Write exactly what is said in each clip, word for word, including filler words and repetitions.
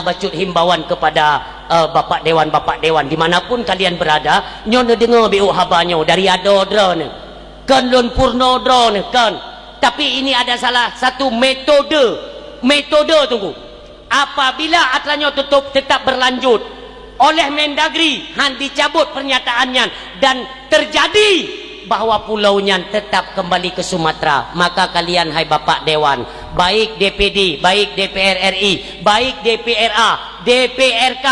Bacut himbauan kepada, eh, Bapak Dewan, Bapak Dewan, di mana pun kalian berada, nyoe neudeungoe beu haba nyoe dari adoe droeneuh. Kon lôn purnoe droeneuh, kon. Tapi ini ada salah satu metode, metode, Teungku. Apabila atra nyoe tutup, tetap berlanjut oleh Mendagri, han dicabut pernyataan nyan, dan terjadi bahwa pulau nyan tetap kembali ke Sumatera, maka kalian, hai Bapak Dewan, baik D P D, baik D P R R I, baik D P R A, D P R K,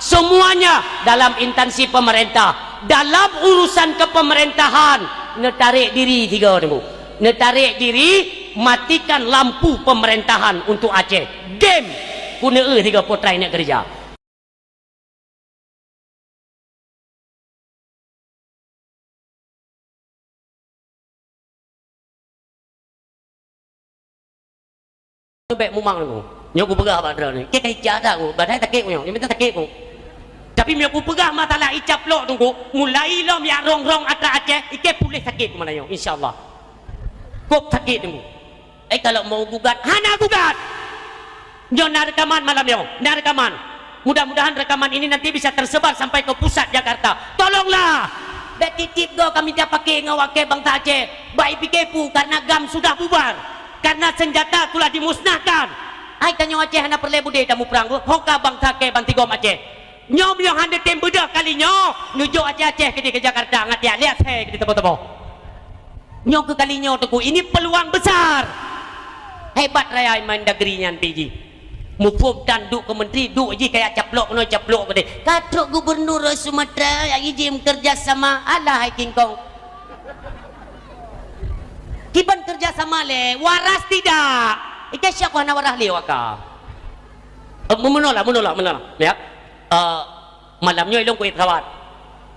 semuanya dalam instansi pemerintah, dalam urusan kepemerintahan, neutarék diri tiga, Teungku. Neutarék diri, matikan lampu pemerintahan untuk Aceh. Game! Keuneuk tiga potrai nak kerja. Bèk mumang Teungku. Nyoe kupeugah bak droeneuh, keu ka ija that Teungku, badan sakét Teungku, nyoe mantong sakét Teungku. Tapi meunyoe kupeugah masalah icaplok Teungku, mulai lom jak rong-rong atra Aceh, ikeu puléh sakét Teungku malam nyoe, insya Allah. Kok sakét Teungku. Eh, kalau mau gugat, hana gugat! Nyoe na rekaman malam nyoe, na rekaman. Mudah-mudahan rekaman ini nanti bisa tersebar sampai ke pusat Jakarta. Tolonglah! Bèk tiep-tiep goe ka mita paké ngon awak bansa Aceh. Bèk ipike peue, karena GAM sudah bubar. Karena senjata telah dimusnahkan. Hai tanyoe Aceh hana peureulèe beudé tamuprang, ho ka bansa kèe bansigom Aceh. Nyoe meunyoe hana tem beudôh kali nyoe, neujok Aceh-Aceh keudéh keu Jakarta, ngat jak liak asèe keudéh teuboh-teuboh. Nyoe keu kali nyoe Teungku, ini peluang besar. Hebat raya Mendagri nyan pih jih. Muphom tan duek keu menteri, duek jih kajak caplok keunoe, caplok keudéh. Ka trok gubernur Sumatera, jak jih kerja sama, alah hai kingkong. Kiban kerja sama lé, waras tidak? Ikeu siapa hana waras lé waka? Eh, meunoe lah, meunoe lah, meunoe lah. Ya. Eh, malam nyoe ilôn kuék pesawat.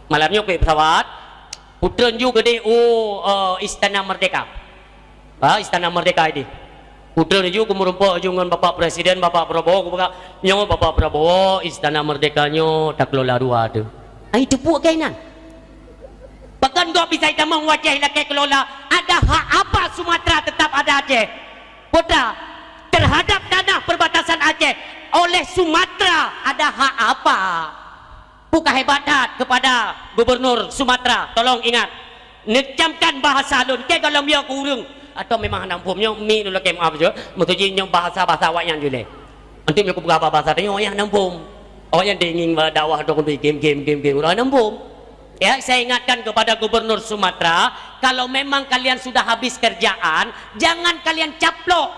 Malam nyoe kuék pesawat. Kutreun ju keudéh u, eh, Istana Merdeka. Ha, Istana Merdeka idéh. Kutreun ju kumeurumpok ju ngon Bapak Presiden, Bapak Prabowo, kupeugah, "Nyoe Bapak Prabowo, Istana Merdeka nyoe takelola dua teuh." Ai teupeue keuh inan. Pakon gob bisa itamong u Aceh lakèe kelola, ada hak apa Sumatera tetap ada Aceh? Peue ta, terhadap tanah perbatasan Aceh oleh Sumatera ada hak apa? Peue ka hebat that kepada Gubernur Sumatera, tolong ingat. Neucamkan bahasa lôn, keu gohlom yo keu ureueng. Atau memang hana muphom nyoe, mi lôn lakèe meu'ah jeuet. Maksud jih nyoe bahasa-bahasa awaknyan jih lé. Anti meunyoe kupeugah bahasa tanyoe, awaknyan hana muphom. Awaknyan deh ngieng bak dakwah dong bak game, game, game, game, ureueng hana muphom. Ya, saya ingatkan kepada Gubernur Sumatera, kalau memang kalian sudah habis kerjaan, jangan kalian caplok,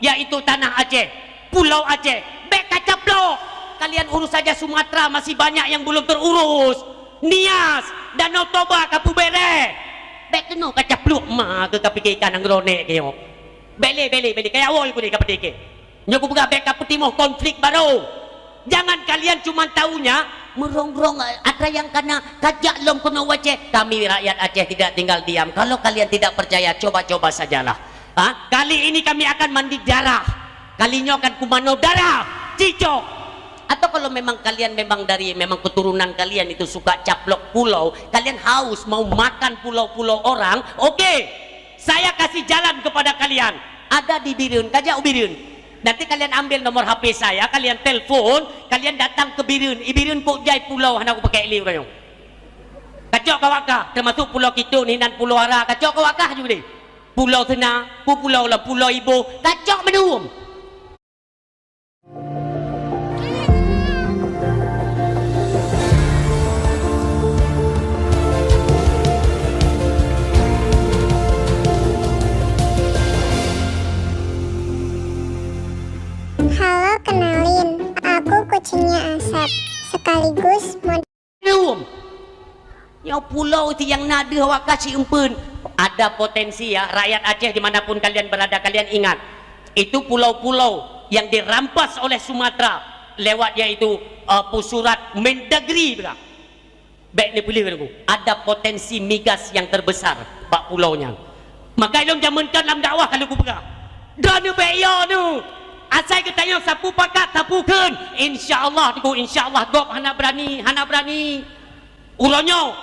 yaitu tanah Aceh, Pulau Aceh. Bèk kacaplok. Kalian urus saja Sumatera, masih banyak yang belum terurus. Nias, Danau Toba kapeubèrèh. Bèk keunoe kacaplok ma keu kapike ikan nyang ronek keu nyoe. Bèk lé, bèk lé, bèk lé. Kaya awai keu ni kapeutikeh. Nyoe kupeugah bèk kapeutimoh konflik baru. Jangan kalian cuma taunya meurong-rong, eh, atra nyang kana kajak lom keunoe u Aceh. Kami rakyat Aceh tidak tinggal diam. Kalau kalian tidak percaya, coba-coba sajalah. Ha? Kali ini kami akan mandi darah. Kali nyoe akan kumanoe darah. Cicok. Atau kalau memang kalian memang dari, memang keturunan kalian itu suka caplok pulau, kalian haus mau makan pulau-pulau orang, oke. Saya kasih jalan kepada kalian. Ada di Bireuen, kajak u Bireuen. Nanti kalian ambil nomor H P saya, kalian telepon, kalian datang ke Bireuen. I Bireuen kok jai pulau hana kupakèk lé uroe nyoe. Kacok ka wak kah, termasuk Pulau Kitun, hinan Pulau Ara, kacok ka wak kah juga deh. Pulau Sena, pu-, Pulau Lam, Pulau Iboh, kacok mandum. Halo, kenalin, aku kucingnya Asep, sekaligus mod- Lom. Nyoe pulau ti nyang na deuh awak ka siumpeuen. Ada potensi ya, rakyat Aceh di mana pun kalian berada, kalian ingat. Itu pulau-pulau yang dirampas oleh Sumatera lewat yaitu, eh, peue surat Mendagri beuka. Bèk neupeuleueh Teungku. Ada potensi migas yang terbesar bak pulau nyan. Maka ilôn jameun kon lam dakwah ka lôn kupeugah. Droeneuh bèk yo neuh. Asai geutanyoe sapeue pakat, sapeue kheun. Insya Allah, Teungku, insya Allah gob hana berani, hana berani. Uroe nyoe.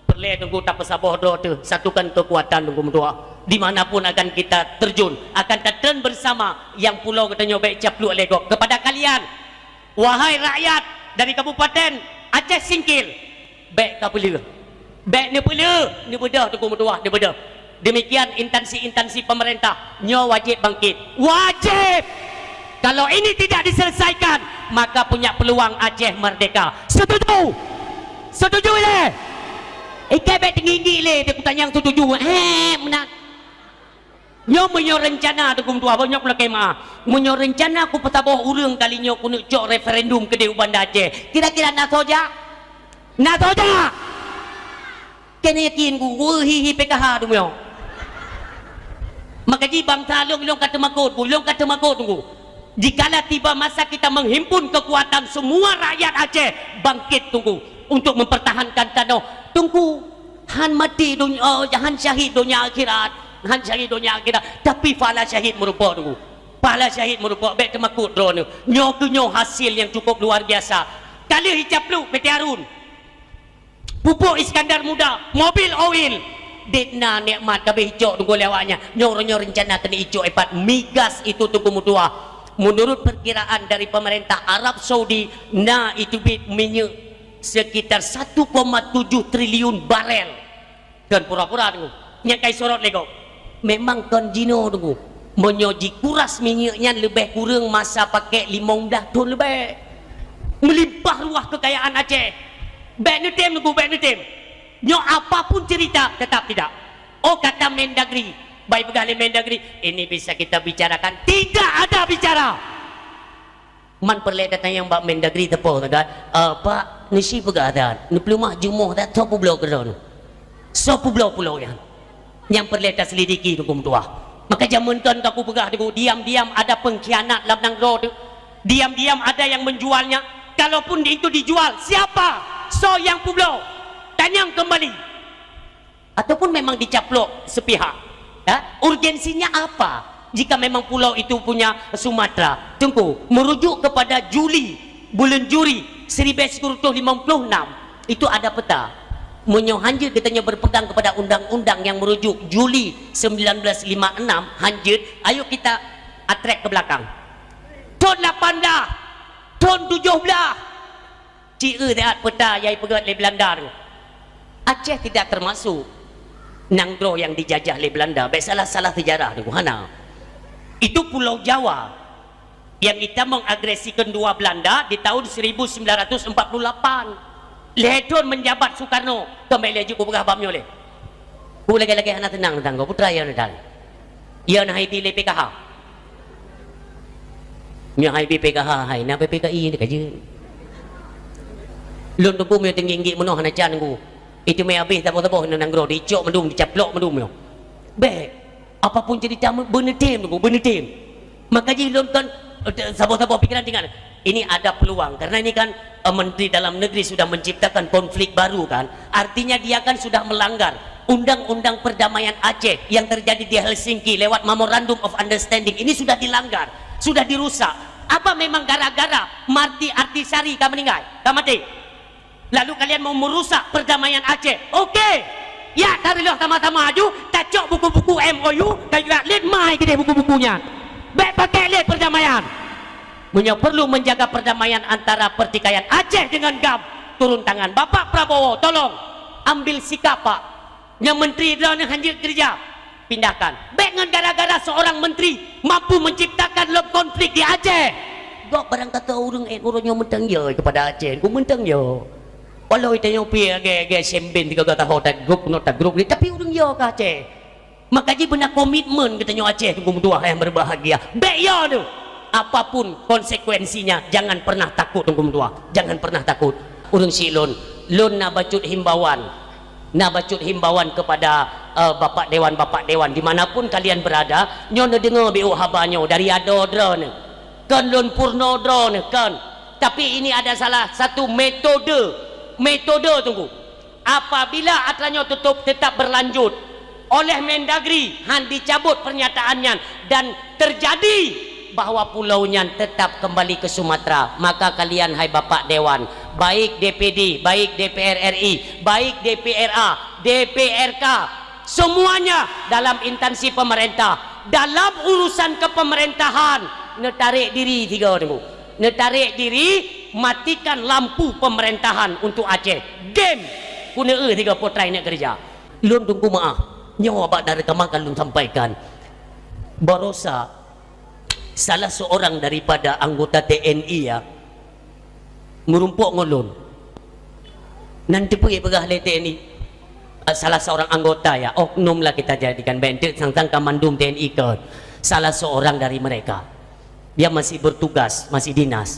Peureulèe Teungku tapeusaboh droe teuh, satukan keukuatan Teungku meutuah. Di mana pun akan kita terjun, akan tatreun bersama nyang pulo geutanyoe bék caplok lé gob. Kepada kalian, wahai rakyat dari Kabupaten Aceh Singkil, bék kapeuleueh. Bék neupeuleueh, neubeudôh Teungku meutuah, neubeudôh. Demikian instansi-instansi pemerintah, nyoe wajéb bangkit. Wajéb! Kalau ini tidak diselesaikan, maka punya peluang Aceh merdeka. Setuju? Setuju lé? Ikai bék teunggi-unggi lé, dia kutanyang setuju. Eh, meunan. Nyoe meunyoe reuncana Teungku meutuah, bah nyoe kulakée meuah. Meunyoe reuncana kupeusaboh ureuëng kali nyoe keuneuk cok referendum keudeh u Banda Aceh, kira-kira na soe jak? Na soe jak? Keuneuk yakin ku, weueh hi-hi P K H tu meunyoe. Maka jih bansa lôn, lôn ka teumakot, lôn ka teumakot Teungku. Jikala tiba masa kita menghimpun kekuatan semua rakyat Aceh bangkit Teungku untuk mempertahankan tanoh Teungku. Han maté donya, oh, han syahid donya akhirat. Han syahid donya akhirat. Tapi pahala syahid meureumpok Teungku. Pahala syahid meureumpok, bék teumakot droeneuh. Nyoe keuh nyoe hasil nyang cukup luar biasa. Ka lheueh icaplok P T Harun. Pupuk Iskandar Muda, mobil oil. Dek na nikmat ka béh icok Teungku lé awaknyan. Nyoe uroe nyoe reuncana keuneuk icok ipat migas itu Teungku meutuah. Menurut perkiraan dari pemerintah Arab Saudi, na iteubiet minyeuk sekitar satu koma tujuh triliun barel. Kon pura-pura Teungku. Nyang ka isorot lé gob. Memang kon jinoe Teungku. Meunyoe jikuras minyeuk nyan leubeh kureueng masa pakék limong blaih thon leubeh. Meulimpah ruah keukayaan Aceh. Bék neutem Teungku, bék neutem. Nyoe apapun cerita, tetap tidak. Oh, kata Mendagri. Baik peugah lé Mendagri, ini bisa kita bicarakan. Tidak ada bicara. Man peureulée tatanyong bak Mendagri teupoh that, "Eh, Pak, neusi peugah that, neupeuleumah jumoh that, soe peubloe keudroe nyoe? Soe peubloe pulo nyan?" Nyang peureulée taselidiki Teungku meutuah. Maka jameun kon ka kupeugah Teungku, diam-diam ada pengkhianat lam nanggroe tu. Diam-diam ada yang menjualnya. Kalaupun itu dijual, siapa? Soe nyang peubloe? Tanyong kembali. Ataupun memang dicaplok sepihak? Ya? Urgensinya apa? Jika memang pulau itu punya Sumatera, Teungku, merujuk kepada Juli, buleuen Juli seribu sembilan ratus lima puluh enam, itu ada peta. Meunyoe hanjeuet geutanyoe berpegang kepada undang-undang yang merujuk Juli sembilan belas lima enam, hanjeuet, ayo kita atrek ke belakang. Thon lapan belas, thon tujoh belas, Ci eu siat peta nyang ipeugét lé Belanda tu. Aceh tidak termasuk nanggroe nyang dijajah lé Belanda. Bék salah-salah sejarah tu, hana. Itu Pulau Jawa yang itamong agresi kedua Belanda di tahun seribu sembilan ratus empat puluh lapan. Lhée thon menjabat Soekarno, tombék lé jeuet kupeugah bab nyoe lé. Ku lagée-lagée hana teunang teuntang gob, putra ya neudan. Ya na hai bi lé P K H. Nyoe hai bi P K H, hai na P P K I ni ka jeuet. Lôn teupeu meunyoe teunggik-nggik meunoh hana can ku. Itu mé habéh saboh-saboh nanggroe dicok mandum, dicaplok mandum nyoe. Bék. Apapun cerita beuneutem ku, beuneutem. Maka jih lôn kon, eh, saboh-saboh pikiran tinggal. Ini ada peluang, karena ini kan, eh, Menteri Dalam Negeri sudah menciptakan konflik baru kan. Artinya dia kan sudah melanggar Undang-Undang Perdamaian Aceh yang terjadi di Helsinki lewat Memorandum of Understanding. Ini sudah dilanggar, sudah dirusak. Apa memang gara-gara Marty Artisari ka meninggal, ka mati? Lalu kalian mau merusak perdamaian Aceh. Oke. Ya, tareulôh sama-sama aju, tacok buku-buku M O U, tayue lét mai keudeh buku-buku nyan. Bék pakék lé perdamaian. Meunyoe perlu menjaga perdamaian antara pertikaian Aceh dengan GAM, turun tangan. Bapak Prabowo, tolong ambil sikap, Pak. Nyang menteri droeneuh hanjeuet keureuja, pindahkan. Bék ngon gara-gara seorang menteri mampu menciptakan lom konflik di Aceh. Gob barang kata ureuëng ék uroe nyoe mantong yo kepada Aceh, ku mantong yo. Walau tanyoe pih agak-agak sembeng tiga-tiga tahun tak grup, not tak grup ni, tapi ureuëng yo ke Aceh. Maka jih beuna komitmen geutanyoe Aceh, Teungku meutuah nyang berbahagia. Bék yo tu. Apapun konsekuensinya, jangan pernah takut, Teungku meutuah. Jangan pernah takut. Ureuëng syiek lôn, lôn na bacut himbauan. Na bacut himbauan kepada, eh, Bapak Dewan, Bapak Dewan, di mana pun kalian berada, nyoe neudeungoe bacut haba nyoe dari adoe droeneuh. Kon lôn purno droeneuh, kon. Tapi ini ada salah satu metode, metode, Teungku. Apabila atra nyoe tutup tetap berlanjut oleh Mendagri, han dicabut pernyataan nyan dan terjadi bahwa pulau nyan tetap kembali ke Sumatera, maka kalian, hai Bapak Dewan, baik D P D, baik D P R R I, baik D P R A, D P R K, Semuanya dalam instansi pemerintah, dalam urusan kepemerintahan, neutarek diri tiga Teungku. Neutarek diri, matikan lampu pemerintahan untuk Aceh. Game! Keuneuk tiga potrai nak kerja. Lôn Teungku meu'ah, nyoe bak dari kama ka lôn sampaikan. Barosa salah seorang daripada anggota T N I ya, meurumpok ngon lôn. Nan teupeu peugah lé T N I, eh, salah seorang anggota ya, oknum lah kita jadikan, bék teuk sang-sang ka mandum T N I ke, salah seorang dari mereka. Dia masih bertugas, masih dinas.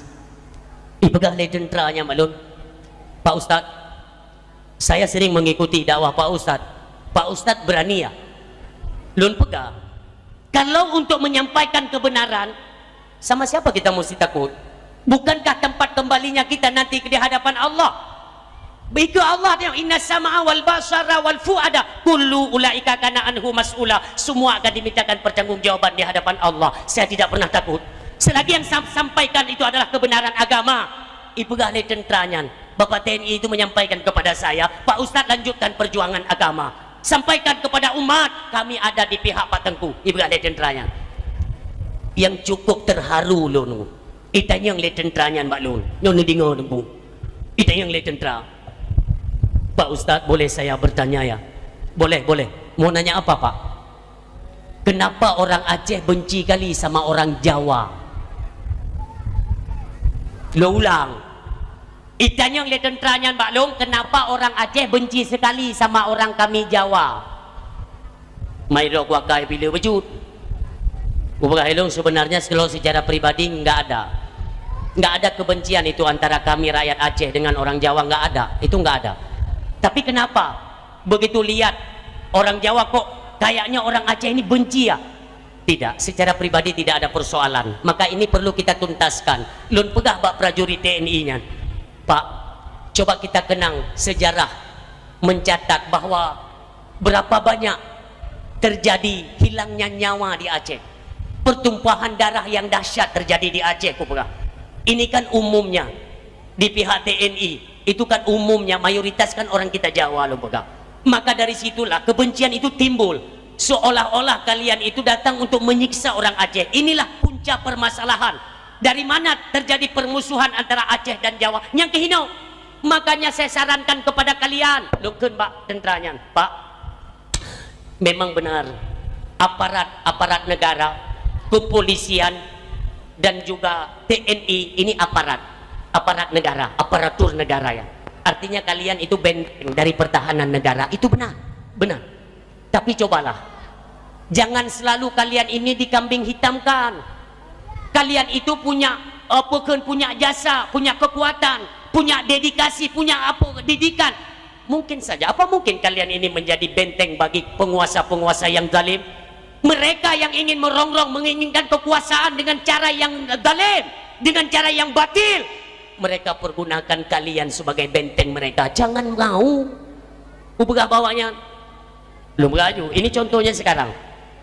Ipeugah lé tentara nyan bak lôn, "Pak Ustaz, saya sering mengikuti dakwah Pak Ustaz. Pak Ustaz berani ya?" Lôn peugah, kalau untuk menyampaikan kebenaran, sama siapa kita mesti takut? Bukankah tempat kembalinya kita nanti di hadapan Allah? Begitu Allah dia, "Inna sam'a wal basara wal fuada kullu ulaika kana anhu mas'ula." Semua akan dimintakan pertanggungjawaban di hadapan Allah. Saya tidak pernah takut. Selagi yang sam-, sampaikan itu adalah kebenaran agama. Ipeugah lé tentara nyan, "Bapak T N I itu menyampaikan kepada saya, Pak Ustaz lanjutkan perjuangan agama. Sampaikan kepada umat, kami ada di pihak Pak Teungku." Ipeugah lé tentara nyan. Yang cukup terharu lôn, itanyong lé tentara nyan bak lôn. Nyoe neudeungoe Teungku. Itanyong lé tentara. "Pak Ustaz, boleh saya bertanya ya?" "Boleh, boleh." "Mau nanya apa, Pak?" "Kenapa orang Aceh benci kali sama orang Jawa?" Lôn ulang. Itanyong lé tentara nyan bak lôn, "Kenapa orang Aceh benci sekali sama orang kami Jawa?" Mai droe kuakai pih le beujeuet. Kupeugah lé lôn, sebenarnya kalau secara pribadi enggak ada. Enggak ada kebencian itu antara kami rakyat Aceh dengan orang Jawa, enggak ada. Itu enggak ada. Tapi kenapa? Begitu lihat orang Jawa kok kayaknya orang Aceh ini benci ya? Tidak, secara pribadi tidak ada persoalan. Maka ini perlu kita tuntaskan. Lôn peugah bak prajurit T N I nyan, "Pak, coba kita kenang sejarah mencatat bahwa berapa banyak terjadi hilangnya nyawa di Aceh. Pertumpahan darah yang dahsyat terjadi di Aceh," kupeugah. "Ini kan umumnya di pihak T N I. Itu kan umumnya, mayoritas kan orang kita Jawa," lôn peugah. Maka dari situlah kebencian itu timbul. Seolah-olah kalian itu datang untuk menyiksa orang Aceh. Inilah punca permasalahan. Dari mana terjadi permusuhan antara Aceh dan Jawa? Nyang keuhinoe. Makanya saya sarankan kepada kalian, lôn kheun bak tentara nyan, "Pak, memang benar, aparat-aparat negara, kepolisian, dan juga T N I ini aparat, aparat negara, aparatur negara ya. Artinya kalian itu benteng dari pertahanan negara." Itu benar, benar. Tapi cobalah, jangan selalu kalian ini dikambing hitamkan. Kalian itu punya, apa kheun, punya jasa, punya kekuatan, punya dedikasi, punya apa, didikan. Mungkin saja, apa mungkin kalian ini menjadi benteng bagi penguasa-penguasa yang zalim? Mereka yang ingin merongrong, menginginkan kekuasaan dengan cara yang zalim, dengan cara yang batil. Mereka pergunakan kalian sebagai benteng mereka. Jangan mau. Kupeugah bak awaknyan. Belum laju. Ini contohnya sekarang.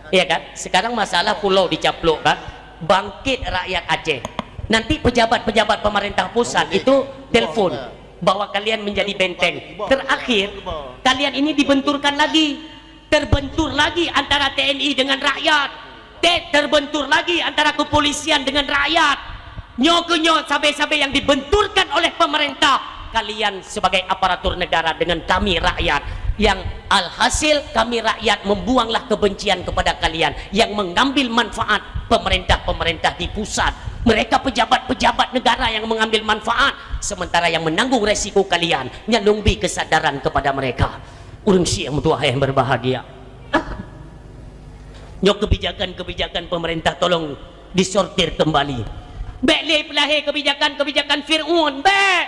Iya kan? Sekarang masalah pulau dicaplok kan. Bangkit rakyat Aceh. Nanti pejabat-pejabat pemerintah pusat itu telepon bahwa kalian menjadi benteng. Terakhir, kalian ini dibenturkan lagi. Terbentur lagi antara T N I dengan rakyat. Te-, terbentur lagi antara kepolisian dengan rakyat. Nyoe keuh nyoe sabe-sabe yang dibenturkan oleh pemerintah. Kalian sebagai aparatur negara dengan kami rakyat. Yang alhasil kami rakyat membuanglah kebencian kepada kalian. Yang mengambil manfaat pemerintah-pemerintah di pusat. Mereka pejabat-pejabat negara yang mengambil manfaat. Sementara yang menanggung resiko kalian. Nyan lôn bi kesadaran kepada mereka. Ureuëng syiek meutuah yang berbahagia. Nyoe kebijakan-kebijakan pemerintah tolong disortir kembali. Bék lé peulahé kebijakan-kebijakan Fir'aun, bék!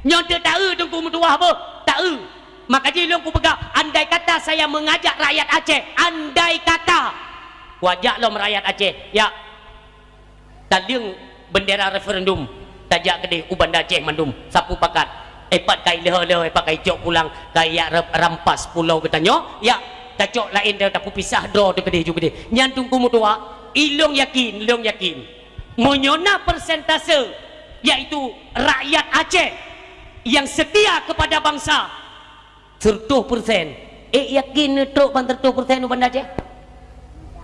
Nyoe teu taeu Teungku meutuah boh, taeu. Maka jih lôn kupeugah, andai kata saya mengajak rakyat Aceh, andai kata kuajak lom rakyat Aceh, ya, taleueng bendera referendum, tajak keudeh u Banda Aceh mandum, sapeue pakat. Eh, pat kai leuho-leuho, eh, pat kai cok pulang, kai yak ra-, rampas pulo geutanyoe, yak tacok laén, tapeupisah droe teuh keudeh ju keudeh. Nyan Teungku meutuah, ilong yakin, ilong yakin. Meunyoe na persentase, yaitu rakyat Aceh yang setia kepada bangsa, seratus persen, Ék yakin neutrok ban seratus persen u Banda Aceh?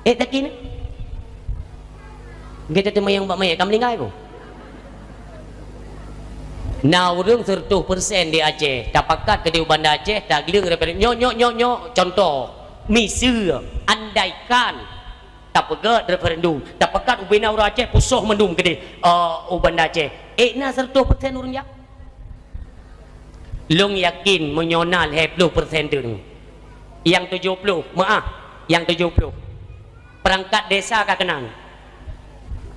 Ék yakin? Gata teuma nyang bak manyét ka meuninggai ko. Na ureuëng seratus persen di Aceh, tapakat keudéh u Banda Aceh, tagleueng referendum. Nyoe, nyoe, nyoe, nyoe, contoh, miseue, andaikan, tapeugét referendum, tapakat ubena ureuëng Aceh, pusoh mandum keudéh, eh, u Banda Aceh. Ék na seratus persen ureuëng jak? Lôn yakin meunyoe na lhée ploh persen teuk, nyang tujoh ploh, meuáh, nyang tujoh ploh. Perangkat desa ka keunan.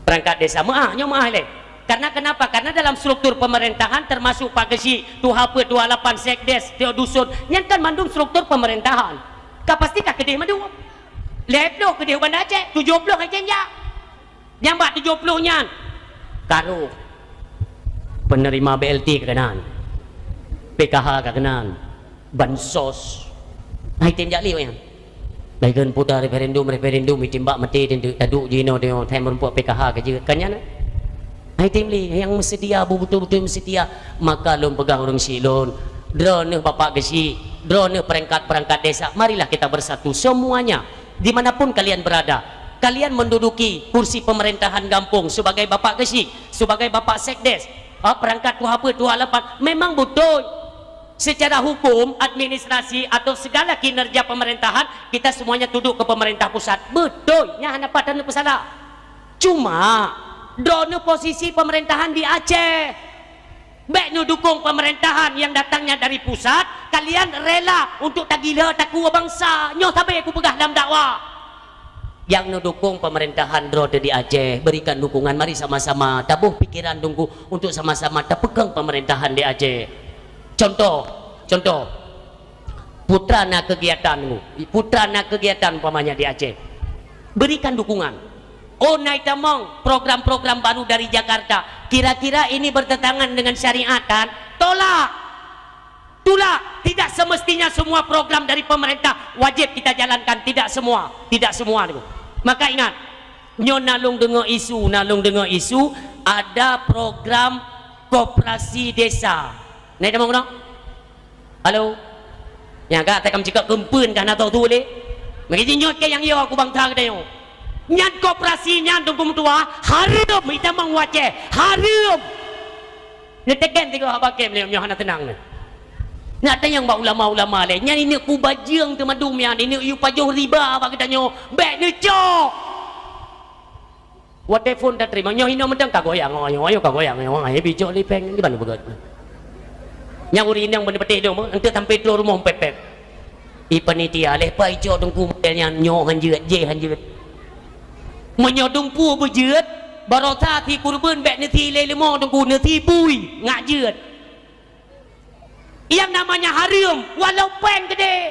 Perangkat desa, meuáh, nyoe meuáh lé. Karena kenapa? Karena dalam struktur pemerintahan termasuk Pak Geuchik, Tuha Peuet, Tuha Lapan, Sekdes, Tio Dusun, nyan kan mandum struktur pemerintahan. Ka pasti ka keudéh mandum. Lhée ploh keudéh u Banda Aceh, tujoh ploh hai tem jak. Nyang bak tujoh ploh nyan, ka rôh. Penerima B L T ka keunan, P K H ka keunan, bansos. Hai tem jak lé awaknyan. Lagée puta referendum, referendum, itimbak maté, taduk jinoe, taduk jinoe, hai meurumpok P K H ka jeuet. Kan nyan, hai tem lé, nyang meusetia, beutôi-beutôi meusetia. Maka lôn peugah ureuëng syiek lôn, droeneueh Bapak Geuchik, droeneueh perangkat-perangkat desa, marilah kita bersatu semuanya. Di mana pun kalian berada, kalian menduduki kursi pemerintahan gampông sebagai Bapak Geuchik, sebagai Bapak Sekdes, ah, perangkat Tuha Peuet, Tuha Lapan, memang beutôi. Secara hukum, administrasi atau segala kinerja pemerintahan, kita semuanya tunduk ke pemerintah pusat. Beutôi, nyan hana pat taneuk peusalah. Cuma, droeneueh posisi pemerintahan di Aceh. Bék neudukong pemerintahan yang datangnya dari pusat, kalian rela untuk tagila takue bansa. Nyoe sabe kupeugah lam dakwah. Nyang neudukong pemerintahan droe teuh di Aceh, berikan dukungan, mari sama-sama taboh pikiran Teungku untuk sama-sama tapeukong pemerintahan di Aceh. Contoh, contoh, Putra na kegiatan, Teungku. Putra na kegiatan umpamanya di Aceh. Berikan dukungan. Oh, na itamong program-program baru dari Jakarta. Kira-kira ini bertentangan dengan syariat, kan? Tolak! Tolak! Tidak semestinya semua program dari pemerintah wajib kita jalankan. Tidak semua. Tidak semua, Teungku. Maka ingat, nyoe na lôn deungoe isu, na lôn deungoe isu, ada program koperasi desa. Na itamong keunoe? Halo? Nyang ka takam cakap keumpeuen ka na tho tu lé. Meukeujeuet nyoe keu nyang yo aku bangsa geutanyoe. Nyan koperasi nyan Teungku meutuah, hareuem itamong u Aceh. Hareuem. Neuteken sigoe haba kem lé nyoe hana teunang nyoe. Nak tanyong bak ulama-ulama lé. Nyan ineuk kubajeueng teumadum nyan, ineuk yue pajoh riba bak geutanyoe. Bék neucok. Watée phon tateurimong, nyoe inoe mantong ka goyang, nyoe, nyoe ka goyang, nyoe, nyoe, bijok lipeng, di mana beugét. Nyang ureuëng inong beuneupeuteh dong, enteuk sampai troh rumoh pép-pép. I panitia, leh pai cok Teungku model nyan, nyoe han jeuet, jéh han jeuet. Meunyoe dumpeue beujeuet, barosa si kureubeuen bék neusi lé leumo Teungku, neusi bui, ngat jeuet. Nyang namanya hareuem, walau péng keudeh.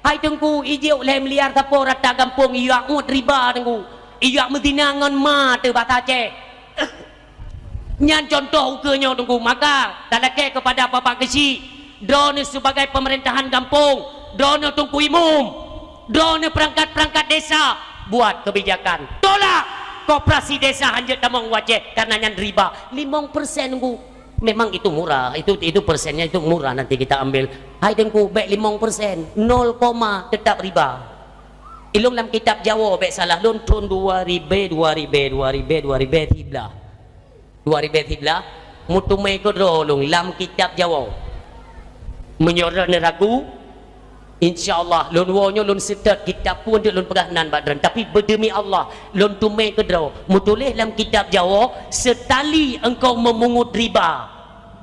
Hai Teungku, ijok lhée miliar sapo rata gampông, ijak ngut riba Teungku. Ijak meuzina ngon ma teuh basa Aceh. Nyan contoh ukeue nyoe Teungku. Maka, talakée kepada Bapak Geuchik, droeneueh sibagai pemerintahan gampông, droeneueh Teungku Imum, droeneueh perangkat-perangkat desa, buat kebijakan. Tolak koperasi desa hanjeuet tamong u Aceh, karena nyan riba. Limong persen Teungku. Memang itu murah, itu, itu persennya itu murah nanti kita ambil. Hai Teungku, bék limong persen, nol koma tetap riba. Ilong lam kitab Jawoe bék salah lôn thon dua ribée, dua ribée, dua ribée, dua ribée siblaih. Dua ribée siblaih, meuteumé keudroe lôn lam kitab Jawoe. Meunyoe droeneueh ragu, insya Allah, lôn woe nyoe lôn seutôt kitab peue deuek lôn peugah nan bak droeneueh. Tapi beudemi Allah, lôn teumé keudroe, meutuléh lam kitab Jawoe, "Seutali engkau memungut riba,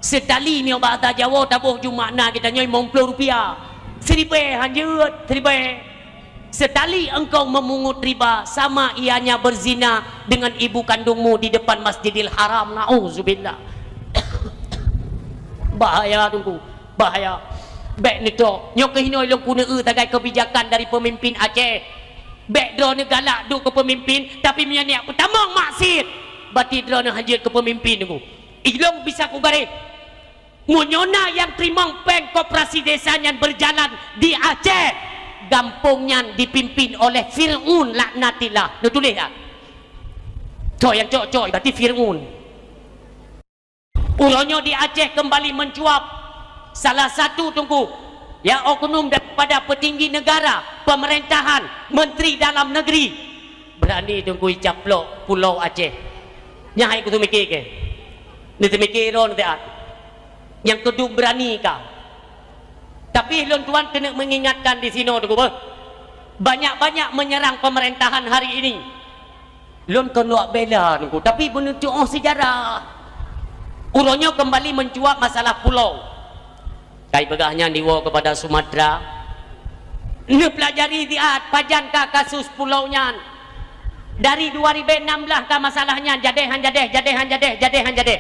seutali nyoe bak ata Jawoe taboh ju makna geutanyoe limong ploh rupiah, siribée hanjeuet, siribée. Seutali engkau memungut riba, sama ianya berzina dengan ibu kandungmu di depan Masjidil Haram." Nauzubillah. Bahaya, Teungku. Bahaya. Bék neutok. Nyoe keuh inoe lôn keuneuk eu sagai keubijakan dari peumimpin Aceh. Bék droeneueh galak duek keu peumimpin, tapi meunyoe neujak peutamong maksiet, berarti droeneueh hanjeuet keu peumimpin, Teungku. Ilong bisa kugaréh. Meunyoe na nyang teurimong péng koperasi desa nyan berjalan di Aceh, gampông nyan dipimpin oleh Fir'aun laknatillah. Neutuléh tak? Cok nyang cok-cok, berarti Fir'aun. Uroe nyoe di Aceh keumbali mencuat salah satu Teungku Ya, oknum daripada petinggi negara, pemerintahan, menteri dalam negeri, berani Teungku icaplok Pulo Aceh. Nyan hai kutu miké ke? Ni teumiké droe nanti ah. Nyang keudum berani ka. Tapi lôn tuan keuneuk mengingatkan di sinoe Teungku beuh. Banyak-banyak menyerang pemerintahan hari ini. Lôn kon lok bela Teungku, tapi beuneutuoh sejarah. Uroe nyoe kembali mencuat masalah pulo. Kai peugah nyan diwoe kepada Sumatera. Neupelajari siat pajan ka kasus pulo nyan. Dari dua ribu enam belas ka masalah nyan, jadeh han jadeh, jadeh han jadeh, jadeh han jadeh.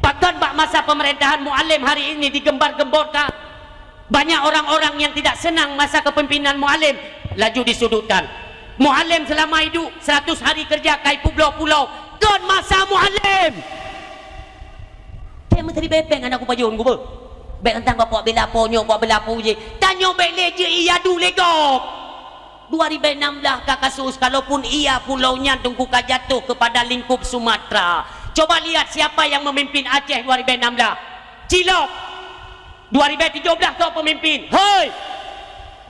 Pakon bak masa pemerintahan Mualem hari ini digembar-gemborkan? Banyak orang-orang yang tidak senang masa kepemimpinan Mualem, laju disudutkan. Mualem selama hidup seratus hari kerja kai publoe pulo, kon masa Mualem. Keu meutri bepeng aneuk kupajon gubeu. Bek tantang bapak bela po nyoe, bapak bela po je. Tanyoe bek le je iya du legok. Dua ribu enam belas ka kasus, kalaupun iya pulo nyan Teungku ka jatuh kepada lingkup Sumatera. Coba lihat siapa yang memimpin Aceh dua ribu enam belas. Cilok. Dua ribu tujoh belas kok pemimpin. Hoi!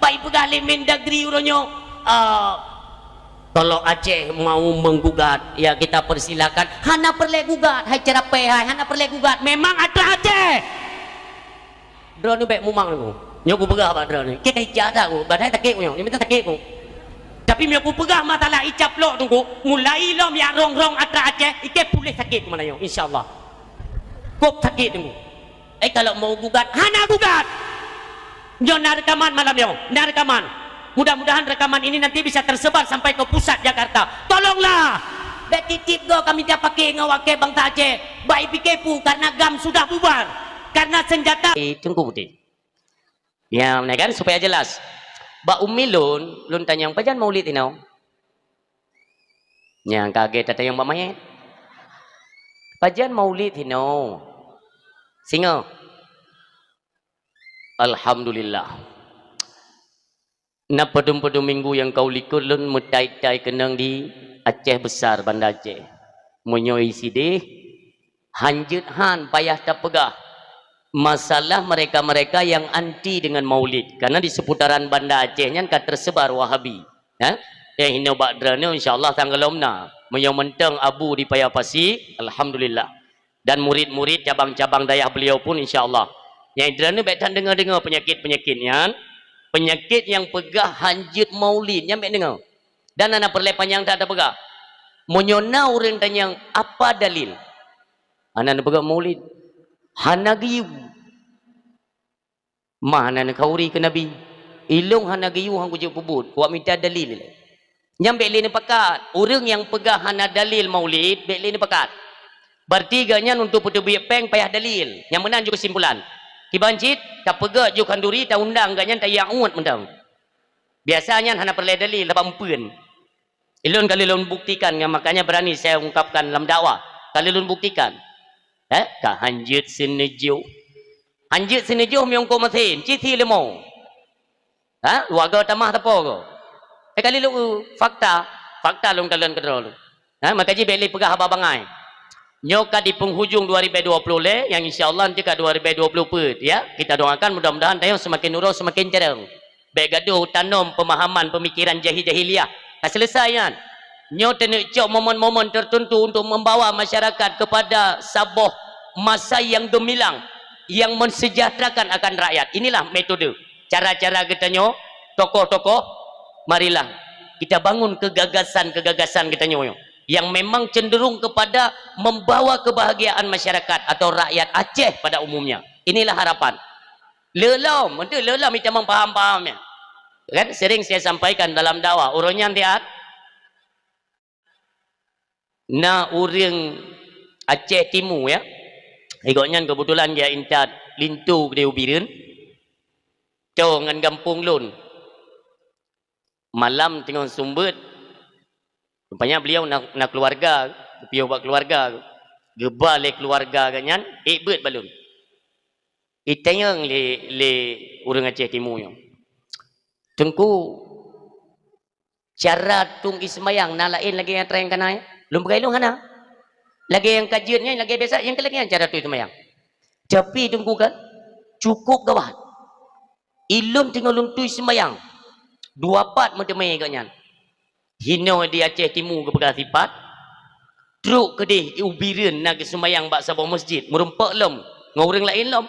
Bai peugah lé Mendagri uroe nyoe, ah, kalau Aceh mau menggugat, ya kita persilakan. Hana peureulée gugat, hai ceurapée hai, hana peureulée gugat. Memang atra Aceh. Droeneuh bék mumang Teungku. Nyoe kupeugah bak droeneuh. Keu ka ija that ku, badai sakét ku nyoe, nyoe mantong sakét ku. Tapi meunyoe kupeugah masalah icaplok Teungku, mulai lom jak rong-rong atra Aceh, ikei puléh sakét ku malam nyoe, insya Allah. Kop sakét Teungku. Eh, kalau mau gugat, hana gugat. Nyoe na rekaman malam nyoe, na rekaman. Mudah-mudahan rekaman ini nanti bisa tersebar sampai ke pusat Jakarta. Tolonglah. Bék tieb-tieb goe ka mita paké ngon awak kée bansa Aceh. Bak ipike peue, karena GAM sudah bubar. Karena senjata. Eh, Teungku Putih. Ya, nah kan, supaya jelas. Bak umi lôn, lôn tanyong, "Pajan maulid inoe?" Nyang kaget tatanyong bak manyét. "Pajan maulid inoe?" Singoh. Alhamdulillah. Na padum-padum minggu nyang ka u likot lôn meutai-tai keunong di Aceh Besar, Banda Aceh. Meunyoe sideh, hanjeuet han payah tapeugah masalah mereka-mereka yang anti dengan maulid. Karena di seputaran Banda Aceh nyan ka tersebar Wahabi. Ya? Nyang hinoe bak droeneuh, insya Allah, tanggalom na. Meunyoe mantong Abu di Paya Pasi, alhamdulillah. Dan murid-murid cabang-cabang dayah beliau pun, insya Allah. Nyang droeneuh bék tan deungoe-deungoe peunyakét-peunyakét nyan. Peunyakét nyang peugah hanjeuet maulid, nyan bék deungoe. Dan hana peureulée panyang that tapeugah. Meunyoe na ureuëng tanyong, "Apa dalil?" Hana neupeugah maulid. Hana geuyue. Mah hana neukhauri keu Nabi. Ilong hana geuyue han kujeuet peubuet. Kuwak mita dalil. Nyan bék lé neupakat. Ureuëng nyang peugah hana dalil maulid, bék lé neupakat. Berarti geuh nyan untuk peuteubiet péng payah dalil. Nyang meunan jeuet keusimpulan. Kiban cit, tapeugah jeuet khanduri, taundang geuh nyan taiyak uet mantong. Biasa nyan hana peureulée dalil, sabab meupeuen. Ilôn ka lheueh lôn buktikan, nyan makanya berani saya ungkapkan lam dakwah. Ka lheueh lôn buktikan. Eh, ka hanjeuet seuneujôh. Hanjeuet seuneujôh meunyoe keu meusén, cit si leumo. Ha, luwagoe tamah sapo goe. Eh, ka lheueh lôn, fakta, fakta lôn kalon keudroe lôn. Ha, maka jih bék lé peugah haba bangai. Nyoe ka di penghujung dua ribu dua puluh lé, nyang insya Allah nanti ka dua ribu dua puluh peuet, ya. Kita doakan mudah-mudahan tanyoe semakin uroe semakin cereng. Bék gadoh tanom pemahaman pemikiran jahil-jahiliah. Ka selesai nyan. Nyoe teuneuk cok momen-momen tertentu untuk membawa masyarakat kepada saboh masa yang gemilang, yang mensejahterakan akan rakyat. Inilah metode, cara-cara geutanyoe, tokoh-tokoh, marilah kita bangun kegagasan-kegagasan geutanyoe yang memang cenderung kepada membawa kebahagiaan masyarakat atau rakyat Aceh pada umumnya. Inilah harapan. Leulam, untuk leulam itamong paham-paham ya. Kan sering saya sampaikan dalam dakwah, ureuëng nyan tiat. Na ureuëng Aceh Timu ya. Igok nyan kebetulan dia intat linto gede ubireuen. To ngan gampông lôn. Malam teungoh sumbeuet, rupanya beliau na, na keluarga, geupiyôh bak keluarga, geuba lé keluarga geuh nyan, ék beuet balon. Itanyong lé, lé ureuëng Aceh Timu nyoe, "Teungku, cara tueng iseumayang na laén lagée nyang trang kana nyoe?" Lôn peugah ilong hana. Lagée nyang ka jeuet nyan, lagée biasa, nyang keu lagée nyan cara tueng iseumayang. Tapi Teungku kan, cukup gawat. Ilôn teungoh lôn tui seumayang, dua pat meuteumé gobnyan. Hinoe di Aceh Timu geupeugah sipat, trok keudeh u Bireuen na geuseumayang bak saboh meuseujid, meurumpok lom ngon ureuëng laén lom.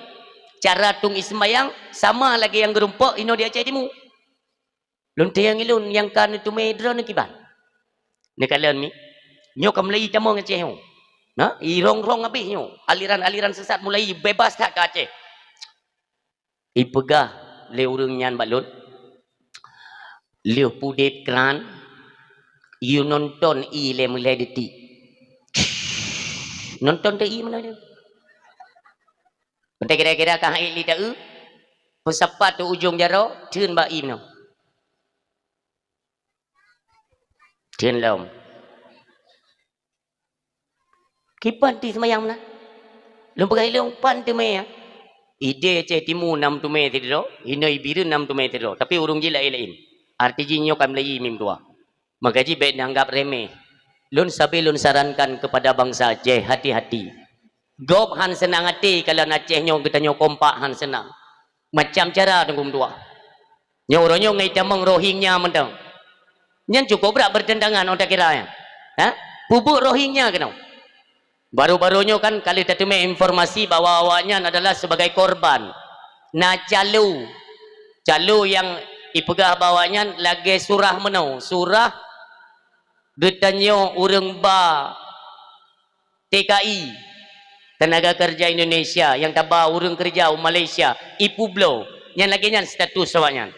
Cara tueng seumayang sama lagée nyang geurumpok inoe di Aceh Timu. Lôn tanyong ilôn, nyang ka neuteumé droeneuh kiban? Neukalon mi, nyoe ka mulai tamong Aceh nyoe. Na, irong-rong habéh nyoe. Aliran-aliran sesat mulai bebas that ka Aceh. Ipeugah lé ureuëng nyan bak lôn, "Lheueh pudeb kran, yue nonton ié lé meulai detik." Nonton teu ié meunan lé. Watée kira-kira ka hait li taeu, peusapat u ujong jaroe, theun bak ié meunan. Theun lom. Kiban tui seumayang meunan? Lôn peugah ilôn, pan teumé, ya. Idéh Aceh Timu na meuteumé sidroe, inoe Bireuen na meuteumé sidroe, tapi ureuëng jih laén-laén. Arti jih nyoe ka mulai mi meutuwah. Maka jih bék neuanggap remeh. Lôn sabe lôn sarankan kepada bansa Aceh, hati-hati. Gob han seunang até kalon Aceh nyoe geutanyoe kompak han seunang. Macam cara teungku meutuwah. Nyoe uroe nyoe ngai tamong Rohingya mantong. Nyan cukup brat bertentangan, oh, takira nyan. Ha? Peubuet Rohingya keunoe. Baru-baru nyoe kan ka lheueh tateumé informasi bahwa awaknyan adalah sebagai korban. Na calo. Calo nyang ipeugah bak awaknyan lagée surah meunoe. Surah geutanyoe ureuëng ba T K I, tenaga kerja Indonesia nyang taba ureuëng keureuja u Malaysia, ipeubloe. Nyan lagée nyan status awaknyan.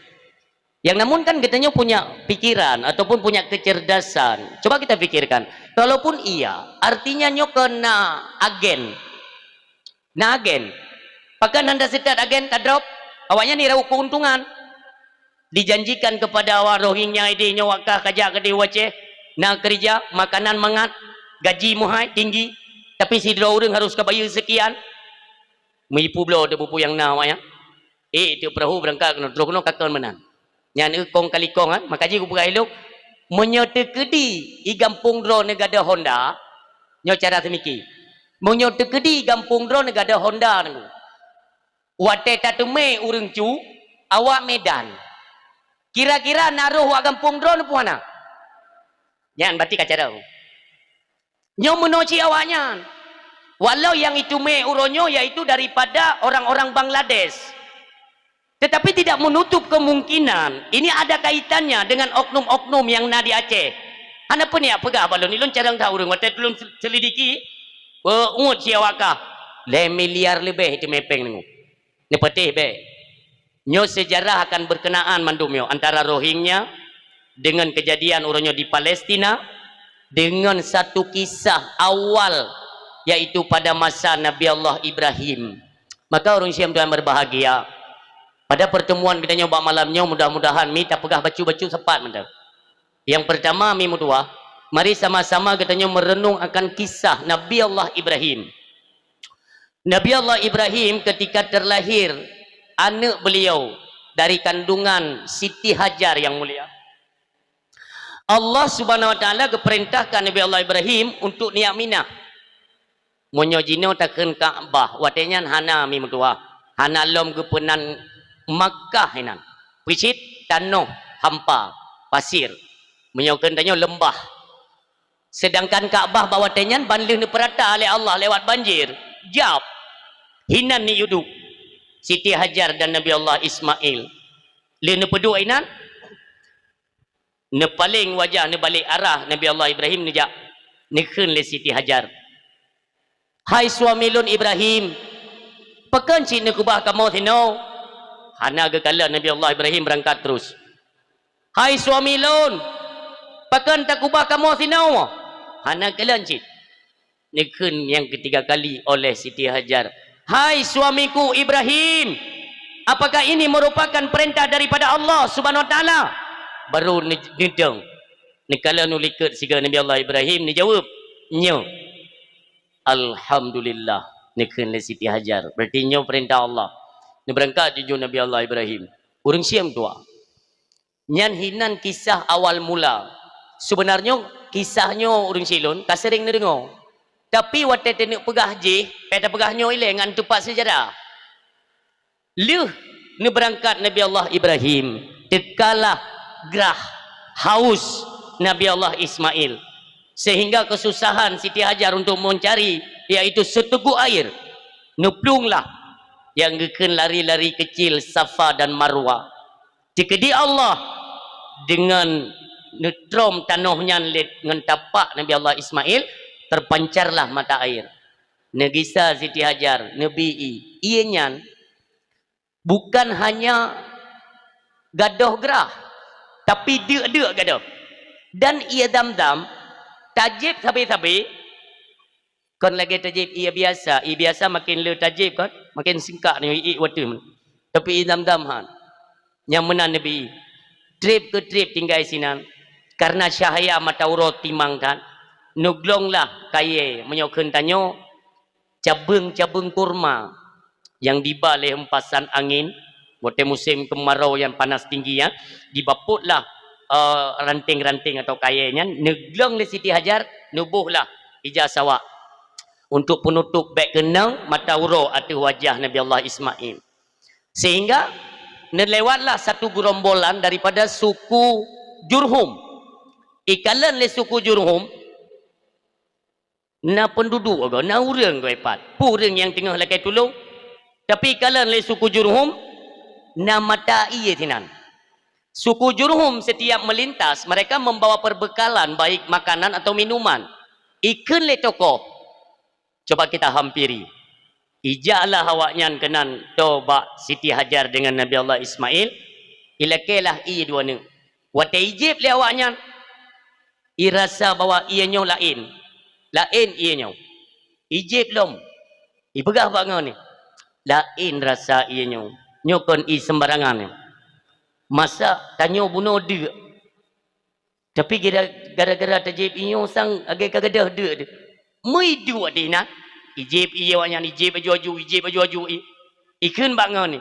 Yang namun kan geutanyoe punya pikiran ataupun punya kecerdasan. Coba kita pikirkan, kalaupun iya, artinya nyoe keu na agen. Na agen. Pakon hana seutat agen tadrop, awaknyan iraup keuntungan. Dijanjikan kepada awak Rohingya idéh nyoe wakah kajak keudeh u Aceh, na keureuja, makanan mangat, gaji meuhai, tinggi, tapi sidroe ureuëng harus ka bayeue seukian. Meuipu bloe teuh bupu nyang na awaknyan. Eh, teuk peurahô beurangkat keunoe, troh keunoe kakon meunan. Nyan eu kong kali kong, eh, maka jih kupeugah ilok, meunyoe teukeudi i gampông droeneuh gadôh honda, nyoe cara seumiki. Meunyoe teukeudi i gampông droeneuh gadôh honda nyoe, watée tateumé ureuëng cu, awak Medan, kira-kira na roh wak gampông droeneuh peue hana? Nyan berarti ka cara. Nyoe meunoe cit awaknyan. Walau yang iteumé uroe nyoe yaitu daripada orang-orang Bangladesh. Tetapi tidak menutup kemungkinan ini ada kaitannya dengan oknum-oknum yang na di Aceh. Hana peue neujak peugah bak lôn, ilôn carông that ureuëng watée tulông selidiki, peue ngut si awak kah, lhée miliar leubeh iteumé péng deungoe. Neupatéh bék. Nyoe seujarah akan berkenaan mandum nyoe antara Rohingya dengan kejadian uroe nyoe di Palestina dengan satu kisah awal, yaitu pada masa Nabi Allah Ibrahim. Maka ureuëng syiek tuan berbahagia, pada pertemuan kita nyoe bak malam nyoe mudah-mudahan mi tapeugah bacut-bacut sepat mantong. Yang pertama mi meutuah, mari sama-sama geutanyoe merenung akan kisah Nabi Allah Ibrahim. Nabi Allah Ibrahim ketika terlahir aneuk beliau dari kandungan Siti Hajar yang mulia, Allah Subhanahu Wa Taala geupeurintahkan Nabi Allah Ibrahim untuk neujak Minah. Meunyoe jinoe takheun Ka'bah, watée nyan hana mi meutuah, hana lom geupeunan Makkah inan. Peucit tanoh hampa, pasir. Meunyoe kheun tanyoe leumbah. Sedangkan Ka'bah bak watée nyan ban lheueh neupeurata lé Allah lewat banjir, jab. Hinan ni yuduek Siti Hajar dan Nabi Allah Ismail. Lheueh neupeuduek inan, neupaleng wajah, neubalek arah Nabi Allah Ibrahim neujak, neukheun lé Siti Hajar, "Hai suami lôn Ibrahim, pakon cit neukeubah kamoe sinoe?" Hana geukalon Nabi Allah Ibrahim beurangkat terus. "Hai suami lôn, pakon takeubah kamoe sinoe?" Hana kalon cit. Neukheun nyang keutiga kali oleh Siti Hajar, "Hai suamiku Ibrahim, apakah ini merupakan perintah daripada Allah Subhanahu Wa Taala?" Baru ne-, neudong. Neukalon u likot sigoe Nabi Allah Ibrahim neujaweueb, "Nyoe." "Alhamdulillah," neukheun lé Siti Hajar. Berarti nyoe perintah Allah. Neubeurangkat jujur Nabi Allah Ibrahim. Ureuëng syiek tuah. Nyan hinan kisah awal mula. Sebenarnya kisah nyoe ureuëng syiek lôn ka sering neudeungoe. Tapi watée teuneuk peugah jih, payah tapeugah nyoe ilée ngon teupat seujarah. Lheueh Neubeurangkat Nabi Allah Ibrahim, teukalah grah, haus Nabi Allah Ismail, sehingga keususahan Siti Hajar untuk meuncari, yaitu seuteuguk air. Neuplueng lah nyang geukheun lari-lari keucil Safa dan Marwa. Teukeudi Allah deungon neutrom tanoh nyan lé ngon tapak Nabi Allah Ismail, teupancarlah mata air. Neugisa Siti Hajar, neubi ié. Ié nyan bukan hanya gadôh grah, tapi deuk-deuk gadôh. Dan ié Zamzam tajieb sabe-sabe, kon lagée tajieb ié biasa. Ié biasa maken le tajieb kan, maken singkat nyoe ié wateuh. Tapi ié Zamzam han. Nyang meunan neubi. Treb keu treb tinggai sinan. Karena cahya mata uroe timang that, neuglonglah kayée, meunyoe kheun tanyoe, cabeueng-cabeueng kurma nyang diba lé hempasan angén, watée musém keumarau nyang panas tinggi nyan, dibapotlah, eh, ranting-ranting atau kayée nyan, neuglong lé Siti Hajar, neubohlah ija sawak untuk penutup bék keunong mata uroe ateueh wajah Nabi Allah Ismail. Sehingga neulewatlah satu gerombolan daripada suku Jurhum. Ikalon lé suku Jurhum, na peunduduek goe, na ureuëng goe pat. Peue ureuëng nyang teungoh lakée tulông? Tapi ikalon lé suku Jurhum, na mata ié sinan. Suku Jurhum setiap melintas, mereka membawa perbekalan, baik makanan atau minuman. Ikheun lé tokoh, coba kita hampiri. Ijaklah awaknyan keunan toe bak Siti Hajar deungon Nabi Allah Ismail, ilakée lah ié dua neuk. Watée ijieb lé awaknyan, irasa bahwa ié nyoe laén. Laén ié nyoe. Ijieb lom. Ipeugah bak ngon ni, "Laén rasa ié nyoe. Nyoe kon ié seumbarangan nyoe. Masa tanyoe bunoe deuk." Tapi gara-, gara-gara tajieb ié nyoe sang lagée ka gadôh deuk teuh. Meuiduek dih na. Ijieb ié awaknyan, ijieb aju-aju, ijieb aju-aju ié. Ikheun bak ngon ni,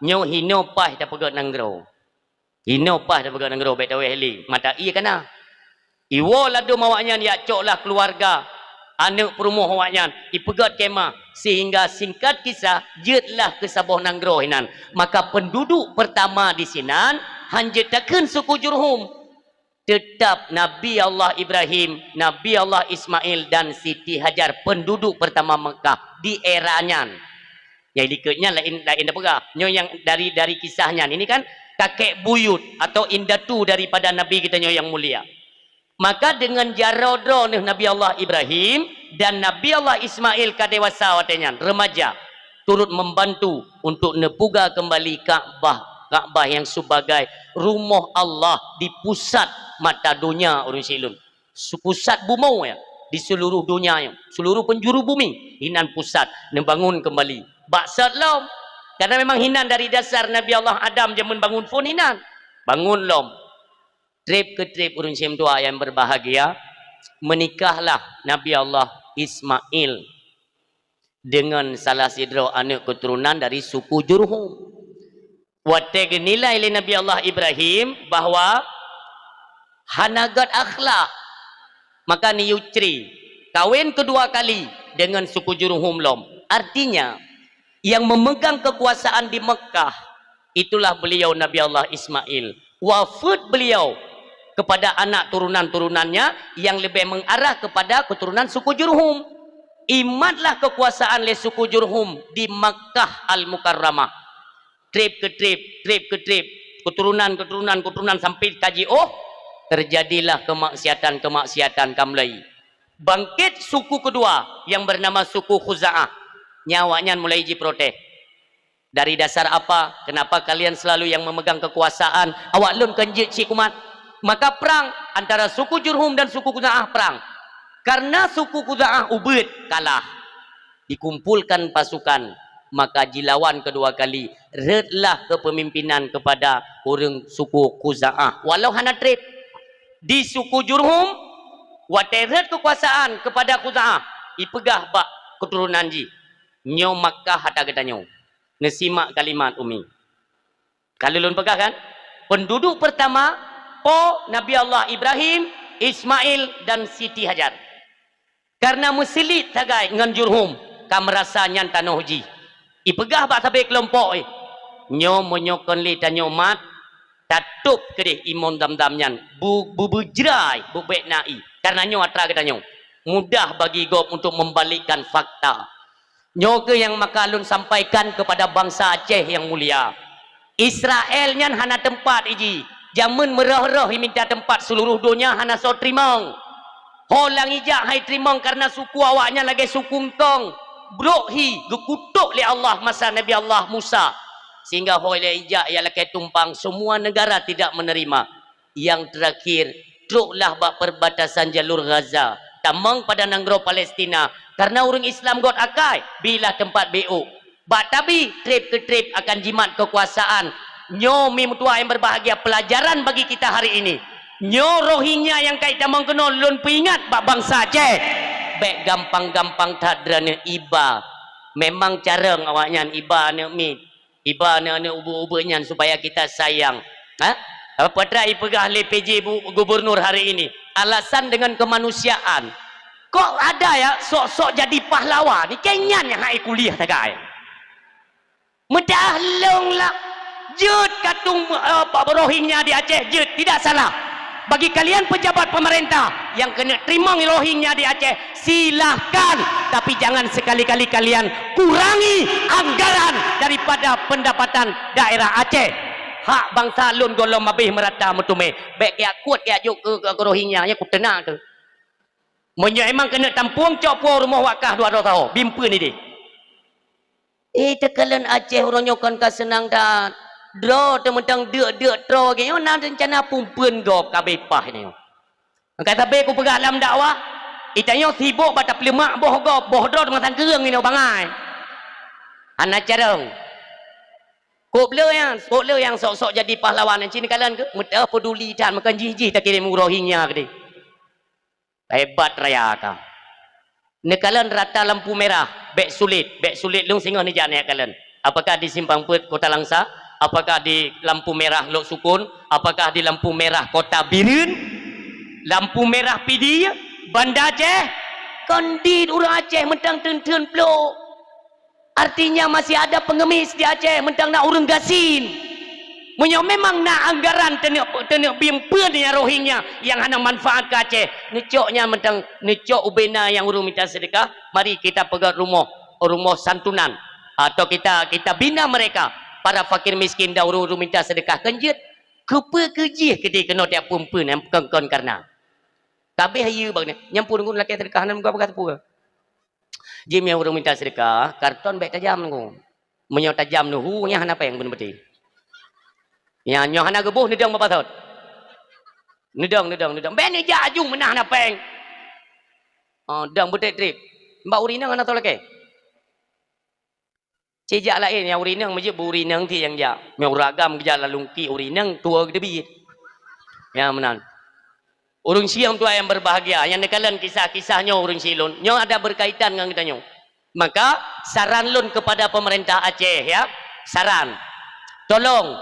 "Nyoe hinoe paih tapeugét nanggroe. Hinoe paih tapeugét nanggroe, bék tawéh lé. Mata ié ka na." Iwoe ladôm awaknyan, yak coklah keuluwarga, aneuëk peurumoh awaknyan, ipeugét kemah, sehingga singkat kisah, jeuetlah keu saboh nanggroe hinan. Maka peunduduek peurtama disinan han jeuet takheun suku Jurhum. Teutab Nabi Allah Ibrahim, Nabi Allah Ismail dan Siti Hajar peunduduek peurtama Meukah di era nyan. Nyang likot nyan laén, laén tapeugah. Nyoe nyang dari, dari kisah nyan. Ini kan kakek buyut atau indatu daripada Nabi geutanyoe nyang mulia. Maka deungon jaroe droeneuh Nabi Allah Ibrahim dan Nabi Allah Ismail ka dewasa watée nyan, remaja, turut membantu untuk neupuga kembali Ka'bah, Ka'bah yang sebagai rumoh Allah di pusat mata donya ureuëng sileuen. Su-, pusat bumoe ya, di seluruh donya ya, seluruh penjuru bumi, hinan pusat neubangun kembali. Bak sot lom, karena memang hinan dari dasar Nabi Allah Adam jameun bangun phon hinan. Bangun lom. Treb keu treb ureuëng syeuem tuha nyang berbahagia, meunikahlah Nabi Allah Ismail deungon salah sidroe aneuëk keuturonan dari suku Jurhum. Watée geunilai lé Nabi Allah Ibrahim bahwa hana gét akhlak, maka neuyue cre, kawén keudua kali deungon suku Jurhum lom. Artinya, yang memegang kekuasaan di Mekah, itulah beliau Nabi Allah Ismail. Wafeuet beliau kepada anak turunan-turunannya yang lebih mengarah kepada keturunan suku Jurhum. Imatlah kekuasaan lé suku Jurhum di Makkah Al-Mukarramah. Treb keu treb, treb keu treb, keturunan, keturunan, keturunan sampai ka jiôh, terjadilah kemaksiatan-kemaksiatan ka mulai. Bangkit suku kedua yang bernama suku Khuza'ah. Nyan awaknyan mulai jiprotes. Dari dasar apa? Kenapa kalian selalu yang memegang kekuasaan? Awak lôn kan jeuet cit kumat. Maka perang antara suku Jurhum dan suku Khuza'ah perang. Karena suku Khuza'ah ubeuet, kalah. Dikumpulkan pasukan, maka jilawan kedua kali. Rhötlah kepemimpinan kepada ureuëng suku Khuza'ah. Walau hana treb. Di suku Jurhum, watée rhöt kekuasaan kepada Khuza'ah, ipeugah bak keturunan jih, "Nyoe Makkah ata geutanyoe." Neusimak kalimat Umi. Ka lôn peugah kan? Penduduk pertama, po Nabi Allah Ibrahim, Ismail, dan Siti Hajar. Karena meusilet sagai ngon Jurhum, ka meurasa nyan tanoh jih. Ipeugah bak sabe keulompok, eh, Nyoe meunyoe kon lé tanyoe mat, tatôb keudeh imon Zamzam nyan, bu-, bu-, beujrai, bubek na ié. Karena nyoe atra geutanyoe. Mudah bagi gob untuk membalikkan fakta. Nyoe keuh nyang maka lôn sampaikan kepada bansa Aceh nyang mulia. Israel nyan hana teumpat iji. Jameun meurôh-rôh iminta teumpat seuluruh donya hana soe teurimong. Ho nyang ijak hai teurimong karena suku awaknyan lagée suku eungkong. Brok hi geukutok lé Allah masa Nabi Allah Musa. Sehingga ho nyang ijak ya lakée tumpang, semua negara tidak menerima. Nyang teurakhir, troklah bak perbatasan jalur Gaza, tamong pada nanggroe Palestina, karena ureuëng Islam göt akai, bilah teumpat beuôk. Bak tabi, treb keu treb akan jimat keukuasaan. Nyoe mi meutuah nyang berbahagia, pelajaran bagi kita hari ini. Nyoe Rohingya nyang kai tamong keunoe lôn peuingat bak bansa Aceh. Bék gampang-gampang that droeneueh iba. Memang carông awaknyan iba aneuëk miet. Iba aneuëk-aneuëk ubeut-ubeut nyan supaya kita sayang. Ha? Apa atra ipeugah lé P J bu-, gubernur hari ini? Alasan dengan kemanusiaan. Kok ada ya sok-sok jadi pahlawan? Ni kayaknya nyang hai kuliah tagai. Meudah lông lah. Jeuet katung, eh, Rohingya di Aceh, jeuet. Tidak salah. Bagi kalian pejabat pemerintah yang kena teurimong Rohingya di Aceh, silahkan. Tapi jangan sekali-kali kalian kurangi anggaran daripada pendapatan daerah Aceh. Hak bansa lôn gohlom habéh meurata meuteumé. Bék kiak kuet kiak jok keu, keu, keu Rohingya, ya kuteunak tu. Meunyoe emang keuneuk tampueng, cok puwoe rumoh wakah dua droe saho, bimpeuen idéh. Eh, teukalon Aceh uroe nyoe kon ka seunang that. Droe teumeutang deuk-deuk troe geuh nyoe na reuncana pumpeuen gob ka bepah nyoe. Ka sabe kupeugah lam dakwah, itanyoe sibok bak tapeuleumak boh gob, boh droe teuma sangkeueng inoe bangai. Hana carông. Kok le nyang, kok le nyang sok-sok jadi pahlawan nyan cit neukalon keuh, meuteuh peuduli that, meukan jih-jih takirém u Rohingya keudeh. Hebat raya ka. Neukalon rata lampu merah, bék sulet, bék sulet lôn singoh neujak neukalon. Apakah di Simpang Peuet Kota Langsa? Apakah di lampu merah Lhoksukon? Apakah di lampu merah Kota Bireuen? Lampu merah Pidie? Banda Aceh? Kon dit ureuëng Aceh mantong teun-teun plôk. Artinya masih ada pengemis di Aceh mantong na ureuëng gasien. Meunyoe memang na anggaran teuneuk, teuneuk bimpeuen nyang Rohingya nyang hana manfaat keu Aceh, neucok nyan mantong, neucok ubena nyang ureuëng mita seudeukah, mari kita peugöt rumoh, rumoh santunan, atau kita, kita bina mereka, para fakir miskin dan ureuëng-ureuëng mita seudeukah. Kon jeuet, keupeue keu jih keudeh keunoe tiep peue-peue nyang kon-kon kareuna. Ka abéh hayeue bak nyan, nyan pun ngon lakée seudeukah, hana meupeugah sapeue. Jih meunyoe ureuëng mita seudeukah, karton bék tajam ngon. Meunyoe tajam neuhu, nyan hana péng beuneubeutée. Nyan, nyoe hana geuboh, neudong bak patot. Neudong, neudong, neudong. Bék neujak aju meunan hana péng. Oh, dong beutreb-treb. Bak ureuëng inong hana soe lakée. Cit jak laén, nyang ureuëng inong meujeuet bak ureuëng inong ti nyang jak. Meunyoe ureuëng agam geujak lam lungki ureuëng inong, tuwoe geuteubiet. Nyan meunan. Ureuëng siom tuha nyang berbahagia, nyang neukalon kisah-kisah nyoe ureuëng silôn, nyoe ada berkaitan ngon geutanyoe. Maka, saran lôn kepada pemerintah Aceh, ya, saran. Tolong,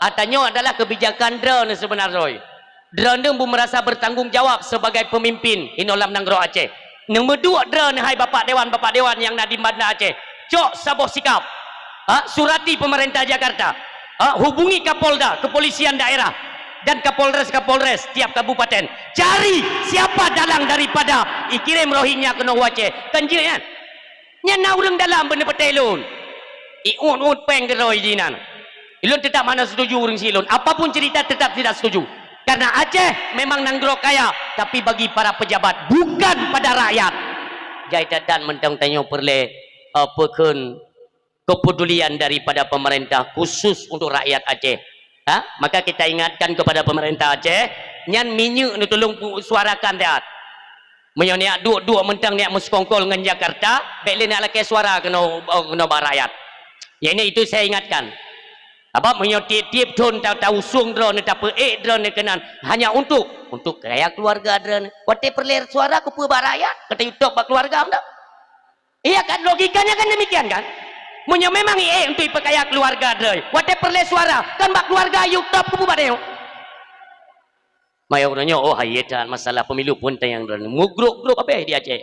ata nyoe adalah kebijakan droeneuh seubeuna droe. Droeneuh beumerasa bertanggung jawab sebagai pemimpin inoe lam nanggroe Aceh. Neumeuduek droeneuh hai bapak dewan, bapak dewan nyang na di Banda Aceh. Cok saboh sikap. Ha, surati pemerintah Jakarta. Ha, hubungi Kapolda, kepolisian daerah, dan Kapolres-Kapolres tiap kabupaten. Cari siapa dalang daripada ikirém Rohingya keunoe u Aceh. Kan jeuet nyan? Nyan na ureuëng dalam beuneupeutée lôn. Iuet-uet péng keudroe jinan. Ilôn tetap hana setuju ureuëng silôn. Apapun cerita tetap tidak setuju. Karena Aceh memang nanggroe kaya, tapi bagi para pejabat, bukan pada rakyat. Jai that-that mantong tanyoe peureulée, eh, peukheun kepedulian daripada pemerintah khusus untuk rakyat Aceh. Ha? Maka kita ingatkan kepada pemerintah Aceh, nyan minyeuk neutulông pu-, suarakan that. Meunyoe neujak duek-duek mantong neujak meuseukongkol ngon Jakarta, bék lé neujak lakée suara keunoe, keunoe bak rakyat. Yang ini itu saya ingatkan. Sabab meunyoe tiep-tiep thon ta-, tausong droeneuh, tapeuék droeneuh keunan, hanya untuk, untuk kaya keluarga droeneuh. Watée peureulée suara keupeue bak rakyat, ka tayue top bak keluarga mantong. Iya kan, logikanya kan demikian kan? Meunyoe memang iék untuk ipeukaya keluarga droe, watée peureulée suara, kan bak keluarga yue top keupeue bak tanyoe. Maya uroe nyoe, oh, hai that masalah pemilu pun tayang droe. Meugrôp-grôp abéh di Aceh.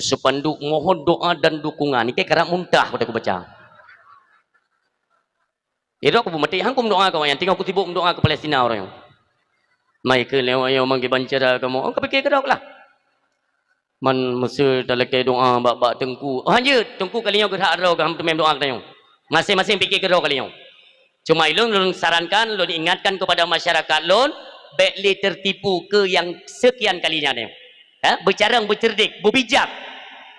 Spanduk mohon doa dan dukungan. Nike karab muntah watée kubaca. Irok ku meuti, hang ku meudoa keu awaknyan, tinggai ku sibuk meudoa keu Palestina uroe nyoe. Mai keu lewat nyoe manggé bancara kamoe, oh, ka pike keudok lah. Man meuseu talakée doa bak, bak teungku. Oh, hanjeuet, teungku kali nyoe geuhak droe, geuham teumé doa geutanyoe. Maséng-maséng pike keudroe kali nyoe. Cuma ilôn, lôn sarankan, lôn ingatkan kepada masyarakat lôn, bék lé tertipu keu nyang sekian kalinya nyoe. Ha? Beucarông, beuceurdik, beubijak.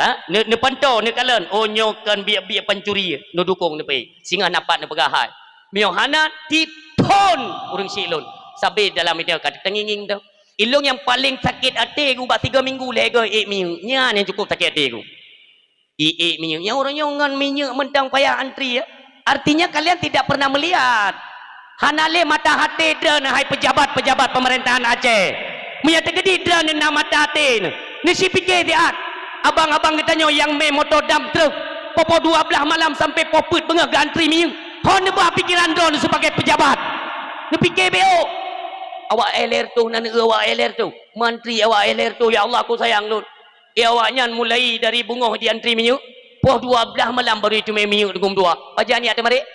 Ha? Ne-, neupantoe, neukalon, oh, nyoe kon biek-biek pancuri, neudukong, neupeuék. Singoh na pat neupeugah hai. Meunyoe hana, tiphon ureuëng syiek lôn. Sabe dalam ide ka teungieng-ngieng tu. Ilôn nyang paleng sakét até ku bak tiga minggu lhée goe ék minyeuk. Nyan nyang cukup sakét até ku. Iék minyeuk. Nyang ureuëng nyoe ngon minyeuk mantong payah antri, ya. Artinya kalian tidak pernah melihat. Hana lé mata até droeneuh hai pejabat-pejabat pemerintahan Aceh. Meunyoe teukeudi droeneuh na mata até neuh, neusipiké siat. Abang-abang geutanyoe nyang mé moto dam truk, poh dua belas malam sampai poh peuet beungoh geuantri minyeuk. Hon neuba pikiran droeneuh sebagai pejabat. Neupiké bék. Awak éh lhée reutôh na neueu awak éh lhée reutôh. Mantri awak éh lhée reutôh, ya Allah, ku sayang lôn. Di awaknyan mulai dari beungoh jiantri minyeuk, poh dua belas malam baru jiteumé minyeuk teungku meutuah. Pajan jak teumarék?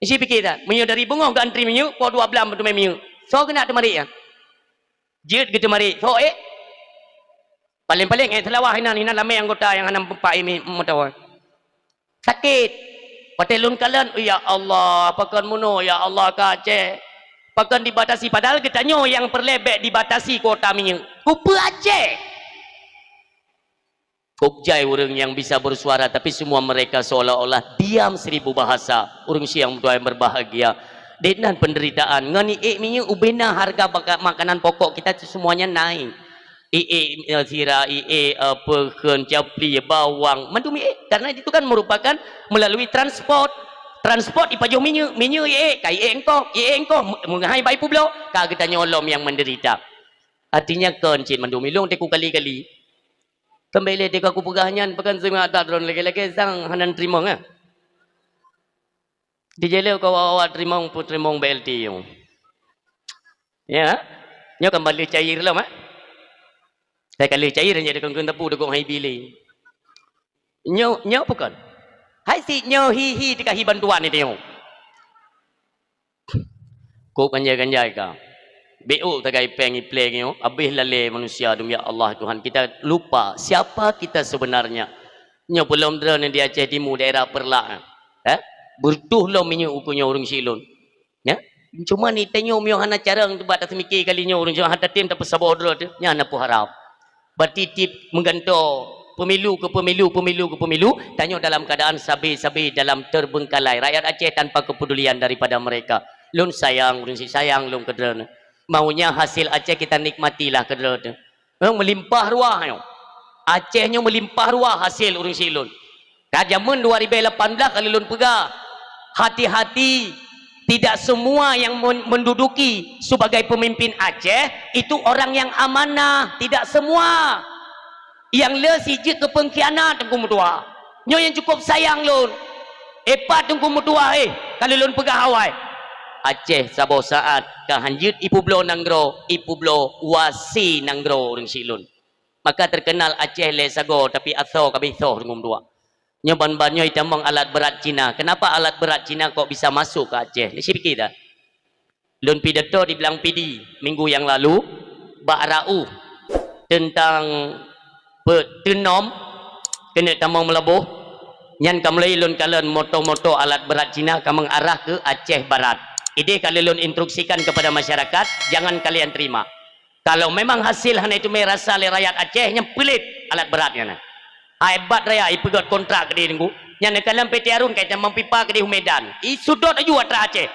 Isi piké that, meunyoe dari beungoh geuantri minyeuk, poh dua belas teumé minyeuk. Soe keuneuk teumarék nyan? Jeuet geuteumarék. Soe ék? Paleng-paleng ék Seulawah inan, inan ramé anggota nyang hana meupat imi meutuah. Sakét. Watée lôn kalon, "Ya Allah, pakon meunoe, ya Allah, keu Aceh? Pakon dibatasi?" Padahal geutanyoe nyang peureulée bék dibatasi kuota minyeuk. Keupeue Aceh? Kôb jai ureuëng nyang bisa bersuara, tapi semua mereka seolah-olah diam seribu bahasa. Ureuëng syiek nyang meutuah nyang berbahagia. Dek nan penderitaan. Ngon iék minyeuk ubena harga baka-, makanan pokok kita tu semuanya naik. Iék, eh, sira, iék, eh, peukheun, capli, bawang, mandum iék. Karena itu kan merupakan melalui transport. Transport ipajoh minyeuk, minyeuk iék, ka iék eungkôt, iék eungkôt, me-, meunghai bak ipeubloe, ka geutanyoe lom nyang menderita. Artinya kon cit mandum ilong teuk kali-kali. Keumbali teuk aku peugah nyan, pakon seungat that droeneuh lagée-lagée sang hana teurimong, eh. Dijeleu keu awak-awak teurimong, peuteurimong B L T nyoe. Ya? Nyoe kan baleueh cair lom, eh? Sai ka lheueh cair nyan dikong-kong teupeu dukong hai bili. Nyoe, nyoe bukon. Hai si nyoe hi-hi teuka hi bantuan nyoe. Kok ganjai-ganjai ka. Beuk tagai péng ipleng nyoe, habéh lalée manusia dum, ya Allah Tuhan, kita lupa siapa kita sebenarnya. Nyoe peulom droeneuh di Aceh Timu, daerah Peureulak, eh? Beureutoh lom minyeuk ukeue nyoe ureuëng syiek lôn. Ya? Cuma ni tanyoe miyueb hana carông teubat taseumiké kali nyoe ureuëng syiek hana tatem tapeusaboh droe teuh, nyan na peuharab. Berarti tieb meugantoe pemilu ke pemilu, pemilu ke pemilu, tanyoe dalam keadaan sabe-sabe dalam terbengkalai. Rakyat Aceh tanpa kepedulian daripada mereka. Lôn sayang, ureuëng syiek sayang lôn keu droeneuh. Maunya hasil Aceh kita nikmatilah keu droeneuh. Memang melimpah ruah nyoe. Aceh nyoe melimpah ruah hasil ureuëng syiek lôn. Ka jameun dua ribu lapan belas ka lôn peugah, hati-hati, tidak semua yang men-, menduduki sebagai pemimpin Aceh itu orang yang amanah, tidak semua. Nyang le sijeuet keu peungkhianat teungku meutuah. Nyoe nyang cukup sayang lôn. Epat teungku meutuah, eh, ka lôn peugah awai. Aceh saboh saat ka hanjeuet ipeubloe nanggroe, ipeubloe wasi nanggroe ureuëng syiek lôn. Maka terkenal Aceh lé sagoe, tapi asoe ka bisoe teungku meutuah. Nyoe ban-ban nyoe itamong alat berat Cina. Kenapa alat berat Cina kok bisa masuk ke Aceh? Ni sipikir dah. Lôn pidato di Blang Pidi minggu yang lalu bak Rauf tentang pe-, teunom keuneuk tamong meulaboh. Nyan ka mulai lôn kalon moto-moto alat berat Cina ka mengarah ke Aceh Barat. Idéh ka lôn instruksikan kepada masyarakat, jangan kalian terima. Kalau memang hasil hana iteumé rasa lé rakyat Aceh, nyan peulét alat berat nyan. Hai bat raya ipeugét kontrak keudéh teungku. Nyan neukalon P T Harun ka itamong pipa keudéh u Medan. Isudot aju atra Aceh.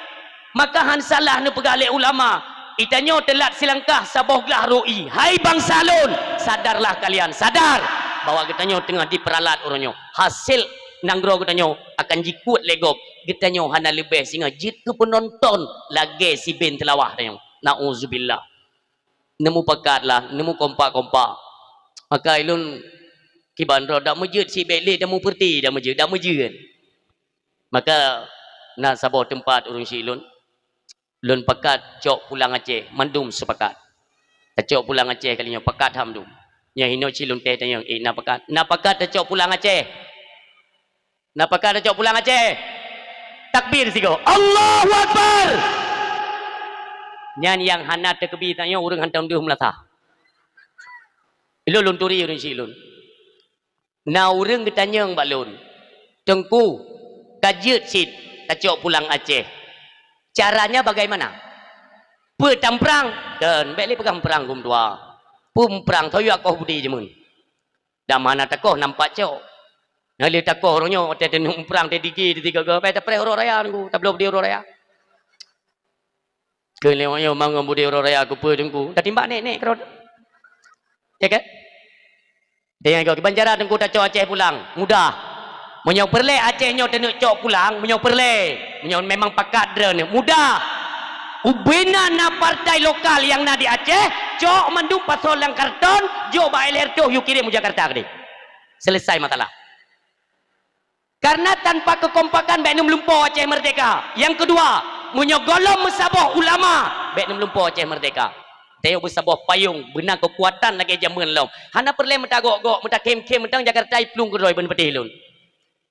Maka han salah neupeugah lé ulama, itanyoe teulat silangkah saboh glah rui. Hai bansa lôn, sadarlah kalian, sadar bahwa geutanyoe teungoh diperalat uroe nyoe. Hasil nanggroe geutanyoe akan jikuet lé gob. Geutanyoe hana leubeh singoh jeuet keu peunonton lagée si Ben Seulawah tanyoe. Nauzubillah. Neumupakat lah, neumukompak-kompak. Maka ilôn kiban droe dak meujeuet sibék lé, dak meupeurti dak meujeuet, dak meujeuet. Maka na saboh teumpat ureuëng syiek lôn, lôn pakat cok pulang Aceh, mandum seupakat. Tacok pulang Aceh kali nyoe, pakat ham dum. Nyan hinoe cit lôn teh tanyong, "Eh, na pakat?" "Na pakat tacok pulang Aceh." "Na pakat tacok pulang Aceh?" Takbir sigoe. Allahu Akbar. Nyan nyang hana takbir tanyoe ureuëng hantom deuh meulasah. Ilôn lôn turi ureuëng syiek lôn. Na ureuëng geutanyong bak lôn, "Teungku, ka jeuet cit tacok pulang Aceh. Caranya bagaimana? Peue tamprang?" "Kon, bék lé peugah meuprang gum dua. Peue meuprang, soe yue akoh budi jameun. Dak mana takoh nampak cok. Na lé takoh uroe nyoe, watée teuneuk meuprang teuh digi teuh tiga-tiga, bék tapreh uroe raya nunggu, tabloe budi uroe raya." Keu lewat nyoe mangat budi uroe raya keupeue teungku. Tatimbak nek-nek keudroe. Ya kan? Teuingat goe, kiban cara teungku tacok Aceh pulang. Mudah. Meunyoe peureulée Aceh nyoe teuneuk cok pulang, meunyoe peureulée, meunyoe memang pakat droeneuh, mudah. Ubena na partai lokal nyang na di Aceh, cok mandum pasol lam karton, jok bak L R toh, yue kirém u Jakarta keudeh. Selesai masalah. Karena tanpa kekompakan bék neumeulumpoe Aceh merdeka. Nyang keudua, meunyoe gohlom meusaboh ulama, bék neumeulumpoe Aceh merdeka. Tayue beusaboh payong, beuna keukuatan lagée jameun lom. Hana peureulée meutagok-gok, meutakém-kém, mantong Jakarta iplueng keudroe beuneupeutéh lôn.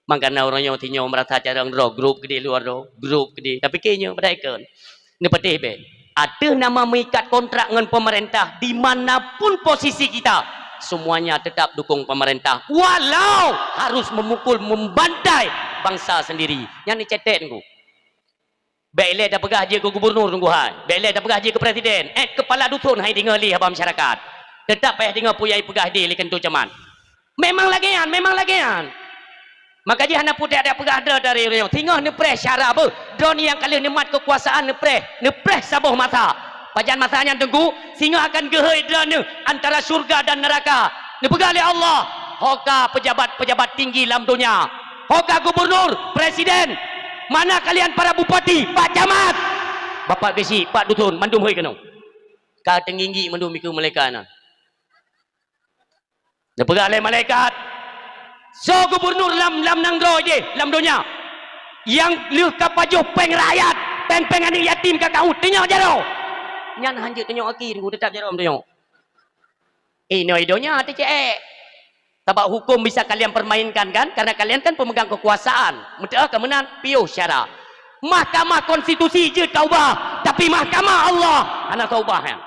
Mangkana uroe nyoe sinyoe meurasa carông droe, grup keudeh luwa droe, grup keudeh. Tapi keu nyoe padahai kon. Neupatéh bék. Ateueh nama meuikat kontrak ngon pemerintah, di mana pun posisi kita, semuanya tetap dukung pemerintah, walau harus memukul, membantai bangsa sendiri. Nyan neucetek teungku. Bék ilée tapeugah jeuet keu gubernur teungku hai. Bék ilée tapeugah jeuet keu presiden. Eh, kepala dusun hai deungoe lé haba masyarakat. Tetap payah deungoe peue nyang ipeugah deh lé keuntô camat. Memang lagée nyan, memang lagée nyan. Maka jih hana putéh adak peugah droe dari ureuëng nyoe. Singoh neupreh syara beuh. Droe nyang ka lheueh neumat keukuasaan neupreh, neupreh saboh masa. Pajan masa nyan teungku, singoh akan geuhôi droeneuh antara syurga dan neuraka. Neupeugah lé Allah, "Ho ka pejabat-pejabat tinggi lam donya. Ho ka gubernur, presiden. Mana kalian para bupati, pak camat?" Bapak geuchik, pak dusun, mandum hôi keunoe. Ka teunginggi mandum dikeue malaikat nyan. Neupeugah lé malaikat, "Soe gubernur lam, lam nanggroe jih, lam donya, nyang lheueh ka pajoh péng rakyat, péng-péng aneuëk yatim ka kaôt, tunyok jaroe." Nyan han jeuet tunyok aki, teungku, teutap jaroe tunyok. Inoe donya teucék. Sabab hukum bisa kalian permainkan kan? Karena kalian kan pemegang kekuasaan. Meuteuk ka meunan piôh syara. Mahkamah Konstitusi jeuet ka ubah, tapi Mahkamah Allah hana ka ubah nyan.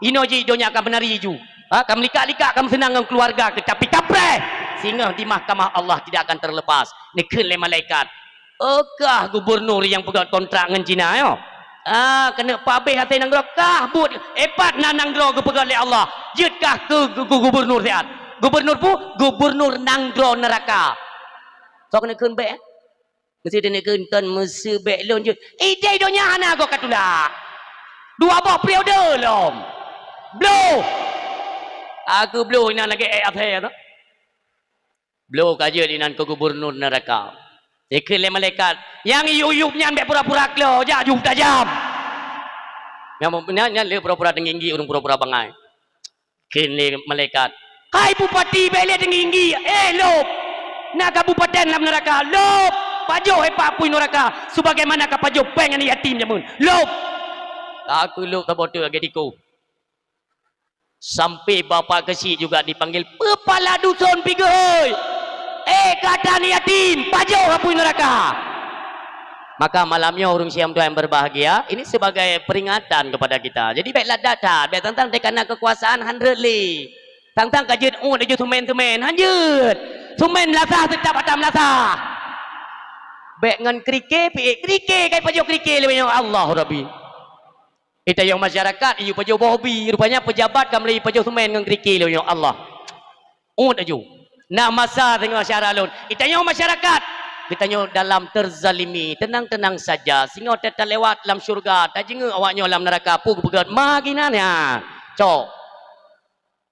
Inoe jih donya ka meunari ju. Ha, ka meulikak-likak, ka meuseunang ngon keuluwarga, tapi kapreh. Singoh di Mahkamah Allah tidak akan terlepas. Neukheun lé malaikat, "Oh, kah gubernur nyang peugét kontrak ngon Cina nyoe? Ah, keuneuk pabéh até nanggroe kah buet, eh, pat na nanggroe geupeugét lé Allah. Jeuet kah keu gu-, gu-, gubernur siat. Gubernur peue? Gubernur nanggroe neuraka." Soe keuneuk kheun bék, eh? Meusé teuneuk kheun kon meusé bék lôn jeuet. Idéh donya hana goe ka tulak. Dua boh periode lom. Bloh. Aku bloh inan lagée ék aphé tu. Bloh ka jeuet inan keu gubernur neuraka. Dikheun lé malaikat, "Nyang yub-yub nyan bék pura-pura klo, jak yub tajam." Nyang nyan, nyan lé pura-pura teunginggi, ureuëng pura-pura bangai. Kheun lé malaikat, "Hai bupati, bék lé teunginggi, eh, lôb! Na kabupaten lam neuraka, lôb! Pajoh épak apui neuraka, sebagaimana kapajoh péng aneuëk yatim jameun. Lôb!" Ka keu lôb saboh teuk lagée tikoh. Sampai bapak keuchik juga dipanggil, "Peue pala duson pi geuhôi! Eh, gata ni yatim, pajoh apui neuraka!" Maka malam nyoe ureuëng siam tuan yang berbahagia, ini sebagai peringatan kepada kita. Jadi bék ladat that, bék tang-tang teuka na keukuasaan han rhot lé. Tang-tang ka jeuet uet laju seumén-seumén, han jeuet. Seumén meulasah teutap ata meulasah. Bék ngon krike, piék krike, kai pajoh krike lé nyoe Allah Rabbi. Geutanyoe masyarakat, iyue pajoh boh bi, rupanya pejabat ka meulai pajoh seumén ngon krike lé nyoe Allah. Uet laju. Na masa singoh syara lôn. Geutanyoe masyarakat, geutanyoe dalam terzalimi, tenang-tenang saja. Singoh ta-, talewat lam syurga, tajeungeuk awak nyoe lam neuraka, peue geupeugét, ma ginan nyan. Cok.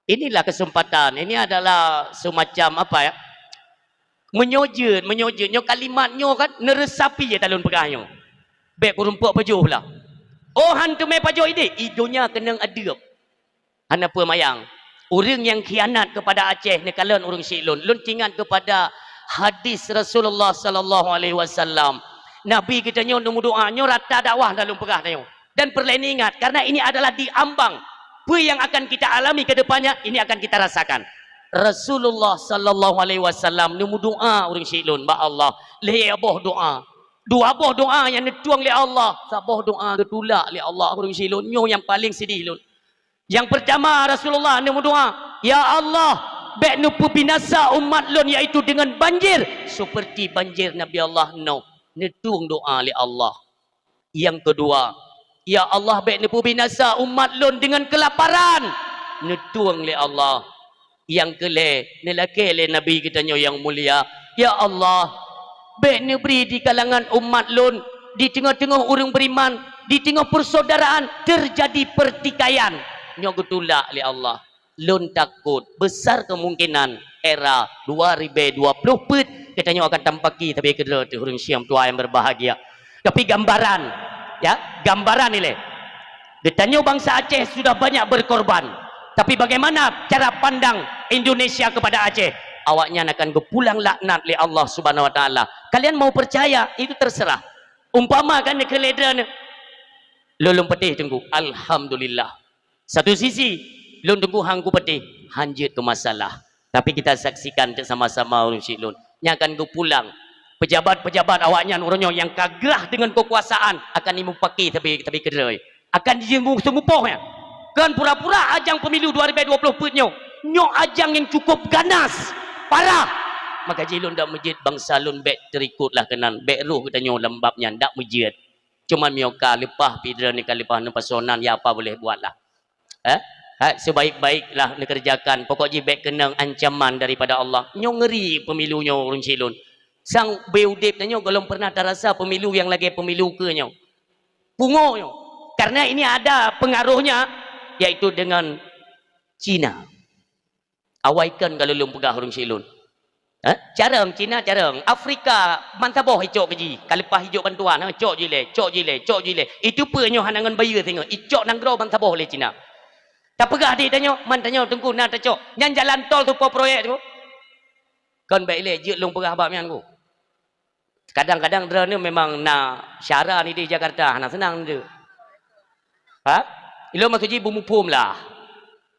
Inilah kesempatan. Ini adalah semacam apa ya? Meunyoe jeuet, meunyoe jeuet, nyoe kalimat nyoe kan neuresapi ya talon peugah nyoe. Bék kurumpok pajoh lah. Oh, han teumé pajoh idéh, i donya keunong adeueb. Hana peue mayang. Ureuëng nyang khianat keupada Aceh neukalon ureuëng syiek lôn. Lôn teuingat keupada hadis Rasulullah sallallahu alaihi wasallam. Nabi geutanyoe neumeudoá, nyoe rata dakwah dah lôn peugah tanyoe. Dan peureulée neuingat, karena ini adalah di ambang. Peue nyang akan kita alami ke depannya, ini akan kita rasakan. Rasulullah sallallahu alaihi wasallam neumeudoá ureuëng syiek lôn bak Allah. Lhée boh doá. Dua boh doa nyang neutueng lé Allah, saboh doa geutulak lé Allah. Ureuëng syedara lôn, nyoe nyang paleng sedih lôn. Nyang peurtama, Rasulullah neumeudoa, "Ya Allah, bék neupeubinasa umat lôn, yaitu deungon banjir seperti banjir Nabi Allah Nuh." Neutueng doa lé Allah. Nyang keudua, "Ya Allah, bék neupeubinasa umat lôn deungon keulaparan." Neutueng lé Allah. Nyang keulhée, neulakée lé Nabi geutanyoe nyang mulia, "Ya Allah, bék neubri di kalangan umat lôn, di teungoh-teungoh ureuëng beriman, di teungoh persaudaraan teujadi peurtikaian." Nyoe geutulak lé Allah. Lôn takot, besar kemungkinan era dua ribée dua ploh peuet geutanyoe akan tampaki sabe keudroe teuh, ureuëng syedara nyang berbahagia. Tapi gambaran, ya, gambaran ilée. Geutanyoe bangsa Aceh sudah banyak berkorban. Tapi bagaimana cara pandang Indonesia kepada Aceh? Awaknyan akan geupulang laknat lé Allah Subhanahu wa Taala. Kalian mau percaya, itu terserah. Umpama kan neukalon lé droeneuh, lôn lôn peudeh teungku, alhamdulillah. Satu sisi, lôn teungku han kupeudeh, han jeuet keu masalah. Tapi kita saksikan teuk sama-sama ureuëng syedara lôn. Nyan akan geupulang. Pejabat-pejabat awaknyan uroe nyoe nyang ka grah deungon keukuasaan akan jimupake sabe, sabe keudroe. Akan jiseumeupôh nyan. Kon pura-pura ajang pemilu dua ribée dua ploh peuet nyoe. Nyoe ajang nyang cukup ganas, parah. Maka jih lôn dak meujeuet bangsa lôn bék teurikot lah keunan, bék rôh geutanyoe lam bab nyan, dak meujeuet. Cuman meunyoe ka leupah pih droeneuh ka leupah neupasoe nan, ya apa boleh buat lah. Eh? Ha, sebaik-baiklah neukeureujakan. Pokok jih bék keunong ancaman daripada Allah. Nyoe ngeri pemilu nyoe ureuëng syedara lôn. Sang beu udeb tanyoe gohlom pernah tarasa pemilu nyang lagée pemilu keu nyoe. Pungo nyoe. Karena ini ada pengaruhnya, yaitu dengan Cina. Awai kon ka lôn peugah ureuëng syedara lôn. Eh? Carông, Cina carông. Afrika, bansaboh icok keu jih. Ka leupah ijok bantuan, ha, cok jih lé, cok jih lé, cok jih lé. Itu peue nyoe hana ngon bayeue singoh. Icok nanggroe bansaboh lé Cina. Tapeugah di tanyoe, man tanyoe teungku na tacok. Nyan jalan tol tu po proyek tu. Kon bék ilée jeuet lôn peugah bak nyan ku. Kadang-kadang droeneuh memang na syara ni di Jakarta, hana seunang nyoe. Ha? Ilôn maksud jih beumuphom lah.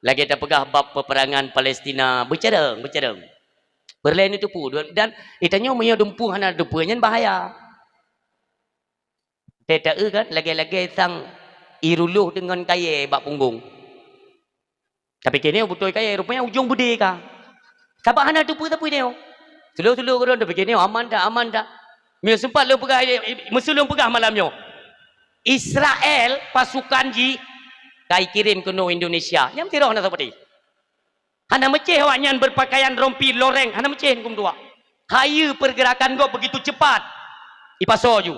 Lagée tapeugah bab peperangan Palestina, beucarông, beucarông. Peureulée neuteupeue, dan geutanyoe meunyoe dumpeue hana teupeue, nyan bahaya. Teu-teu kan, lagée-lagée sang iruluh deungon kayée bak punggong. Tapi keuneuk beutôi kayée, rupanya ujong beudé ka. Sabab hana teupeue sapeue nyoe. Sulu-sulu keudroe, tapi keuneuk aman that, aman that. Meunyoe sempat lôn peugah, eh, eh, meuseu lôn peugah malam nyoe. Israel pasukan jih ka ikirém keunoe Indonesia. Nyang tiroh na seperti. Hana meucéh awaknyan berpakaian rompi loreng, hana meucéh huköm dua. Hayeue pergerakan gob begitu cepat. Ipasoe ju.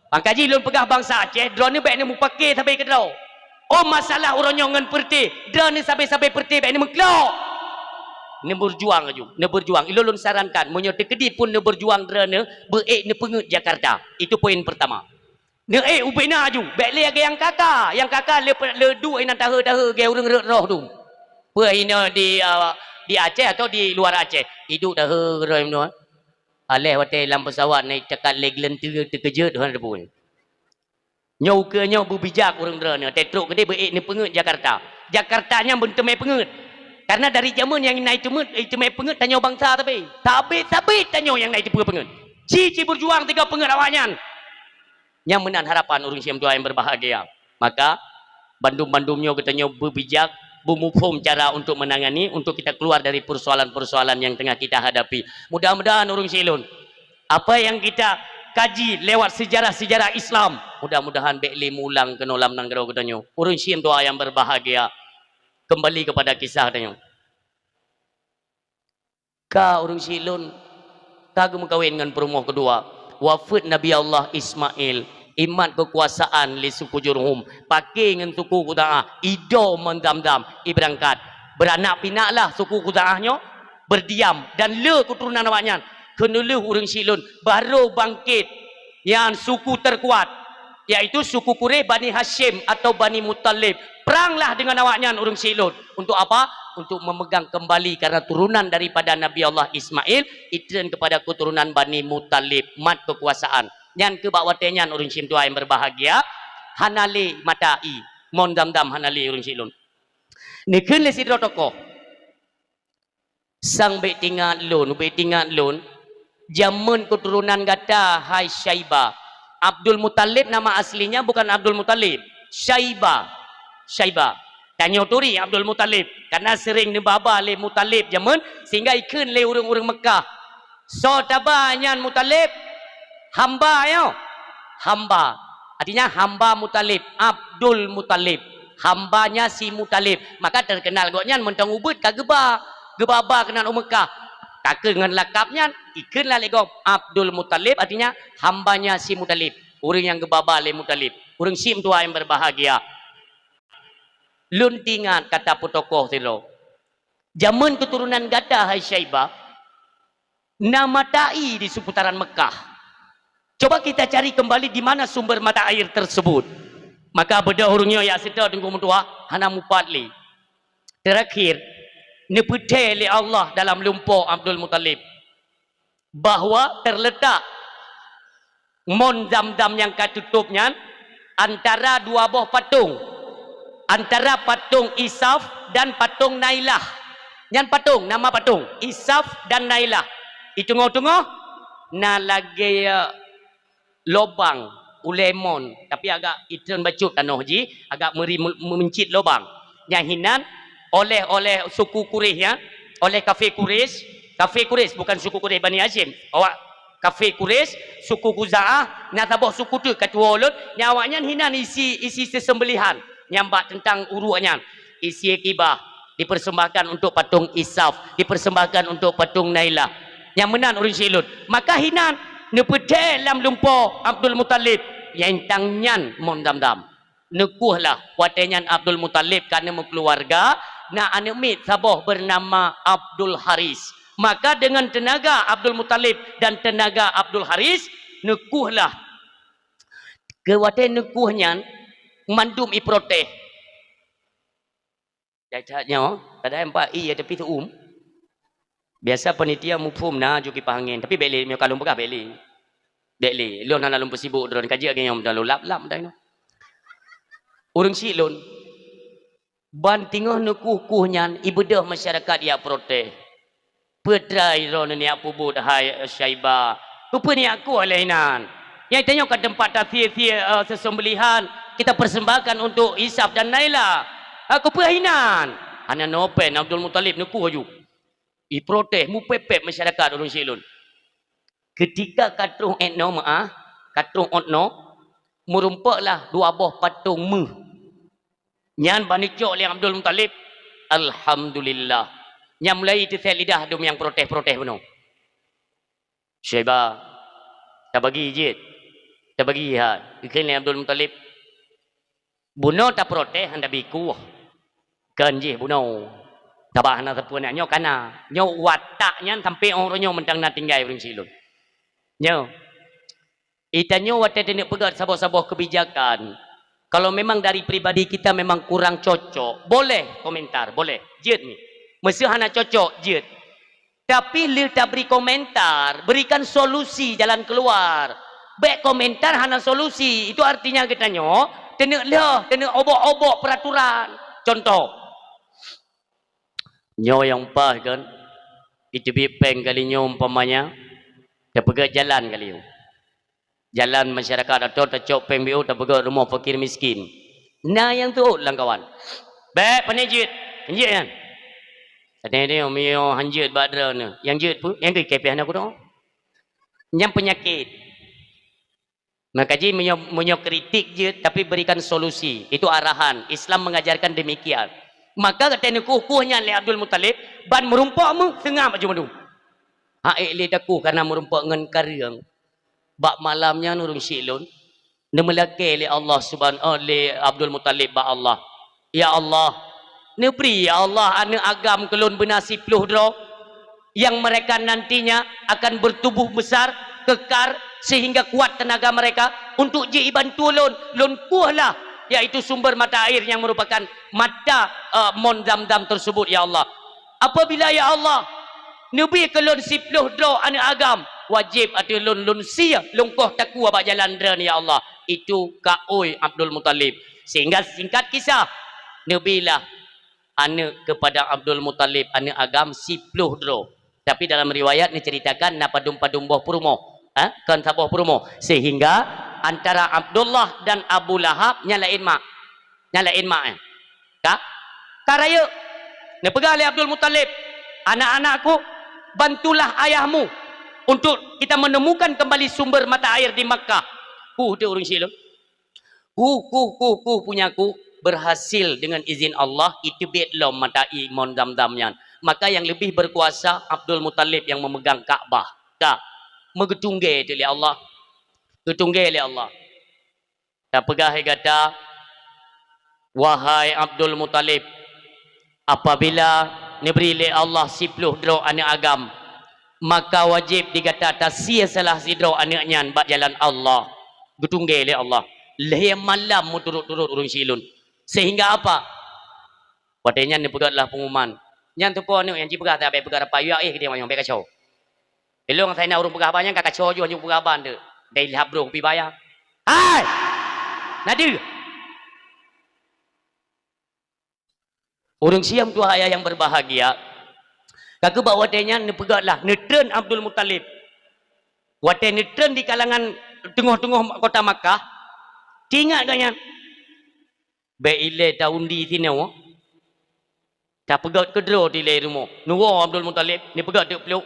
Maka jih lôn peugah bansa Aceh, droeneuh bék neumupake sabe keudroe. Oh, masalah uroe nyoe ngon peureuté, droeneuh sabe-sabe peureuté bék neumeuklok. Neubeujuang aju, neubeujuang. Ilôn lôn sarankan, meunyoe teukeudi pun neubeujuang droeneuh, beuék neupeungeut Jakarta. Itu poin pertama. Neuék ubena aju, bék lé lagée nyang kaka. Nyang kaka le, le duek inan tahe-tahe gée ureuëng rot roh tu. Peue inoe di, ah, di Aceh atau di luar Aceh? Iduek tahe roh inoe. Aléh watée lam pesawat na itekat lé geuleunteue teukeujot hana teupeue. Nyoe ukeue nyoe beubijak ureuëng droeneuh, watée trok keudeh beuék neupeungeut Jakarta. Jakarta nyan beunteumé peungeut. Karena dari jameun nyang na iteumé, iteumé peungeut tanyoe bansa tapi. Sabé-sabé tanyoe nyang na iteupeue peungeut. Ci-ci beujuang tiga peungeut awaknyan. Nyang meunan harapan ureuëng syedara nyang berbahagia. Maka, bandum-bandum nyoe geutanyoe beubijak, beumuphom cara untuk menangani, untuk kita keluar dari persoalan-persoalan yang tengah kita hadapi. Mudah-mudahan ureuëng syedara, apa yang kita kaji lewat sejarah-sejarah Islam, mudah-mudahan bék lé meuulang keunoe lam nanggroe geutanyoe. Ureuëng syedara nyang berbahagia, kembali kepada kisah tanyoe. Ka ureuëng syedara, ka geumeukawen ngon peurumoh keudua. Wafeuet Nabi Allah Ismail, imat keukuasaan lé suku Jurhum, paké ngon suku Khuza'ah, ido mon Zamzam, ibeurangkat. Beuranak pinaklah suku Khuza'ah nyoe, beurdiam, dan le keuturonan awaknyan. Keuneulheueh ureuëng syedara, barô bangkét nyan suku terkuat, yaitu suku Quraisy, Bani Hasyim atau Bani Muthalib. Peranglah dengan awaknyan ureuëng syedara. Untuk apa? Untuk memegang kembali, karena turunan daripada Nabi Allah Ismail, itreun kepada keturunan Bani Muthalib, mat keukuasaan. Nyan keuh bak watée nyan ureuëng syedara nyang berbahagia, hana lé mata ie, mon Zamzam hana lé ureuëng syedara. Neukheun lé sidroe tokoh. Sang bék tingat lôn, bék tingat lôn, jameun keuturonan gata, hai Syaibah, Abdul Muthalib nama aslinya bukan Abdul Muthalib, Syaibah. Syaibah. Tanyoe turi Abdul Muthalib, karena sering neubaba lé Muthalib jameun, sehingga ikheun lé ureuëng-ureuëng Mekkah, "Soe taba nyan Muthalib?" "Hamba nyoe." "Hamba." Artinya hamba Muthalib, Abdul Muthalib. Hambanya si Muthalib. Maka terkenal gobnyan mantong ubit ka geuba, geubaba keunan u Mekkah. Ka keu ngon lakab nyan, ikheun lah lé gob Abdul Muthalib, artinya hambanya si Muthalib. Ureuëng nyang geubaba lé Muthalib. Ureuëng syiek meutuah nyang berbahagia. Lôn teuingat kata peutokoh sidroe. Jameun keuturonan gata, hai Syaibah, na mata air di seputaran Mekkah. Coba kita cari kembali di mana sumber mata air tersebut. Maka beudôh ureuëng nyoe jak seutôt teungku meutuah, hana mupat lé. Terakhir, neupeuthée lé Allah dalam lumpoe Abdul Muthalib bahwa terletak mon Zamzam nyang ka tutôp nyan antara dua boh patong, antara patong Isaf dan patong Nailah. Nyan patong, nama patong, Isaf dan Nailah. Di teungoh-teungoh na lagée lobang ulée mon, tapi agak itreun bacut tanoh jih, agak meuri me-, meuncit lobang. Nyang hinan oleh, oleh suku Quraisy, ya, oleh kafé Quraisy, kafé Quraisy, bukan suku Quraisy Bani Hasyim. Awak kafé Quraisy, suku Khuza'ah, na saboh suku teuk ka tuwoe lôn, nyang awaknyan hinan isi, isi seuseumbelihan nyang bak teuntang uruek nyan. Isi kibah dipersembahkan untuk patung Isaf, dipersembahkan untuk patung Nailah. Nyang meunan ureuëng syiek lôn. Maka hinan neupeuthée lam lumpoe Abdul Muthalib, nyang tang nyan mon Zamzam. Neukueh lah, watée nyan Abdul Muthalib ka neumeukeuluwarga, na aneuëk miet saboh beunama Abdul Haris. Maka deungon teunaga Abdul Muthalib dan teunaga Abdul Haris, neukueh lah. Keu watée neukueh nyan, mandum iprotes. That-that nyoe, kadang empat i ya, tapi seuuem. Biasa panitia muphom na ju kipah angén, tapi bék lé, meunyoe ka lôn peugah bék lé. Bék lé, lôn hana lôn peusibuk droe, ka jeuet lagée nyoe, lôn lap-lap dah nyoe. Ureuëng syiek lôn. Ban teungoh neukueh-kueh nyan, ibeudôh masyarakat jak protes. Peue treuk droeneuh neujak peubuet hai Syaibah? Keupeue neujak kueh lé inan? Nyang tanyoe ka teumpat tasie-sie, eh, seuseumbelihan kita persembahkan untuk Isaf dan Nailah. Ah, keupeue inan? Hana noe péng, Abdul Muthalib neukueh aju. Iprotes, mupépét masyarakat ureuëng syiek lôn. Keutika ka troh étnoe meuáh, ka troh étnoe, meurumpok lah dua boh patong méuh. Nyan ban neucok lé Abdul Muthalib, alhamdulillah. Nyan mulai teuset lidah dum nyang protes-protes bunoe. Syaibah, tabagi jeuet, tabagi hai, geukheun lé Abdul Muthalib. Bunoe taprotes hana bikueh. Kon jih bunoe. Sabab hana sapeue nyoe kana. Nyoe watak nyan sampai uroe nyoe mantong na tinggai ureuëng syiek lôn. Nyoe. Itanyoe watée taneuk peugét saboh-saboh kebijakan, kalau memang dari pribadi kita memang kurang cocok, boleh komentar, boleh. Jeuet ni. Meuseu hana cocok, jeuet. Tapi le tabri komentar, berikan solusi jalan keluar. Bék komentar hana solusi, itu artinya geutanyoe taneuk lheueh, taneuk obok-obok peraturan. Contoh, nyoe nyang paih kan, iteubiet péng kali nyoe umpamanya, tapeugét jalan kali nyoe. Jalan masyarakat atau tacok péng B O tapeugét rumoh fakir miskin. Na nyang teuôt lam kawan. Bék pané jeuet. Jeuet nyan. Teuntèe nyoe meunyoe han jeuet bak droeneuh. Nyang jeuet peue? Nyang keu kepeh aneuk kudo. Nyang peunyakét. Maka jih meunyoe, meunyoe kritik jeuet, tapi berikan solusi. Itu arahan. Islam mengajarkan demikian. Maka gata neukueh-kueh nyan lé Abdul Muthalib, ban meurumpok meuh seungab aju mandum. Hak ék lé takueh kareuna meurumpok ngon kareueng. Bak malam nyan ureueng syiek lôn, neumeulakée lé Allah Subhan-, oh, lé Abdul Muthalib bak Allah, "Ya Allah, neubri, ya Allah, aneuk agam keu lôn beuna siploh droe, yang mereka nantinya akan bertubuh besar, kekar, sehingga kuat tenaga mereka untuk jibantu lôn, lôn kueh lah, yaitu sumber mata air yang merupakan mata, eh, mon Zamzam tersebut, ya Allah." Apabila, ya Allah, neubri keu lôn siploh droe aneuk agam, wajéb ateueh lôn, lôn sie lôn koh takue bak jalan Droeneuh, ya Allah. Itu kaôi Abdul Muthalib. Sehingga singkat kisah, neubilah aneuk keupada Abdul Muthalib aneuk agam siploh droe. Tapi dalam riwayat neuceuritakan na padum-padum boh peurumoh, ha? Kon saboh peurumoh. Sehingga Antara Abdullah dan Abu Lahab, nyan laén mak. Nyan laén mak, eh. Ka? Ka rayeuk. Neupeugah lé Abdul Muthalib, "Anak-anakku, bantulah ayahmu untuk kita menemukan kembali sumber mata air di Makkah." Huh, teuh ureuëng syiek lôn. Huh, huh, huh, huh, punyaku berhasil dengan izin Allah, iteubiet lom mata air mon Zamzam nyan. Maka yang lebih berkuasa Abdul Muthalib yang memegang Ka'bah. Ka. Meugeutunggai teuh lé Allah. Geutunggai lé Allah. Tapeugah lé gata, "Wahai Abdul Muthalib, apabila neubri lé Allah siploh droe aneuëk agam, maka wajéb di gata tasie salah sidroe aneuëk nyan bak jalan Allah." Geutunggai lé Allah. Lhée malam meuturot-turot ureuëng syiek lôn. Sehingga apa? Watée nyan neupeugét lah pengumuman. Nyan teupeue aneuëk nyang jipeugah, "Tabek peugah rapai, eh, keu dia manyong, bek kaco." Ilong saya na ureuëng peugah haba nyan ka kaco ju hana peugah haba nteuk. Dai lhab broh kupi baya. Hai! Nadi! Ureuëng siam tuha ayah yang berbahagia, ka keuh bak watée nyan neupeugét lah, neutreun Abdul Muthalib. Watée neutreun di kalangan teungoh-teungoh kota Makkah, teuingat geuh nyan. Bék ilée ta undi sinoe, tapeugét keudroe dilée rumoh. Neuwoe Abdul Muthalib, neupeugét teuk pluek.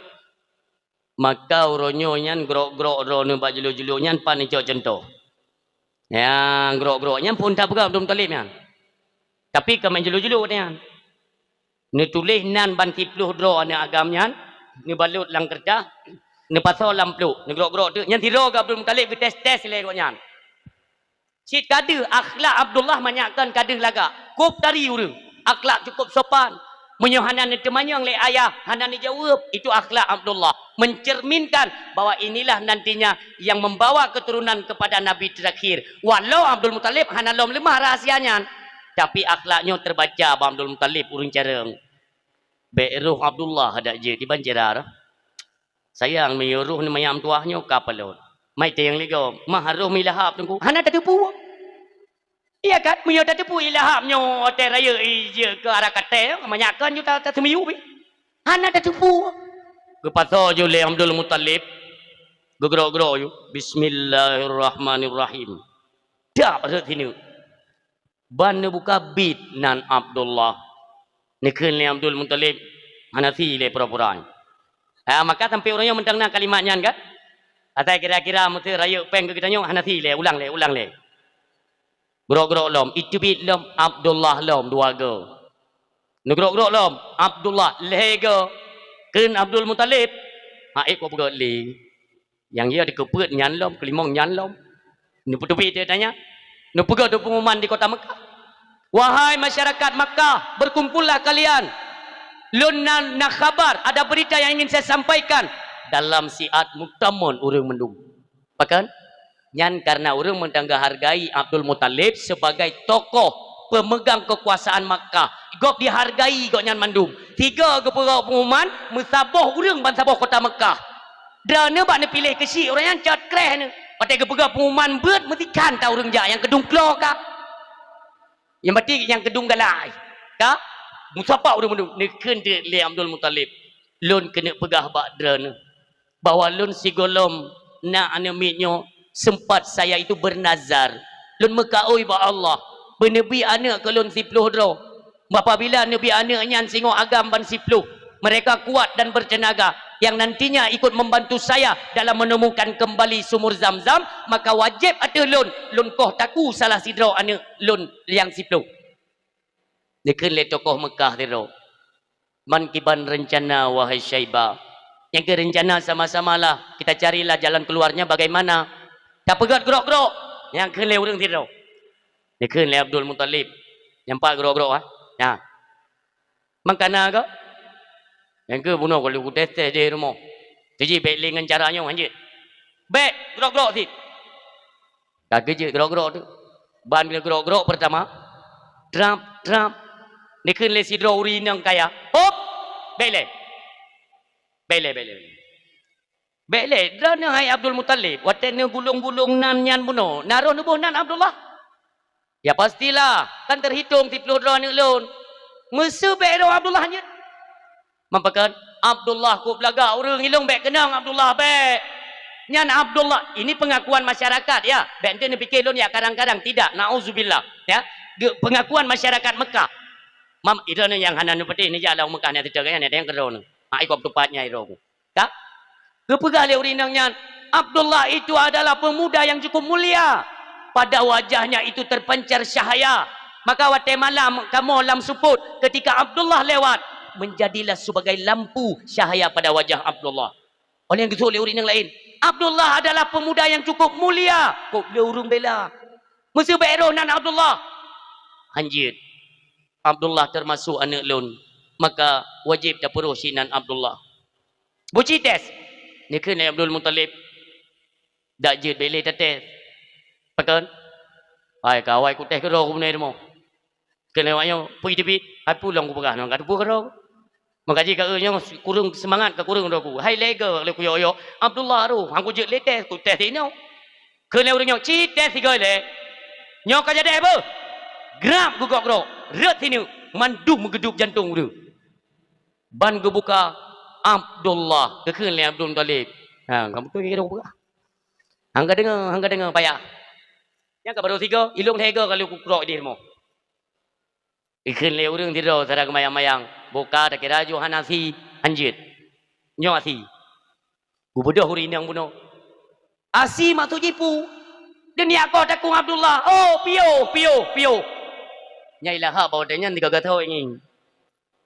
Maka uroe nyoe nyan grok-grok droeneuh bak julok-julok nyan pan neucok cuntoh. Nyang grok-grok nyan phon tapeugét Abdul Muthalib nyan. Tapi ka meuin julok-julok nyan. Neutuléh nan ban siploh droe aneuëk agam nyan, neubalot lam keureutah, neupasoe lam pluek, neugrok-grok teuk. Nyan sidroe geuh Abdul Muthalib geutés-tés lé gobnyan. Cit ka deuh akhlak Abdullah manyak kon ka deuh lagak. Kôb tari ureuëng. Akhlak cukup sopan. Meunyoe hana neuteumanyong lé ayah, hana neujaweueb, itu akhlak Abdullah. Mencerminkan bahwa inilah nantinya yang membawa keturunan kepada Nabi terakhir. Walau Abdul Muthalib hana lom leumah rahsia nyan, tapi akhlak nyoe terbaca bak Abdul Muthalib ureuëng carông. Bék roh Abdullah adak jeuet iban cira. Sayang, meunyoe roh neuh manyak meutuwah nyoe ka palot. Mai teueng lé gob, mah roh meuilahab teungku. Hana tateupeue. Iya kan? Meunyoe tateupeue ilahab nyoe watée rayeuk ijeuet keu arah katée, manyak kon ju ta-, taseumiyueb. Hana tateupeue. Geupasoe ju lé Abdul Muthalib. Geugrok-grok ju. Bismillahirrahmanirrahim. Dak rhot sineuk. Ban neubuka bit nan Abdullah. Neukheun lé Abdul Muthalib, "Hana si lé pura-pura." Ha, maka sampoe uroe nyoe mantong na kalimat nyan kan? Asai kira-kira meuseu rayeuk péng keu geutanyoe, "Hana si lé, ulang lé, ulang lé." Grok-grok lom, iteubiet lom Abdullah lom dua goe. Neugrok-grok lom Abdullah lhée goe. Kheun Abdul Muthalib, "Ha ék kok peugét lé." Nyang ya dikeupeuet nyan lom, keulimong nyan lom. Neupeuteubiet teuh nyan. Neupeugét pengumuman di kota Mekah. "Wahai masyarakat Makkah, berkumpullah kalian. Lôn na, na khabar, ada berita yang ingin saya sampaikan." Dalam siat meutamon ureuëng mandum. Pakon? Nyan karena ureuëng meudangga hargai Abdul Muthalib sebagai tokoh pemegang kekuasaan Makkah. Gob dihargai gobnyan mandum. Sigo geupeugét pengumuman, meusaboh ureuëng ban saboh kota Mekah. Droeneuh bak neupiléh keuchik uroe nyan cot kreh neuh. Watée geupeugah pengumuman beuet meusikan ta ureuëng jak nyang keudung klo ka. Nyang batik nyang keudung galai. Ka? Meusapat ureuëng mandum. Neukheun teuk lé Abdul Muthalib. Lôn keuneuk peugah bak droeneuh bahwa lôn sigohlom na aneuëk miet nyoe sempat saya itu bernazar. Lôn meukaôi bak Allah. Beuneubi aneuëk keu lôn siploh droe. Apabila neubi aneuëk nyan singoh agam ban siploh, mereka kuat dan bertenaga, yang nantinya ikut membantu saya dalam menemukan kembali sumur Zam-Zam, maka wajéb ateueh lôn, lôn koh takue salah sidroe aneuëk lôn nyang siploh. Neukheun lé tokoh Mekah sidroe, "Man kiban rencana, wahai Syaibah?" Nyang keu rencana sama-samalah, kita carilah jalan keluarnya bagaimana. Tapeugét grok-grok, nyang kheun lé ureuëng sidroe. Neukheun lé Abdul Muthalib, nyang pat grok-grok, ha? Nah. Mangkana kah? Nyang keu bunoe ka lheueh kutés-tés di rumoh. Teujih bék lé ngon cara nyoe hanjeuet. Bék, grok-grok cit. Ka geujeuet grok-grok teuk. Ban grok-grok pertama. Trap, trap. Neukheun lé sidroe ureuëng inong kaya. Hop! Bék lé. Bék lé, bék lé, bék lé. Bék lé, droeneuh hai Abdul Muthalib, watée neugulong-gulong nan nyan bunoe, na roh neuboh nan Abdullah? Ya pastilah, kan teuhitong siploh droe aneuëk lôn. Meuseu bék roh Abdullah nyan? Meupeukon, Abdullah kôb lagak ureuëng ilong bék keunong Abdullah bék. Nyan Abdullah, ini pengakuan masyarakat, ya. Bèk ente neupike lôn jak kadang-kadang, tidak. Nauzubillah, ya. Ge-, pengakuan masyarakat Mekah. Mam, droeneuh nyang hana neupeudeh, neujak lam Mekah nyan teuka nyan, ada nyang keudroe nyoe. Hak ikot teumpat nyan droe. Ka? Geupeugah lé ureueng inong nyan, "Abdullah itu adalah pemuda yang cukup mulia. Pada wajahnya itu terpancar cahaya. Maka watèe malam kamoe lam seupôt, ketika Abdullah lewat, menjadilah sebagai lampu cahaya pada wajah Abdullah." Óh lheueh nyan geuseuôt lé ureueng inong laén, "Abdullah adalah pemuda yang cukup mulia." Kok lé ureueng bela. "Meuseu bèk roh nan Abdullah?" "Hanjeuet. Abdullah termasuk aneuk lôn, maka wajéb tapeuroh si nan Abdullah." Beuci tes. Neukheun lé Abdul Muthalib, "Dak jeuet, bèk lé tates." "Pakon?" "Hai, ka awai kutes keudroe ku bunoe rumoh." Kheun lé awak nyoe, "Peue teubiet?" "Hai, peue lom kupeugah nyoe, ka teupeue keudroe." Maka jih ka, "Eh, nyoe kureueng seumangat, ka kureueng droe ku." "Hai, lé goe lé kuyok-yok, Abdullah roh, han kujeuet lé tes, kutes inoe." Kheun lé ureueng nyoe, "Ci tes sigoe lé. Nyoe ka jadeh beuh." Grab geugok-grok, rhot sineuk, mandum meugeudub jantong ureueng. Ban geubuka, Abdullah, geukheun lé Abdul Muthalib. Ha, kamoe tu kira peugah. Han ka deungoe, han ka deungoe payah. Nyan ka barô sigoe, ilôn lhèe goe ka lheueh kukrok idéh rumoh. Geukheun lé ureueng sidroe, sira geumayang-mayang, "Boh ka takira jih hana sie, hanjeuet. Nyoe sie." Geubeudôh ureueng inong bunoe. "Sie maksud jih peue?" "Deungon koh takong Abdullah." "Oh, piôh, piôh, piôh." Nyan ilahap bak watèe nyan sigoe-goe tho ngieng.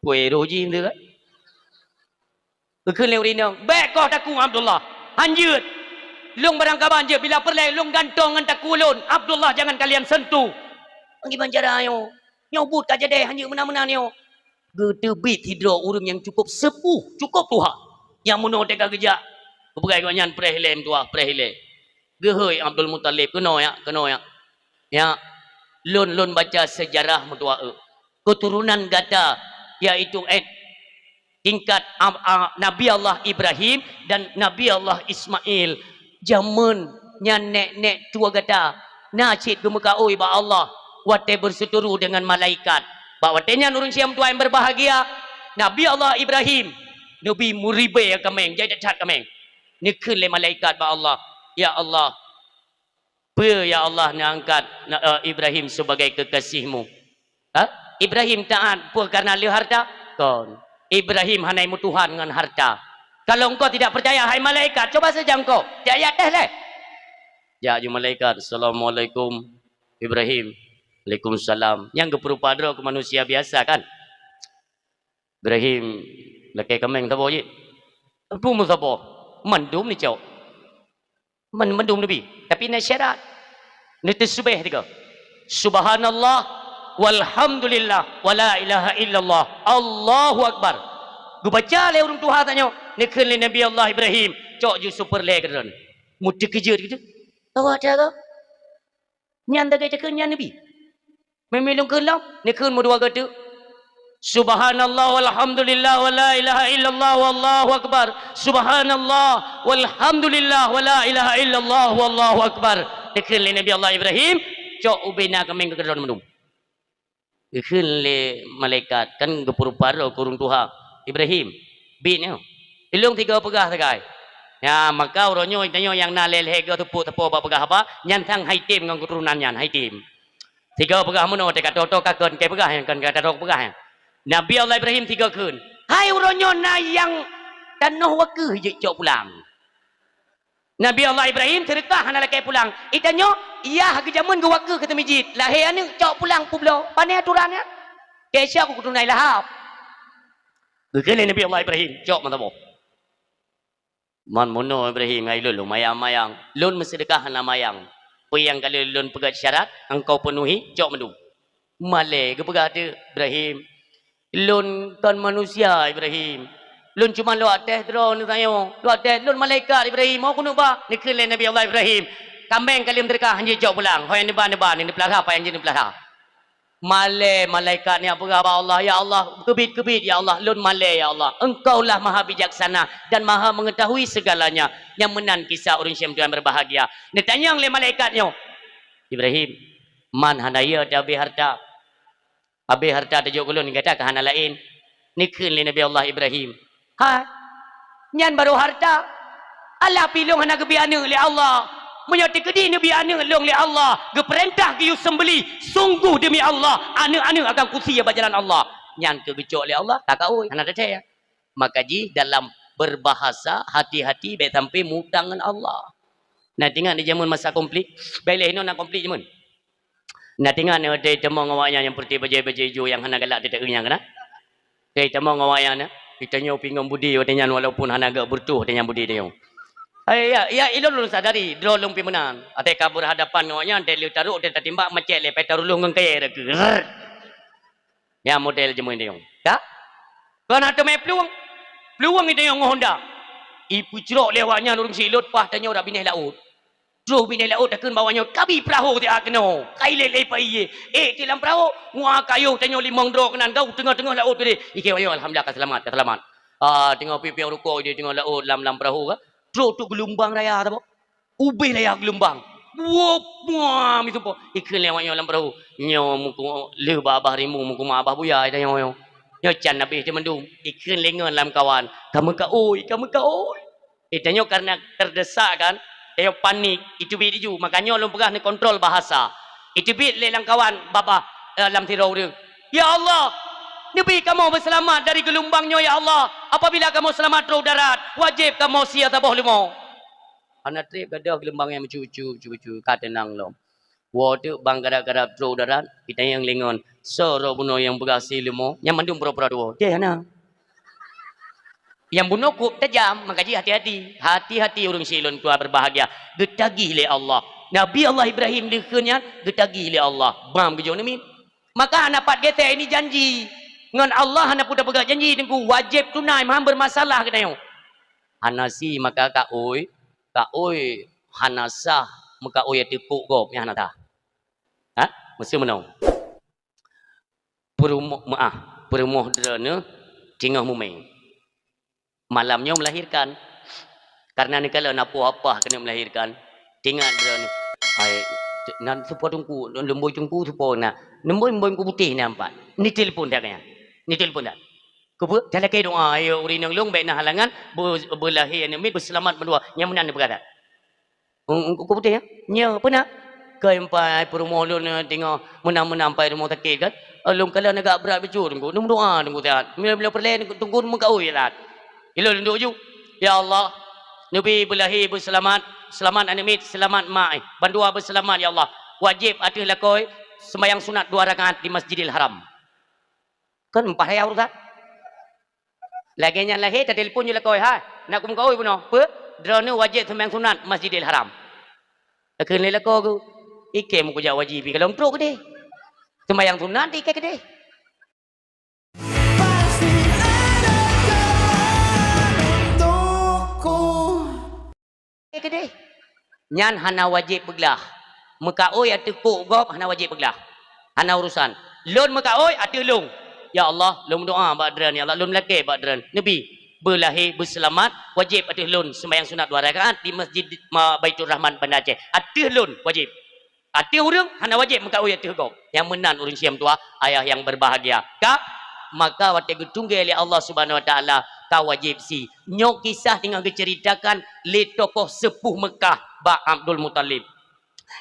Peue roh jih tu kan? Geukheun lé ureueng inong, "Bèk koh takong Abdullah. Hanjeuet. Lôn barangkaban jeuet, bila peureulèe lôn gantong ngon takue lôn. Abdullah jangan kalian sentuh." "Ngon kiban cara nyoe? Nyoe buet ka jadeh, hanjeuet meunan-meunan nyoe." Geuteubiet sidroe ureueng nyang cukup seupôh, cukup tuha. Nyang meunoe teuka geujak, geupeugah gobnyan, "Preh ilèe meutuah, preh ilèe." "Geuhôi Abdul Muthalib, keunoe jak, keunoe jak. Jak, lôn, lôn baca seujarah meutuah eu. Keuturonan gata, yaitu, eh, tingkat, a, a, Nabi Allah Ibrahim dan Nabi Allah Ismail. Jameun nyan nèk-nèk tuha gata na cit geumeukaôi bak Allah watèe beusiteuru deungon malaikat." Bak watèe nyan ureueng syedara meutuah nyang berbahagia, Nabi Allah Ibrahim neubi meuribèe kaméng, jai that-that kaméng. Neukheun lé malaikat bak Allah, "Ya Allah, peue ya Allah neuangkat na-, eh, Ibrahim sebagai kekasih-Mu?" Ha? Ibrahim taat peue kareuna le harta? Kon. Ibrahim hana meutuhan ngon harta. Kalau engkau tidak percaya, hai malaikat, coba saja engkau. Jak, jak tes lé. Jak ju malaikat, "Assalamualaikum, Ibrahim." "Waalaikumsalam." Nyang geupeurupa droe keu manusia biasa kan? "Ibrahim, lakèe kaméng saboh jih." "Peue meusaboh?" "Mandum neucok." Man-, mandum neubi, tapi na syarat. Neuteuseubeh tiga. "Subhanallah, walhamdulillah, wala ilaha illallah, Allahu Akbar." Geubaca lé ureueng tuha tanyoe, neukheun lé Nabi Allah Ibrahim, "Cok ju super lé keudroe." Meuteukeujot geuh. Awak dah ka? Nyan dagée cakeueng nyan neubi. Meunyoe lôn kheun lom, neukheun meudua goe teuk. "Subhanallah walhamdulillah wa la ilaha illallah wallahu akbar. Subhanallah walhamdulillah wa la ilaha illallah wallahu akbar." Neukheun lé Nabi Allah Ibrahim, cok ubé na kaméng keu keudroe mandum. Geukheun lé malaikat, kan geupeurupa droe keu ureueng tuha, "Ibrahim, biet nyoe. Ilôn sigoe peugah sagai." Nyan, maka uroe nyoe tanyoe nyang na lhée-lhée goe teupeu-teupeu bak peugah haba, nyan sang hai tem ngon keuturonan nyan, hai tem. Sigoe peugah meunoe, teuka toe-toe ka kon, keu peugah nyan, kon ka toe peugah nyan. Nabi Allah Ibrahim sigoe kheun, "Hai uroe nyoe na nyang tanoh wakeuh jeuet cok pulang." Nabi Allah Ibrahim seudeukah hana lakée pulang. Itanyoe, yah geujameun geuwakeuh keu teumijit, lahé aneuk cok pulang peubloe. Pane aturan nyan? Keu siat ku keuturonan lahab. Geukheun lé Nabi Allah Ibrahim, cok meusaboh. Man meunoe Ibrahim, hai lôn, lôn mayang-mayang. Lôn meuseudeukah hana mayang. Peue nyang ka lheueh lôn peugét syarat, engkau peunuhi, cok mandum. Malée geupeugah teuk Ibrahim, "Lôn kon manusia, Ibrahim. Lôn cuma lôn tes droeneuh tanyoe. Lôn tes, lôn malaikat, Ibrahim, ho keuneuk ba?" Neukheun lé Nabi Allah Ibrahim, "Kaméng ka lheueh meuseudeukah, han jeuet cok pulang. Ho nyang neuba, neuba, neupeulahra apa nyang jeuet neupeulahra." Malée malaikat nyan peugah bak Allah, "Ya Allah, keubiet-keubiet, ya Allah, lôn malée, ya Allah. Engkau lah Maha Bijaksana dan Maha Mengetahui segalanya." Nyang meunan kisah ureueng syedara berbahagia. Neutanyong lé malaikat nyoe, "Ibrahim, man hana yö teuhabéh harta?" "Habéh harta tajok keu lôn, gata ka hana laén." Neukheun lé Nabi Allah Ibrahim, "Hai, nyan barô harta. Alah pih lôn hana geubri aneuëk lé Allah. Meunyoe teukeudi neubri aneuëk lôn lé Allah, geupeurintah geuyue seumbeli, sunggoh demi Allah, aneuëk-aneuëk akan kusie bak jalan Allah. Nyan keuh geucok lé Allah, ka kaôi, hana teuthée. Maka jih dalam berbahasa, hati-hati bék sampai mutang ngon Allah. Nah, teuingat di jameun masa konflik, bék lé hinoe na konflik jameun. Nah, teuingat nyoe watée tamong awaknyan nyang peureute bajée-bajée ijo nyang hana galak teuteuk nyang kana. Watée tamong awaknyan, geutanyoe pih ngon budi watée nyan walaupun hana geuh beureutoh watée nyan budi tanyoe. Hai, ya, ya, ilôn lôn sadari, droe lôn pih meunan. Watée ka beurhadapan ngon awaknyan, watée lheueh tarok, watée tatimbak macet lé, pai tarulueng ngon kayée rakeu. Rrrr. Nyan model jameun tanyoe. Ka? Kon hana teumé plueng. Plueng tanyoe ngon honda. Ipeucrok lé awaknyan ureuëng silot paih tanyoe dak binéh laôt. Troh binéh laôt takheun bak awaknyoe, "Kabi peurahô siat keunoe, ka ilét lé ipa ié." Ék ti lam peurahô, nguak kayôh tanyoe limong droe keunan gau teungoh-teungoh laôt keudeh. Ikheun awaknyoe, "Alhamdulillah ka seulamat, ka seulamat." Ah, teungoh piôh-piôh rukok di teungoh laôt lam, lam peurahô ka. Troh tu geulumbang raya saboh. Ubé raya geulumbang. Buop, buah, misupo. Ikheun lé awaknyoe lam peurahô. Nyoe muku lheueh babah rimu, muku mabah buya tanyoe nyoe. Nyoe can habéh teuh mandum. Ikheun lé ngon lam kawan. Ka meukaôi, ka meukaôi. Eh, tanyoe karena terdesak kan, tanyoe panik, iteubiet laju. Makanya lôn peugah neukontrol bahasa. Iteubiet lé lam kawan babah, eh, lam sidroe ureuëng. "Ya Allah, neubi kamoe beuseulamat dari geulumbang nyoe, ya Allah. Apabila kamoe seulamat troh darat, wajéb kamoe sie saboh leumo." Hana treb gadôh geulumbang nyang meucu-cu, meucu-cu, ka teunang lom. Woe teuk bang gadap-gadap troh darat, itanyong lé ngon, "Soe droe bunoe nyang peugah sie leumo?" Nyan mandum pura-pura tuwoe. Deh hana. Nyang bunoe kok tajam, maka jih hati-hati. Hati-hati ureuëng silôn tuha berbahagia. Geutagih lé Allah. Nabi Allah Ibrahim dikheun nyan geutagih lé Allah. Bam geujok neumiet. Maka hana pat geusé ini janji. Ngon Allah hana peue tapeugah janji, Teungku. Wajéb tunai, meuhan bermasalah geutanyoe. Hana sie maka kaôi, kaôi hana sah meukaôi ateueh kok gob nyang hana sah. Ha? Meuseu meunoe. Peurumoh, meuáh, peurumoh droeneuh teungoh mumé. Malam nyoe melahirkan. Karena neukalon apoh apah keuneuk melahirkan. Teuingat droeneuh, "Hai, nan soe po Teungku, lôn boi Teungku soe po na. Lôn boi, boi Teungku putéh na empat." Neutelepon that nyan. Neutelepon that. Keupeue? Talakée doa, "Ayo ureuëng inong lôn bék na halangan, beu-, beulahé aneuëk miet beuseulamat mandua." Nyang meunan neupeugah that. Ung-, ung-, Teungku putéh, ya? Nyoe, peue na? Keu empai peurumoh lôn, eh, teungoh meunang-meunang empai rumoh sakét kan? Eh, lôn kalon agak brat bacut, Teungku. Lôn meudoa, Teungku, sehat. Bila, bila peureulée, Teungku, Teungku meukaôi, ya, sehat. Ilôn lôn duek ju. Ya Allah, neubi beulahé beuseulamat, seulamat aneuëk miet, seulamat mak, eh. Bandua beuseulamat, ya Allah. Wajéb ateueh lakoe seumayang sunat dua rakaat di Masjidil Haram. Kan empat raya urusan. Lagée nyan lahé, tatelepon ju lakoe, "Hai, nak kumeukaôi bunoe." "Peue?" "Droeneuh wajéb seumayang sunat Masjidil Haram." Takheun lé lakoe geuh, "Ikém kujak wajéb pih ka lôn trok keudeh. Seumayang sunat ikém keudeh." Pasti ada jalan untukku. Keudeh. Nyan hana wajéb peuglah. Meukaôi ateueh kok gob hana wajéb peuglah. Hana urusan. Lôn meukaôi ateueh lôn. Ya Allah, lôn meudoa bak droen, ya Allah, lôn meulakée bak droen. Neubi, beulahé, beuseulamat, wajéb ateueh lôn seumayang sunat dua rakaat di Masjid ma-, Baiturrahman Banda Aceh. Ateueh lôn wajéb. Ateueh ureuëng hana wajéb meukaôi ateueh gob. Nyang meunan ureuëng siom tuha, ayah yang berbahagia. Ka, maka watée geutunggée lé Allah Subhanahu Wa Taala, ka wajéb sie. Nyoe kisah teungoh geuceuritakan lé tokoh seupuh Meukah bak Abdul Muthalib.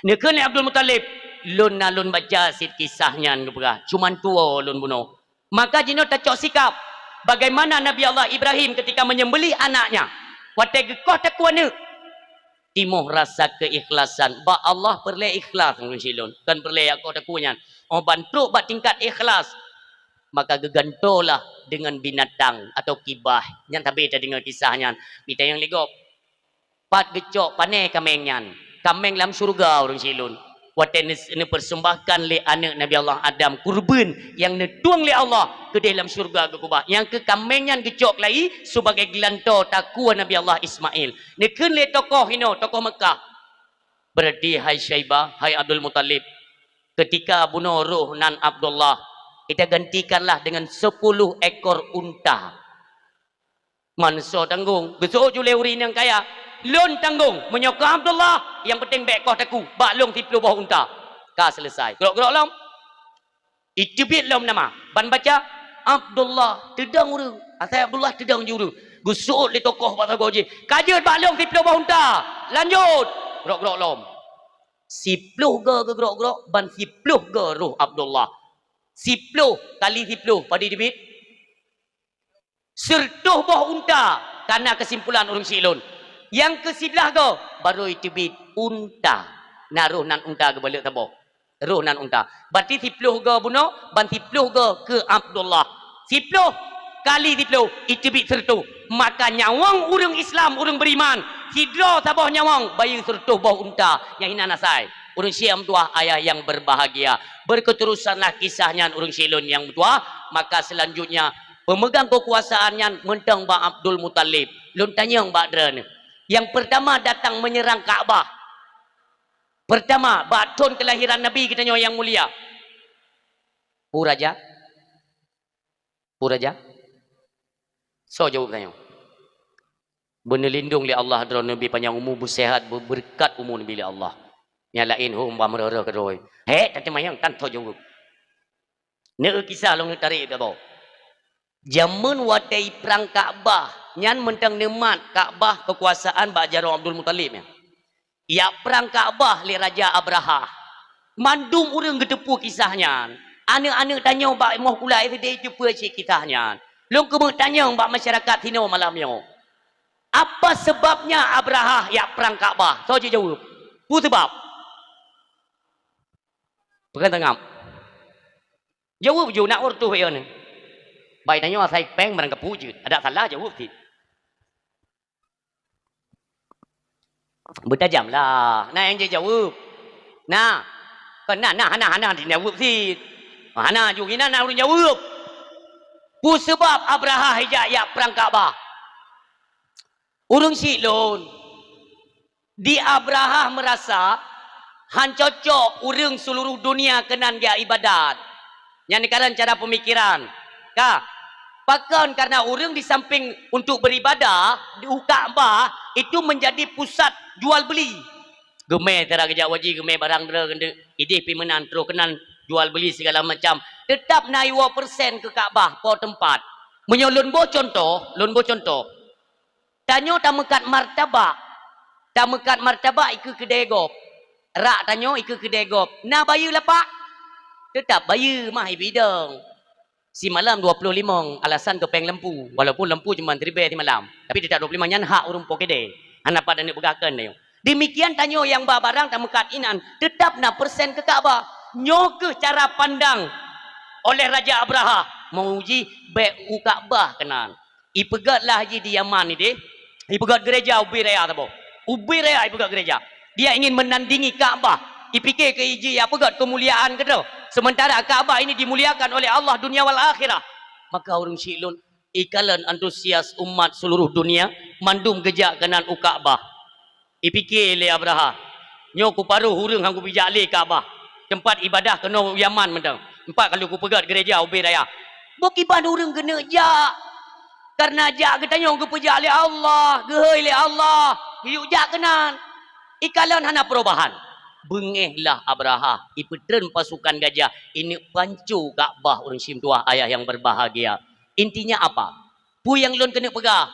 Neukheun lé Abdul Muthalib, "Lôn na lôn baca cit kisah nyan," geupeugah, "cuman tuwoe lôn bunoe." Maka jinoe tacok sikap, bagaimana Nabi Allah Ibrahim ketika menyembelih anaknya, watée geukoh takue aneuëk, timoh rasa keikhlasan. Bak Allah peureulée ikhlas, ureuëng silôn, kon peureulée jak koh takue nyan. Oh ban trok bak tingkat ikhlas, maka geugantolah deungon binatang atau kibah. Nyan sabe tadeungoe kisah nyan. Mita nyang lé gob. Pat geucok pané kaméng nyan? Kaméng lam syeuruga, ureuëng silôn. Watée neus-, neupersembahkan lé aneuëk Nabi Allah Adam kurban nyang neutueng lé Allah keudeh lam syeuruga geukeubah. Nyang keu kaméng nyan geucok keulayie sibagai geulantoe takue Nabi Allah Ismail. Neukheun lé tokoh inoe, tokoh Meukah, "Berarti, hai Syaibah, hai Abdul Muthalib, ketika bunoe roh nan Abdullah, kita gantikanlah dengan sepuluh ekor unta." Manso tanggong. Geuseuôt ju lé ureuëng nyang kaya, "Lôn tanggong, meunyoe keu Abdullah, nyang peunteng bék koh takue, bak lôn siploh boh unta." Ka seuleusai. Grok-grok lom. Iteubiet lom nama. Ban baca, Abdullah, teudong ureuëng. Asai Abdullah, teudong ju ureuëng. Geuseuôt lé tokoh bak sagoe jih, "Ka jeuet bak lôn siploh boh unta! Lanjut!" Grok-grok lom. Siploh goe geugrok-grok, ban siploh goe roh Abdullah. Siploh kali siploh, padum teubiet? Siratoh boh unta, ka na keusimpulan ureuëng syiek lôn. Nyang keu siblaih goe, barô teubiet unta. Na roh nan unta geubalek saboh. Roh nan unta. Berarti siploh goe bunoe, ban siploh goe keu Abdullah. Siploh kali siploh, iteubiet siratoh. Maka nyawöng ureuëng Islam, ureuëng beriman, sidroe saboh nyawöng, bayeue siratoh boh unta, nyang hinan asai. Ureuëng syiek meutuwah ayah yang berbahagia. Berketerusanlah kisah nyan ureuëng syiek lôn nyang meutuwah, maka selanjutnya pemegang kekuasaan nyan mantong bak Abdul Muthalib. Lôn tanyong bak droeneuh. Yang pertama datang menyerang Ka'bah. Pertama, bak thon kelahiran Nabi geutanyoe nyang mulia. Peue raja? Peue raja? Soe jaweueb tanyoe? Beuneulindong lé Allah droeneuh, neubi panyang umu, beuseuhat, beubeureukat umu neubi lé Allah. Nyang laén hom bah meureuh-reuh keudroe. Hék, tateumayang tan soe jaweueb. Neu kisah lôn neutarek bak boh. Jameun watée iprang Ka'bah, nyan mantong neumat Ka'bah keukuasaan bak jaroe Abdul Muthalib nyan. Jak prang Ka'bah lé Raja Abrahah. Mandum ureuëng geuteupeue kisah nyan. Aneuëk-aneuëk tanyoe bak moh kulah S D teupeue cit kisah nyan. Lôn keumeung tanyong bak masyarakat sinoe malam nyoe. Apa seubabnya Abrahah jak prang Ka'bah? Soe jijaweueb? Peue seubab? Peue ka teungab? Jaweueb ju nak ureuëng tuh yo ni. Bai tanyoe asai péng barang kapeue jeuet. Adak salah jaweueb cit. Beutajam lah. Na nyang jijaweueb. Na. Kon na, na, hana, hana jijaweueb cit. Hana ju inan na ureuëng jaweueb. Peue seubab Abrahah ijak jak prang Ka'bah? Ureuëng syiek lôn, di Abrahah meurasa han cocok ureuëng seuluruh dunia keunan jak ibadat. Nyan dikareuna cara peumikiran. Ka, pakon? Kareuna ureuëng di samping untuk beribadah, di u Ka'bah itu menjadi pusat jual beli. Geumé cara geujak haji, geumé barang droe keuneuk idéh pi meunan troh keunan jual beli segala macam. Teutap na iwoe persen keu Ka'bah, po teumpat. Meunyoe lôn boh contoh, lôn boh contoh. Tanyoe tameukat martabak. Tameukat martabak ikeue keudée gob. Rak tanyoe ikeue keudée gob. Na bayeue lapak? Teutap bayeue mah ibidong. Simalam dua ploh limong alasan keu péng lampu. Walaupun lampu cuma siribée simalam. Tapi teutap dua ploh limong nyan hak ureuëng po keudée. Hana pat aneuëk peugah keu tanyoe. Demikian tanyoe nyang ba barang tameukat inan, teutap na persen keu Ka'bah. Nyoe kheueh cara pandang oleh Raja Abrahah. Meuuji bék u Ka'bah keunan. Ipeugét lah jih di Yaman idéh, ipeugét gereja ubé raya saboh. Ubé raya ipeugét gereja. Dia ingin menandingi Ka'bah. Ipike keu iji ya peugét keumuliaan keudroe. Sementara Ka'bah ini dimuliakan oleh Allah dunia wal akhirah. Maka ureuëng syiek lôn, ikalon antusias umat seluruh dunia mandum geujak keunan u Ka'bah. Ipike lé Abrahah, "Nyoe kuparoh ureuëng han kupijak lé Ka'bah, teumpat ibadah keunoe u Yaman mantong. Teumpat ka lheueh kupeugét gereja ubé raya. Beukiban ureuëng keuneuk jak, kareuna jak geutanyong geupeujak lé Allah, geuhôi lé Allah, geuyue jak keunan." Ikalon hana perubahan. Beungéh lah Abrahah, ipeutreun pasukan gajah, ineuk panco Ka'bah ureuëng syiek meutuwah ayah yang berbahagia. Intinya apa? Peue nyang lôn keuneuk peugah?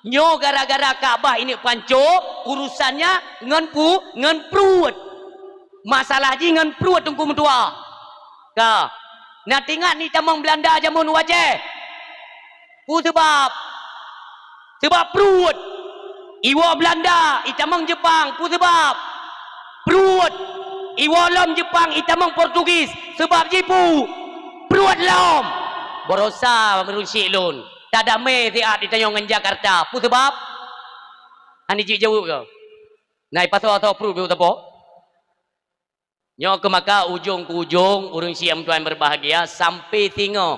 Nyoe gara-gara Ka'bah ineuk panco, urusannya ngon pu-, ngon pruet. Masalah jih ngon pruet Teungku meutuwah. Ka. Na teuingat ni tamong Beulanda jameun u Aceh? Peue seubab? Seubab pruet. Iwoe Beulanda, itamong Jeupang, peue seubab? Pruet. Iwoe lom Jeupang, itamong Portugis, seubab jih peue? Pruet lom. Barosa ureuëng syiek lôn. Tadamé siat itanyong ngon Jakarta. Peue seubab? Hana jijaweueb keu? Na ipasoe-asoe pruet beusaboh. Nyoe keuh maka ujong keu ujong, ureuëng syiek meutuwah berbahagia, sampai singoh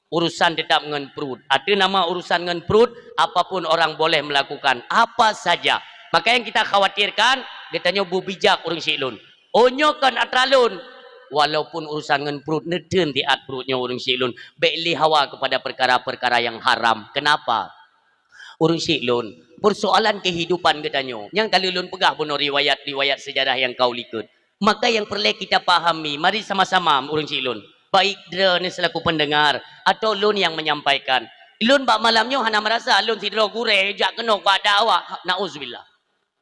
urusan teutap ngon pruet. Ateueh nama urusan ngon pruet, apapun orang boleh melakukan, apa saja. Maka nyang kita khawatirkan, geutanyoe beubijak ureuëng syiek lôn. Oh nyoe kon atra lôn. Walaupun urusan ngon pruet, neutreun siat pruet nyoe ureuëng syiek lôn. Bék lé hawa kepada perkara-perkara yang haram. Kenapa? Ureuëng syiek lôn, persoalan kehidupan geutanyoe, nyang ka lheueh lôn peugah bunoe riwayat-riwayat sejarah nyang ka u likot. Maka nyang peureulée kita pahami, mari sama-sama ureuëng syiek lôn, baik droeneuh selaku pendengar atau lôn nyang menyampaikan, Lôn bak malam nyoe hana meurasa lôn sidroe gurée jak keunoe bak dakwah. Nauzubillah.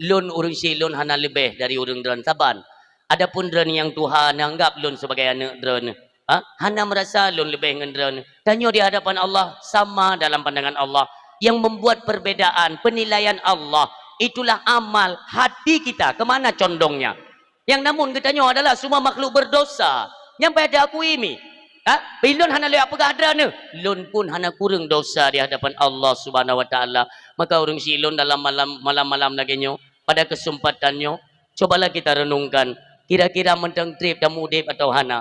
Lôn ureuëng syiek lôn hana leubeh dari ureuëng droen saban. Adapun droen nyang tuha hana anggap lôn sebagai aneuëk droen. Ha? Hana meurasa lôn leubeh ngon droen. Tanyoe di hadapan Allah sama dalam pandangan Allah. Yang membuat perbedaan penilaian Allah, itulah amal hati kita, ke mana condongnya. Nyang namun geutanyoe adalah semua makhluk berdosa. Nyang payah diakui mi. Ha? Ulôn hana lé peugah droeneuh. Lôn pun hana kureueng dosa di hadapan Allah Subhanahu wa Taala. Maka ureuëng syiek lôn dalam malam, malam-malam lagée nyoe, pada kesempatan nyoe, cobalah kita renungkan, kira-kira mantong treb tamuudeb atawa hana.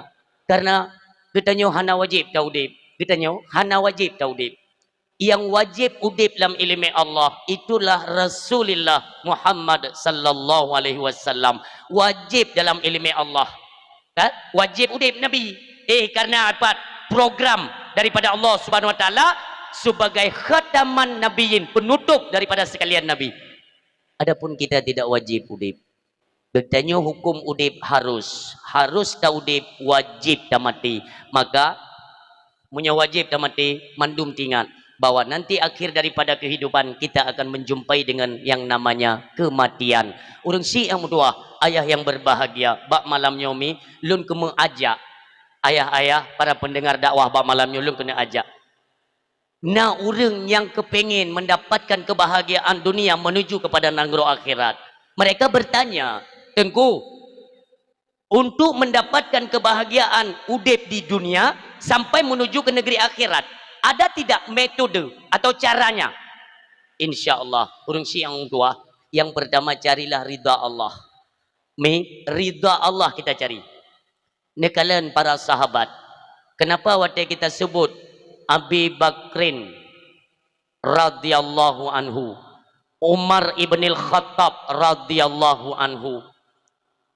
Karena geutanyoe hana wajéb taudeb. Geutanyoe hana wajéb taudeb. Yang wajéb udeb lam iéleumé Allah itulah Rasulullah Muhammad sallallahu alaihi wasallam. Wajéb dalam iéleumé Allah. Kan? Wajéb udeb Nabi. Eh, karena apa? Program daripada Allah Subhanahu wa Taala sebagai khataman nabiyyin, penutup daripada sekalian nabi. Adapun kita tidak wajib udeb. Geutanyoe huköm udeb harus, harus taudeb, wajéb tamaté. Maka, meunyoe wajéb tamaté, mandum tingat bahwa nanti akhir daripada kehidupan kita akan menjumpai dengan yang namanya kematian. Ureuëng syiek nyang meutuwah, ayah yang berbahagia, bak malam nyoe mi, lôn keuneuk ajak ayah-ayah, para pendengar dakwah bak malam nyoe lôn keuneuk ajak. Na ureuëng nyang keupengen mendapatkan kebahagiaan dunia menuju kepada nanggroe akhirat. Mereka bertanya, "Teungku, untuk mendapatkan kebahagiaan udeb di dunia sampai menuju ke negeri akhirat, ada tidak metode atau caranya?" Insya Allah, ureuëng syiek nyang tuwah, yang pertama carilah ridha Allah. Mi, ridha Allah kita cari. Neukalon para sahabat. Kenapa watée kita sebut Abi Bakrin radhiyallahu anhu, Umar ibnil Khattab radhiyallahu anhu,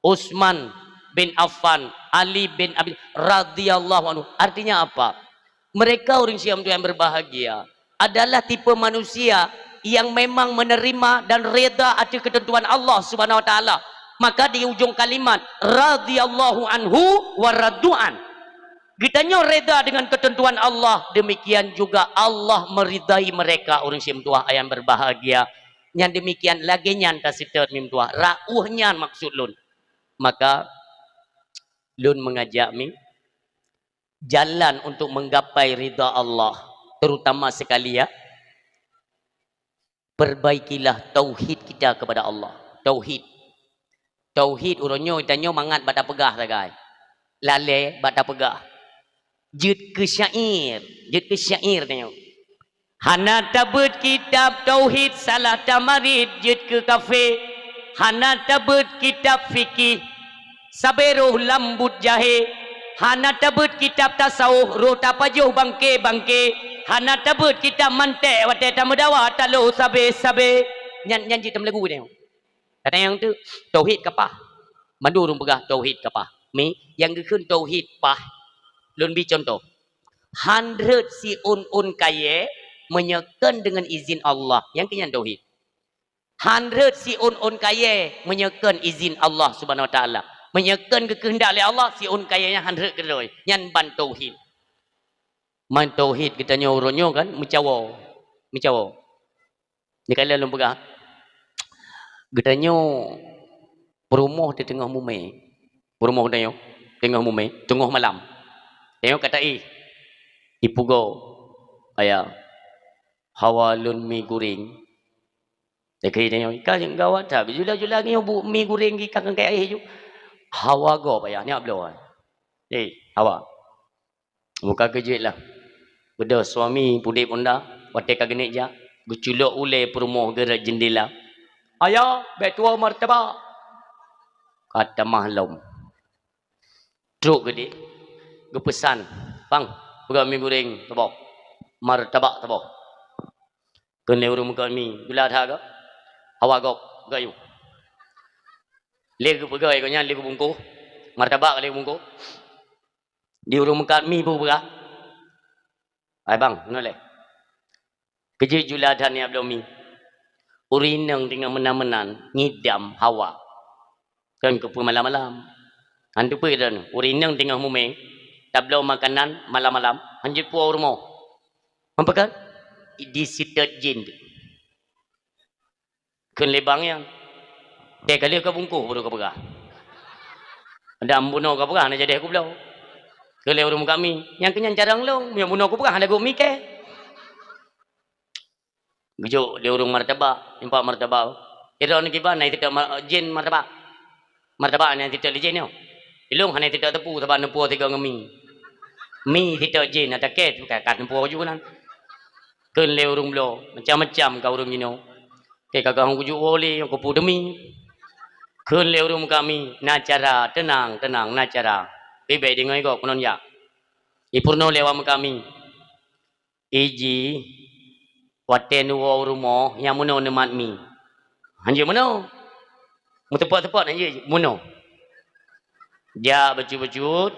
Utsman bin Affan, Ali bin Abi radhiyallahu anhu. Artinya apa? Mereka ureuëng syiek nyang berbahagia adalah tipe manusia yang memang menerima dan reda ateueh ketentuan Allah Subhanahu wa Taala. Maka di ujung kalimat, "Radhiyallahu anhu wa radu'an." Geutanyoe reda dengan ketentuan Allah, demikian juga Allah meridai mereka, ureuëng syiek nyang berbahagia. Nyang demikian lagée nyan taseutôt mi meutuwah, rauh nyan maksud lôn. Maka lôn mengajak mi, jalan untuk menggapai ridha Allah, terutama sekali ya, perbaikilah tauhid kita kepada Allah. Tauhid. Tauhid uroe nyoe tanyoe mangat bak tapeugah sagai. Lalée bak tapeugah. Jeuet keu syair, jeuet keu syair tanyoe. Hana tabeuet kitab tauhid salah tamarit jeuet keu kafé. Hana tabeuet kitab fikih sabe roh lam buet jahé. Hana tabeuet kitab tasawuf roh tapajoh bangke-bangke. Hana tabeuet kitab mantek watée tameudawa taloh sabe-sabe. Nyan, nyan jeuet tameulagu tanyoe. Kadang nyang tu tauhid ka paih. Mandum ureuëng peugah tauhid ka paih. Mi, nyang geukheun tauhid paih. Lôn bi cuntoh. Han rhot siôn-ôn kayée meunyoe kon deungon izin Allah. Nyang keu nyan tauhid. Han rhot siôn-ôn kayée meunyoe kon izin Allah Subhanahu wa Taala. Meunyoe kon geukeuheundak lé Allah, siôn kayée nyan han rhot keudroe. Nyan ban tauhid. Man tauhid geutanyoe uroe nyoe kan meucawo. Meucawo. Neukalon lôn peugah, geutanyoe peurumoh di teungoh mumé. Peurumoh geutanyoe teungoh mumé, teungoh malam. Tanyoe ka taéh, ipugo, "Ayah, hawa lôn mi guréng." Lakée tanyoe, "Ka gawat that, jula-jula nyoe bu mi guréng gikang keu ayah ju." "Hawa gob, Ayah, nyak bloe." Eh, hawa. Buka keu jeuet lah. Beudôh suami pudeb honda, watée ka geuneuk jak, geuculok ulée peurumoh geuret jeundela. "Ayah, bék tuwoe martabak." Ka tamah lom. Trok geude, geupeusan, "Bang, peugah mi guréng saboh, martabak saboh." Kheun lé ureuëng meukat mi, "Gula that ka? Hawa gob, gayuh." Lé geupeugah gobnyan, lé geubungkôh, martabak lé geubungkôh. Di ureuëng meukat mi peue peugah, "Hai bang, keunoe lé." Keu jeuet jula that nyak bloe mi. Ureuëng inong teungoh meunan-meunan, ngidam hawa. Kon keupeue malam-malam. Han teupeue droeneuh, ureuëng inong teungoh mumé, tabloe makanan malam-malam, han jeuet puwoe u rumoh. Pakon? diseutôt jén. Kheun lé bang nyan, "Tée ka lheueh ka bungkôh baru ka peugah. Dan bunoe ka peugah na jadeh kubloe." Kheun lé ureuëng muka mi, "Nyang keu nyan carông lôn, meunyoe bunoe kupeugah hana geumiké." Geujok lé ureuëng martabak, impak martabak. Sidroe nyoe kiban na iseutôt ma-, jén martabak. Martabak nyang iseutôt lé jén nyoe. Ilôn hana iseutôt teupeu sabab neupuoe sigoe ngon mi. Mi iseutôt jén, na takée ka, ka neupuoe ju nan. Kheun lé ureuëng bloe, macam-macam ka ureuëng inoe. Keu ka gahong kujuk woe lé nyang kupu demi. Kheun lé ureuëng muka mi, "Na cara, teunang, teunang, na cara. Pih bék deungoe gob keunon jak." Ipeurunoe lé awak muka mi. Iji, watée neuwoe u rumoh, nyang meunoe neumat mi. Hanjeuet meunoe. Meuteupot-teupot hanjeuet meunoe. Jak bacut-bacut.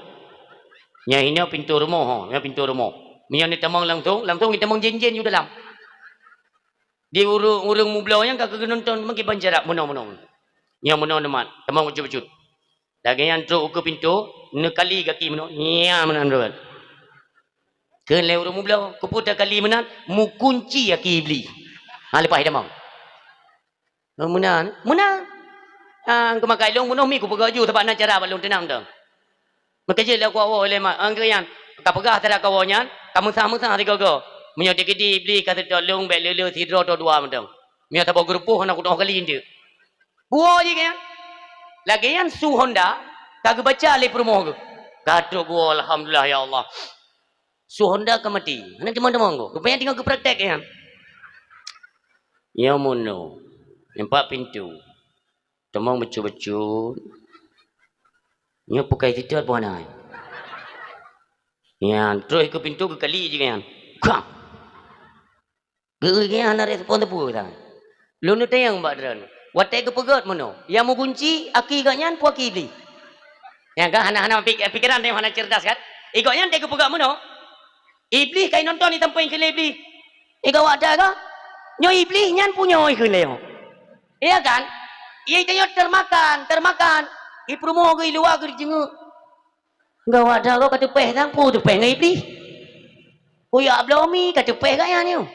Nyoe hinoe pintoe rumoh, ho, nyoe pintoe rumoh. Meunyoe neutamong langsong, langsong neutamong jén-jén u dalam. Di ureuëng-ureuëng mubloe nyang ka keugeunonton meukiban jarak meunoe-meunoe. Nyang meunoe neumat, tamong bacut-bacut. Lagée nyan trok ukeue pintoe, neukali gaki meunoe, nya meunan rot. Kheun lé ureuëng mubloe, "Keupeue takali meunan?" "Mukunci aki Iblih." Ha, leupah idamong. "Oh, meunan?" "Meunan." "Ah, keumakai lôn meunoe mi kupeugah ju, sabab na cara bak lôn teunang tu." Meukeujeuet lé kuwoe lé mak, angkeu nyan, ka peugah teurak kawoe nyan, ka meusah-meusah sigoe-goe. Meunyoe dikeudi Iblih ka seutôt lôn, bék le-le sidroe atau dua mantong. Meunyoe saboh geurupoh hana kutoh kali nteuk. Buo jih nyan. Lagée nyan su honda ka geubaca lé peurumoh geuh. Ka trok buo, "Alhamdulillah, ya Allah." Su honda ka maté. Hana teuma-teuma geuh. Rupanya teungoh geupraktek nyan. Nyoe meunoe. Nampak pintoe. Tamong bacut-bacut. Nyoe pukai titot buah nai. Nyan, terus ke pintoe geukali je nyan. Kang! Geu-, geu-, hana respon teupeu sang. Lôn neutanyong bak droeneuh. Watée geupeugét meunoe, nyang meugunci aki gobnyan peue aki Iblih? Nyang ka hana, hana pik-, pikeran teuh hana cerdas kan? Gobnyan watée geupeugét meunoe, Iblih ka inonton di sampéng kheun lé Iblih. Gawat that ka? Nyoe Iblih nyan punyoe kheun lé nyoe. Iya kan? Iya tanyoe termakan, termakan. Di peurumoh geuh, di luwa geuh, di jeungeuk. Gawat that gob ka teupéh sang, peue teupéh ngon Iblih. Kuyak bloe mi ka teupéh gobnyan nyoe.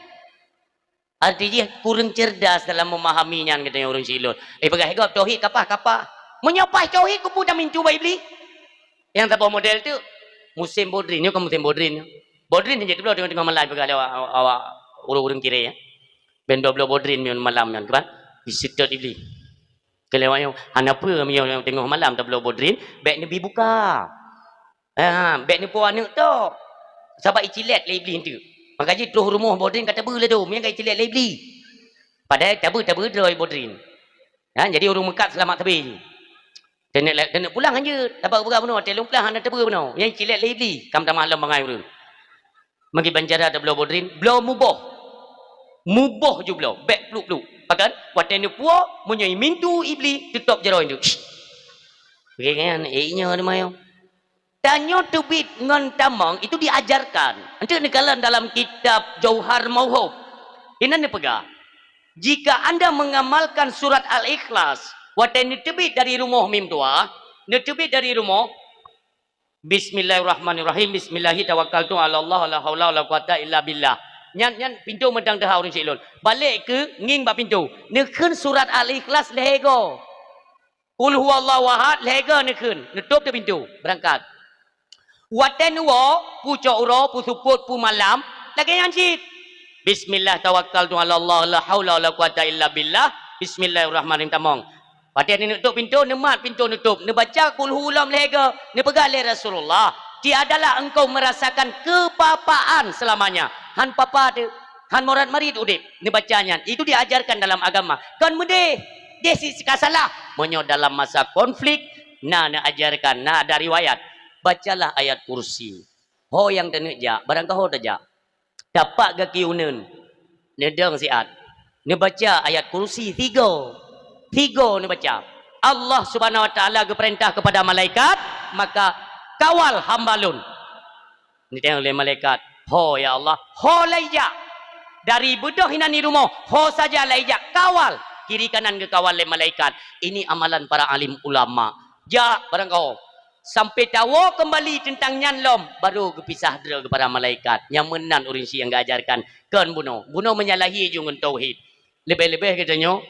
Arti jih kureueng cerdas dalam memahami nyan geutanyoe ureuëng Silon. Eh, peugah gob tauhid kapah-kapah. Meunyoe paih tauhid, keupeue tamintu bak Iblih? Nyang saboh model tu, musém bodrin, nyoe kan musém bodrin. Bodrin hana jiteupeue teungoh-teungoh malam peugah lé awak, awak ureuëng-ureuëng kirée, ya. Ben dua bloe bodrin nyoe malam nyan, kan? Diseutôt Iblih. Keu lé awak nyoe, hana peue meunyoe teungoh malam tabloe bodrin, bék neubi buka. Ha, bék neupo aneuëk tok. Sabab icilét lé Iblih enteuk. Maka jih troh rumoh bodrin ka teubeu lé dum, nyang ka icilét lé Iblih. Padahai tabeue-tabeue droe bodrin. Ha, jadi ureuëng meukat seulamat sabe jih. Taneuk la-, taneuk pulang hanjeuet, sabab peugah bunoe, watée lôn pulang hana teubeu bunoe. Nyang icilét lé Iblih, ka meutamah lom bangai ureuëng. Meukiban cara tabloe bodrin, bloe muboh. Muboh ju bloe, bék pluk-pluk. Pakon? Watée neupuwoe, meunyoe imintu Iblih, teutôb jaroe nyoe. Oke kan? Eh, inyoe teuma nyoe. Tanyoe teubiet ngon tamong itu diajarkan. Enteuk neukalon dalam kitab Jauhar Mauhub. Inan neupeugah, "Jika Anda mengamalkan surat Al-Ikhlas, watée neuteubiet dari rumoh mim dua, neuteubiet dari rumoh, Bismillahirrahmanirrahim. Bismillahi tawakkaltu 'alallah, la haula wala quwata illa billah." Nyan, nyan pintoe meudang teuha ureuëng Silon. Balek keu ngieng bak pintoe. Neukheun surat Al-Ikhlas lhée goe. Qul huwallahu ahad lhée goe neukheun. Neutôb teuh pintoe. Beurangkat. Watée neuwoe, pucok uroe, puseupôt, pumalam, lagée nyan cit. Bismillah tawakkaltu 'alallah, la haula wala quwata illa billah. Bismillahirrahmanirrahim, tamong. Watée neuneuk tôb pintoe, neumat pintoe neutôb, neubaca kulhu lom lhée goe, neupeugah lé Rasulullah, "Tiadalah engkau merasakan kepapaan selamanya." Han papa teuh, han morat marit udeb, neubaca nyan. Itu diajarkan dalam agama. Kon meudeh, deh si ka salah. Meunyoe dalam masa konflik, na neuajarkan, na ada riwayat. Bacalah ayat kursi. Ho nyang taneuk jak, barangkaho tajak. Tapak gaki uneun, neudong siat, neubaca ayat kursi sigoe, sigoe neubaca. Allah Subhanahu wa Taala geupeurintah kepada malaikat, maka kawal hamba lôn. Neutanyong lé malaikat, "Ho, ya Allah?" "Ho lai jak. Dari beudôh inan di rumoh, ho saja lai jak, kawal." Kiri kanan geukawal lé malaikat. Ini amalan para alim ulama. Jak barangkaho. Sampai tawoe keumbali teuntang nyan lom, baru geupisah droe keu para malaikat. Nyang meunan ureuëng syiek nyang geuajarkan, kon bunoe. Bunoe menyalahi ju ngon tauhid. Leubeh-leubeh geutanyoe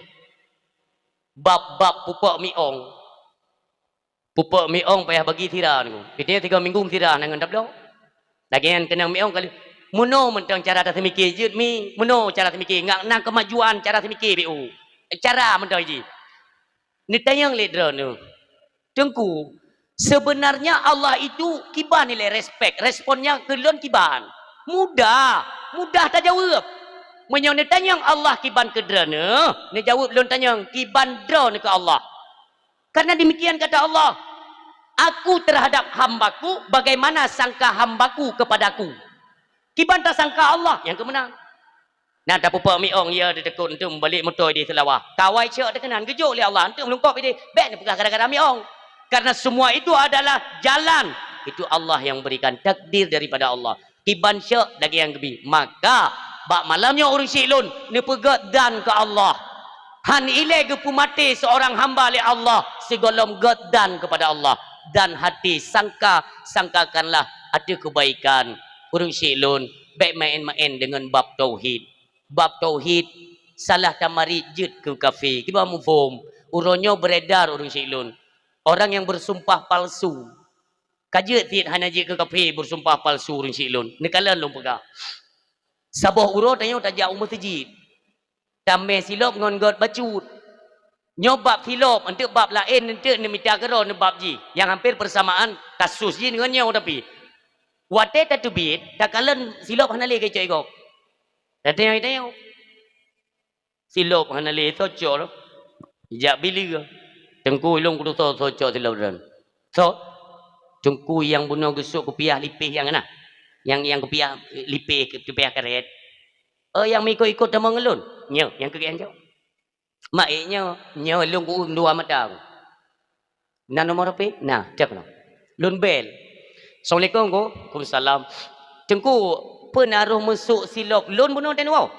bab-bab pupok miong. Pupok miong payah bagi sira nyoe. Geutanyoe tiga minggu sira na ngon tabloe. Lagée nyan keunong miong kali. Meunoe mantong cara taseumiké jeuet mi. Meunoe cara seumiké. Ngat na keumajuan cara seumiké B U. Cara mantong jih. Neutanyong lé droeneuh, "Teungku, sebenarnya Allah itu kiban ilée respek, responnya keu lôn kiban?" Mudah, mudah tajaweueb. Meunyoe neutanyong Allah kiban keu droeneuh, neujaweueb lôn tanyong, "Kiban droeneuh keu Allah?" Karena demikian kata Allah, "Aku terhadap hambaku bagaimana sangka hambaku kepadaku." Kiban tasangka Allah nyang keumeunang. Na tapupok miong, ya, teuteukot, enteuk meubalek moto ideh seulawah. Kawai cok teuh keunan, geujok lé Allah, enteuk meulungkop ideh, bék neupeugah gara-gara miong. Karena semua itu adalah jalan. Itu Allah yang berikan, takdir daripada Allah. Kiban cok lagée nyang geubi. Maka, bak malam nyoe ureuëng syiek lôn, neupeugét dan keu Allah. Han ilée geupeumaté seorang hamba lé Allah, sigohlom gét dan kepada Allah. Dan hati sangka, sangkakanlah ateueh keubaikan. Ureuëng syiek lôn, bék maén-maén deungon bab tauhid. Bab tauhid, salah tamarit jeuet keu kafé. Kiban muphom, uroe nyoe beredar ureuëng syiek lôn. Orang yang bersumpah palsu. Ka jeuet cit hana jeuet keu kafé bersumpah palsu ureuëng syiek lôn. Neukalon lôn peugah. Saboh uroe tanyoe tajak u meuseujid. Tamé silop ngon gét bacut. Nyoe bab silop, enteuk bab laén, enteuk neumita keudroe neubab jih. Nyang hampir persamaan kasus jih ngon nyoe tapi. Watée tateubiet, takalon silop hana lé keu cok i gob. Tateuyoe-teuyoe. Silop hana lé soe cok lom. Jak bileue. Teungku, ilôn kutusoe soe cok silop droen. Soe? Teungku nyang bunoe geusok kupiah lipéh nyang na. Nyang, nyang kupiah lipéh, kupiah karet. Oh, nyang meuikot-ikot tamong ngon lôn. Nyoe, nyang keu geuh cok. Mak ék nyoe, nyoe lôn kuueng dua mata. Na nomor H P? Na, cok na. Lôn bel. Assalamualaikum, Ku. Waalaikumsalam. Teungku, peue na roh meusok silop lôn bunoe teuh nyoe?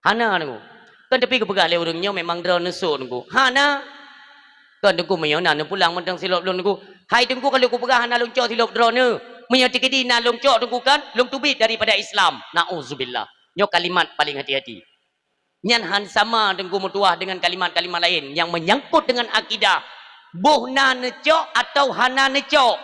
Hana, Teungku. Kan tapi geupeugah lé ureuëng nyoe memang droeneuh neusok, Teungku. Hana. Kan Teungku, meunyoe na neupulang mantong silop lôn, Teungku. Hai Teungku, ka lheueh kupeugah hana lôn cok silop droeneuh. Meunyoe teukeudi na lôn cok, Teungku, kan lôn teubiet daripada Islam. Nauzubillah. Nyoe kalimat paléng hati-hati. Nyan han sama Teungku meutuwah deungon kalimat-kalimat laén nyang meunyangkot deungon akidah. Boh na neucok atawa hana neucok.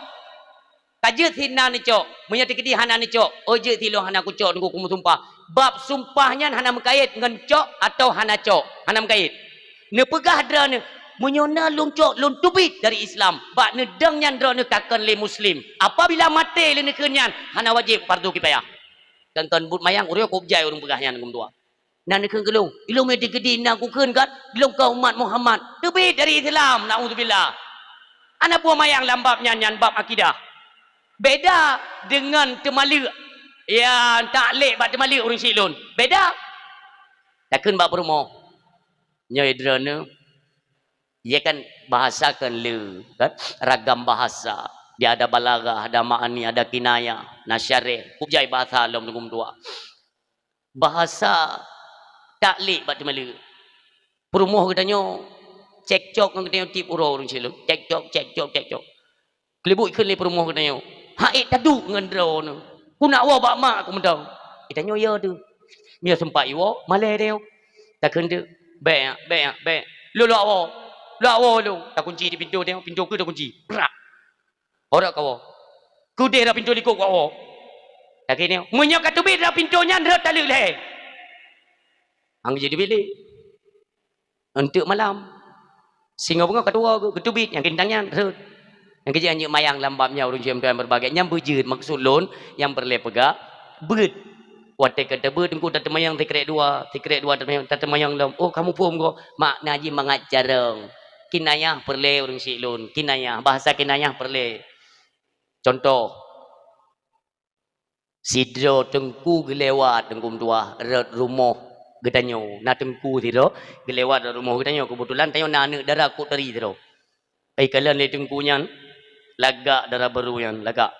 Ka jeuet cit na neucok. Meunyoe teukeudi hana neucok, oh, jeuet cit lôn hana kucok, Teungku, kumeusumpah. Bab sumpah nyan hana meukait ngon cok atawa hana cok. Hana meukait. Neupeugah droeneuh, meunyoe na lôn cok, lôn teubiet dari Islam. Bak neudong nyan droeneuh ka kon lé Muslim. Apabila maté lé neukheun nyan, hana wajéb fardu kifayah. Kan kon buet mayang, ureuëng kujak ureuëng peugah nyan, Teungku meutuwah. Na neukheun keu lôn, ilôn meunyoe teukeudi na kukheun kan, lôn kon umat Muhammad. Teubiet dari Islam, nauzubillah. Hana peue mayang lam bab nyan, nyan bab akidah. Beda deungon teumaleuek. Ya, taklek bak teumaleuek ureuëng syiek lôn. Beda. Takheun bak peurumoh. Nyoe droeneuh, ya kan, bahasa kan le, kan? Ragam bahasa. Dia ada balaghah, ada ma'ani, ada kinayah, na syareh. Kujak bahasa lom, Teungku meutuwah. Bahasa taklek bak teumaleuek. Peurumoh geutanyoe cekcok ngon geutanyoe tiep uroe ureuëng syiek lôn. Cekcok, cekcok, cekcok. Keuleubuk kheun lé peurumoh geutanyoe, "Hai, taduek ngon droeneuh. Ku nak woe bak mak ku mantong." Geutanyoe, "Ya teuh." Meunyoe seumpat iwoe, malée tanyoe. Takheun teuk, "Bék, bék, bék. Lôn lôn woe. Lôn woe lôn." Takunci di pintoe tanyoe, pintoe keu takunci. Brak. Orok kawoe. Keudeh rot pintoe likot kawoe. Lagée nyoe, meunyoe ka teubiet rot pintoe nyan, rot taleuek lhée. Hana jeuet teubiet lé. Eunteuk malam. Singoh beungoh ka tuwoe geu-, geuteubiet nyang geuntang nyan, rot. Nyang keujeuet anjeuk mayang lam bab nyan ureuëng jieuem tuan beureubagai. Nyan beujeuet maksud lôn nyang peureulée peugah, beuet. Watée ka teubeuet teungku tateumanyong sikrek dua, sikrek dua tateumanyong, tateumanyong lom. Oh, kamoe phom goh, makna jih mangat carông. Kinayah peureulée ureuëng syiek lôn, kinayah, bahasa kinayah peureulée. Contoh, sidroe teungku geulewat, teungku meutuwah, rot rumoh geutanyoe. Na teungku sidroe geulewat rot rumoh geutanyoe. Keubeutulan tanyoe na aneuëk dara kok tari sidroe. Ai kalon lé teungku nyan, lagak dara barô nyan, lagak.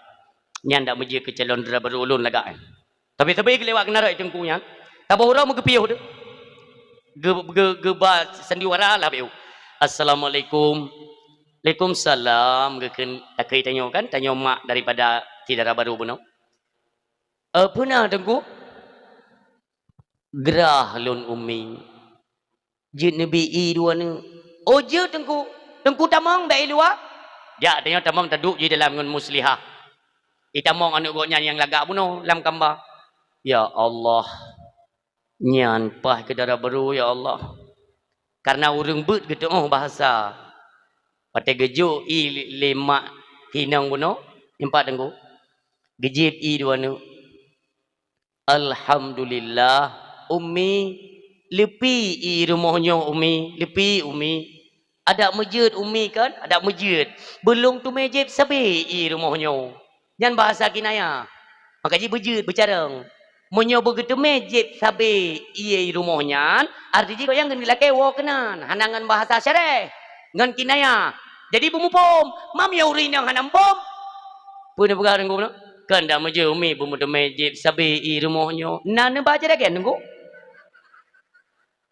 Nyan dak meujeuet keu calon dara barô ulôn lagak nyan. Tapi sabe geulewat keunan rot teungku nyan, saboh uroe meugeupiôh teuh. Geu-, geu-, geuba sandiwara lah piôh. "Assalamualaikum." "Waalaikumsalam," geukheun takheun tanyoe kan, tanyoe mak daripada syedara barô bunoe. "Eh, peue na, Teungku?" "Grah lôn, Umi. Jeuet neubi ié dua neuk." "Oh, jeuet, Teungku. Teungku tamong bak ié luwa?" "Jak, tanyoe tamong taduek jih dalam ngon Muslihah. Itamong aneuk gobnyan nyang lagak bunoe lam kamba." Ya Allah. Nyan paih keu dara barô, ya Allah. Karena ureuëng beuet geuteuôh bahasa. Watée geujok ié lé mak inong bunoe, nyan pat Teungku. Geujieb ié dua neuk. "Alhamdulillah, Umi, leupie ié rumoh nyoe, Umi, leupie, Umi. Adak meujeuet, Umi, kan? Adak meujeuet. Beulông teumé jieb sabe ié rumoh nyoe." Nyan bahasa kinayah. Maka jih beujeuet, beucarông. Meunyoe beugeuteumé jieb sabe ié rumoh nyan, arti jih gobnyan geulakée woe keunan, hana ngon bahasa syareh, ngon kinayah. Jadi beumuphom, mam ya ureuëng nyang hana muphom. Peue neupeugah Teungku nyoe? "Kan dak meujeuet Umi beumeuteumé jieb sabe ié rumoh nyoe." Na neuba jiragen Teungku?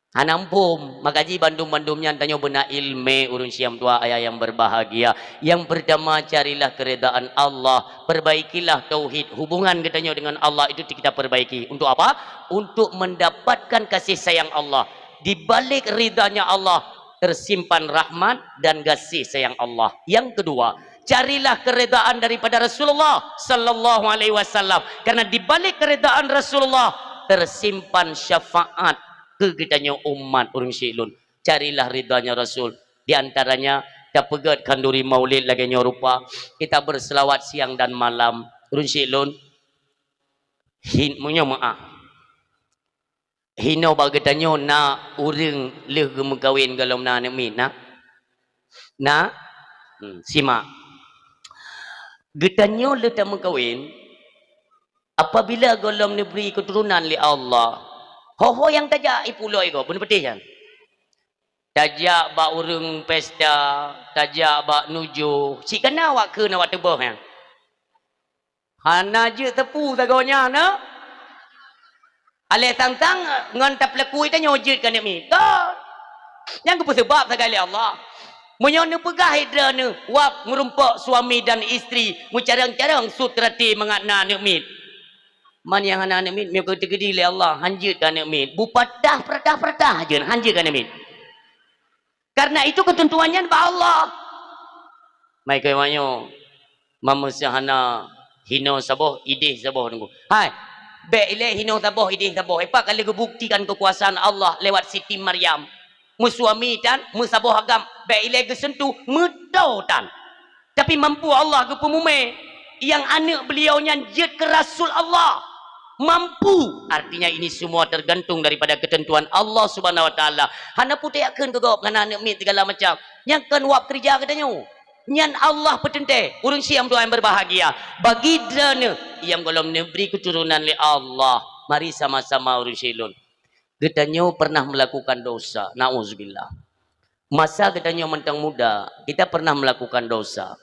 Hana muphom. Maka jih bandum-bandum nyan tanyoe beuna iéleumé ureuëng siam tuha ayah yang berbahagia. Yang pertama, carilah keridaan Allah. Perbaikilah tauhid, hubungan geutanyoe dengan Allah itu kita perbaiki. Untuk apa? Untuk mendapatkan kasih sayang Allah. Di balik ridhanya Allah, tersimpan rahmat dan kasih sayang Allah. Yang kedua, carilah keridaan daripada Rasulullah sallallahu alaihi wasallam. Karena di balik keridaan Rasulullah, tersimpan syafaat keu geutanyoe umat ureuëng syik lôn. Carilah ridhanya Rasul. Di antaranya, tapeugét khanduri maulid lagée nyoe rupa, kita berselawat siang dan malam. Ureuëng syik lôn, hin-, meunyoe meuáh. Hinoe bak geutanyoe na ureuëng lheueh geumeukawen gohlom na aneuk miet, na? Na? Hmm, simak. Geutanyoe lheueh tameukawen, apabila gohlom neubri keuturonan lé Allah, ho-ho nyang tajak ipulôi gob, beuneupeuteh nyan. Tajak bak ureuëng pesta, tajak bak nujoh, cit kana awak kheun awak teuböh nyan. Hana jeuet teupeu sagoe nyan, na? Aléh sang-sang ngon tapeulaku tanyoe jeuet keu aneuk miet. Ka. Nyang geupeuseubab sagai lé Allah. Meunyoe neupeugah droeneuh wab meurumpok suami dan istri, meucarông-carông sut teuraté mangat na aneuk miet. Man nyang hana aneuk miet, meunyoe ka teukeudi lé Allah, han jeuet keu aneuk miet. Bupatah peureutah-peureutah jeuet, han jeuet keu aneuk miet. Karena itu keuteuntuan nyan bak Allah. Mai keu manyoe, mameuseuhana hinoe saboh, ideh saboh Teungku. Hai, bék ilée hinoe saboh, ideh saboh. Epa kali geubuktikan keukuasaan Allah lewat Siti Maryam. Meusuami tan, meusaboh agam, bék ilée geuseuntuh, meuto tan. Tapi mampu Allah geupeumumé, nyang aneuk beliau nyan jeuet keu rasul Allah. Mampu, artinya ini semua tergantung daripada ketentuan Allah Subhanahu Wa Taala. Hana puteh yakheun keu gob, hana aneuk miet segala macam. Nyang kon wab keureuja geutanyoe. Nyan Allah peuteuntée, ureuëng siam tuha yang berbahagia. Bagi droeneuh, nyang gohlom neubri keuturonan lé Allah. Mari sama-sama ureuëng syik lôn. Geutanyoe pernah melakukan dosa. Nauzubillah. Masa geutanyoe mantong muda, kita pernah melakukan dosa.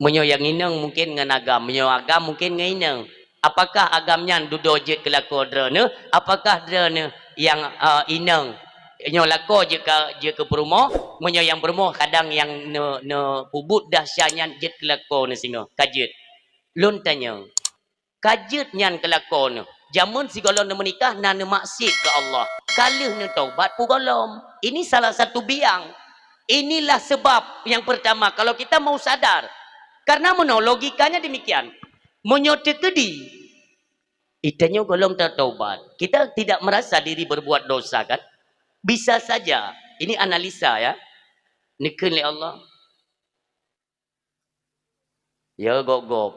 Meunyoe nyang inong mungkin ngon agam, meunyoe agam mungkin ngon inong. Apakah agam nyan dudoe jeuet keu lakoe droeneuh? Apakah droeneuh nyang, eh, inong nyoe lakoe jeuet ka, jeuet keu peurumoh? Meunyoe nyang peurumoh kadang nyang ne, neupeubuet dahsya nyan jeuet keu lakoe neuh singoh, ka jeuet. Lôn tanyong, ka jeuet nyan keu lakoe neuh. Jameun sigohlom neumeunikah na neumaksiet keu Allah. Ka lheueh neutaubat peue gohlom. Ini salah satu biang. Inilah sebab yang pertama, kalau kita mau sadar. Karena meunoe logikanya demikian. Meunyoe teukeudi, geutanyoe gohlom tataubat. Kita tidak merasa diri berbuat dosa, kan? Bisa saja. Ini analisa, ya. Neukheun lé Allah. Ya, gob-gob.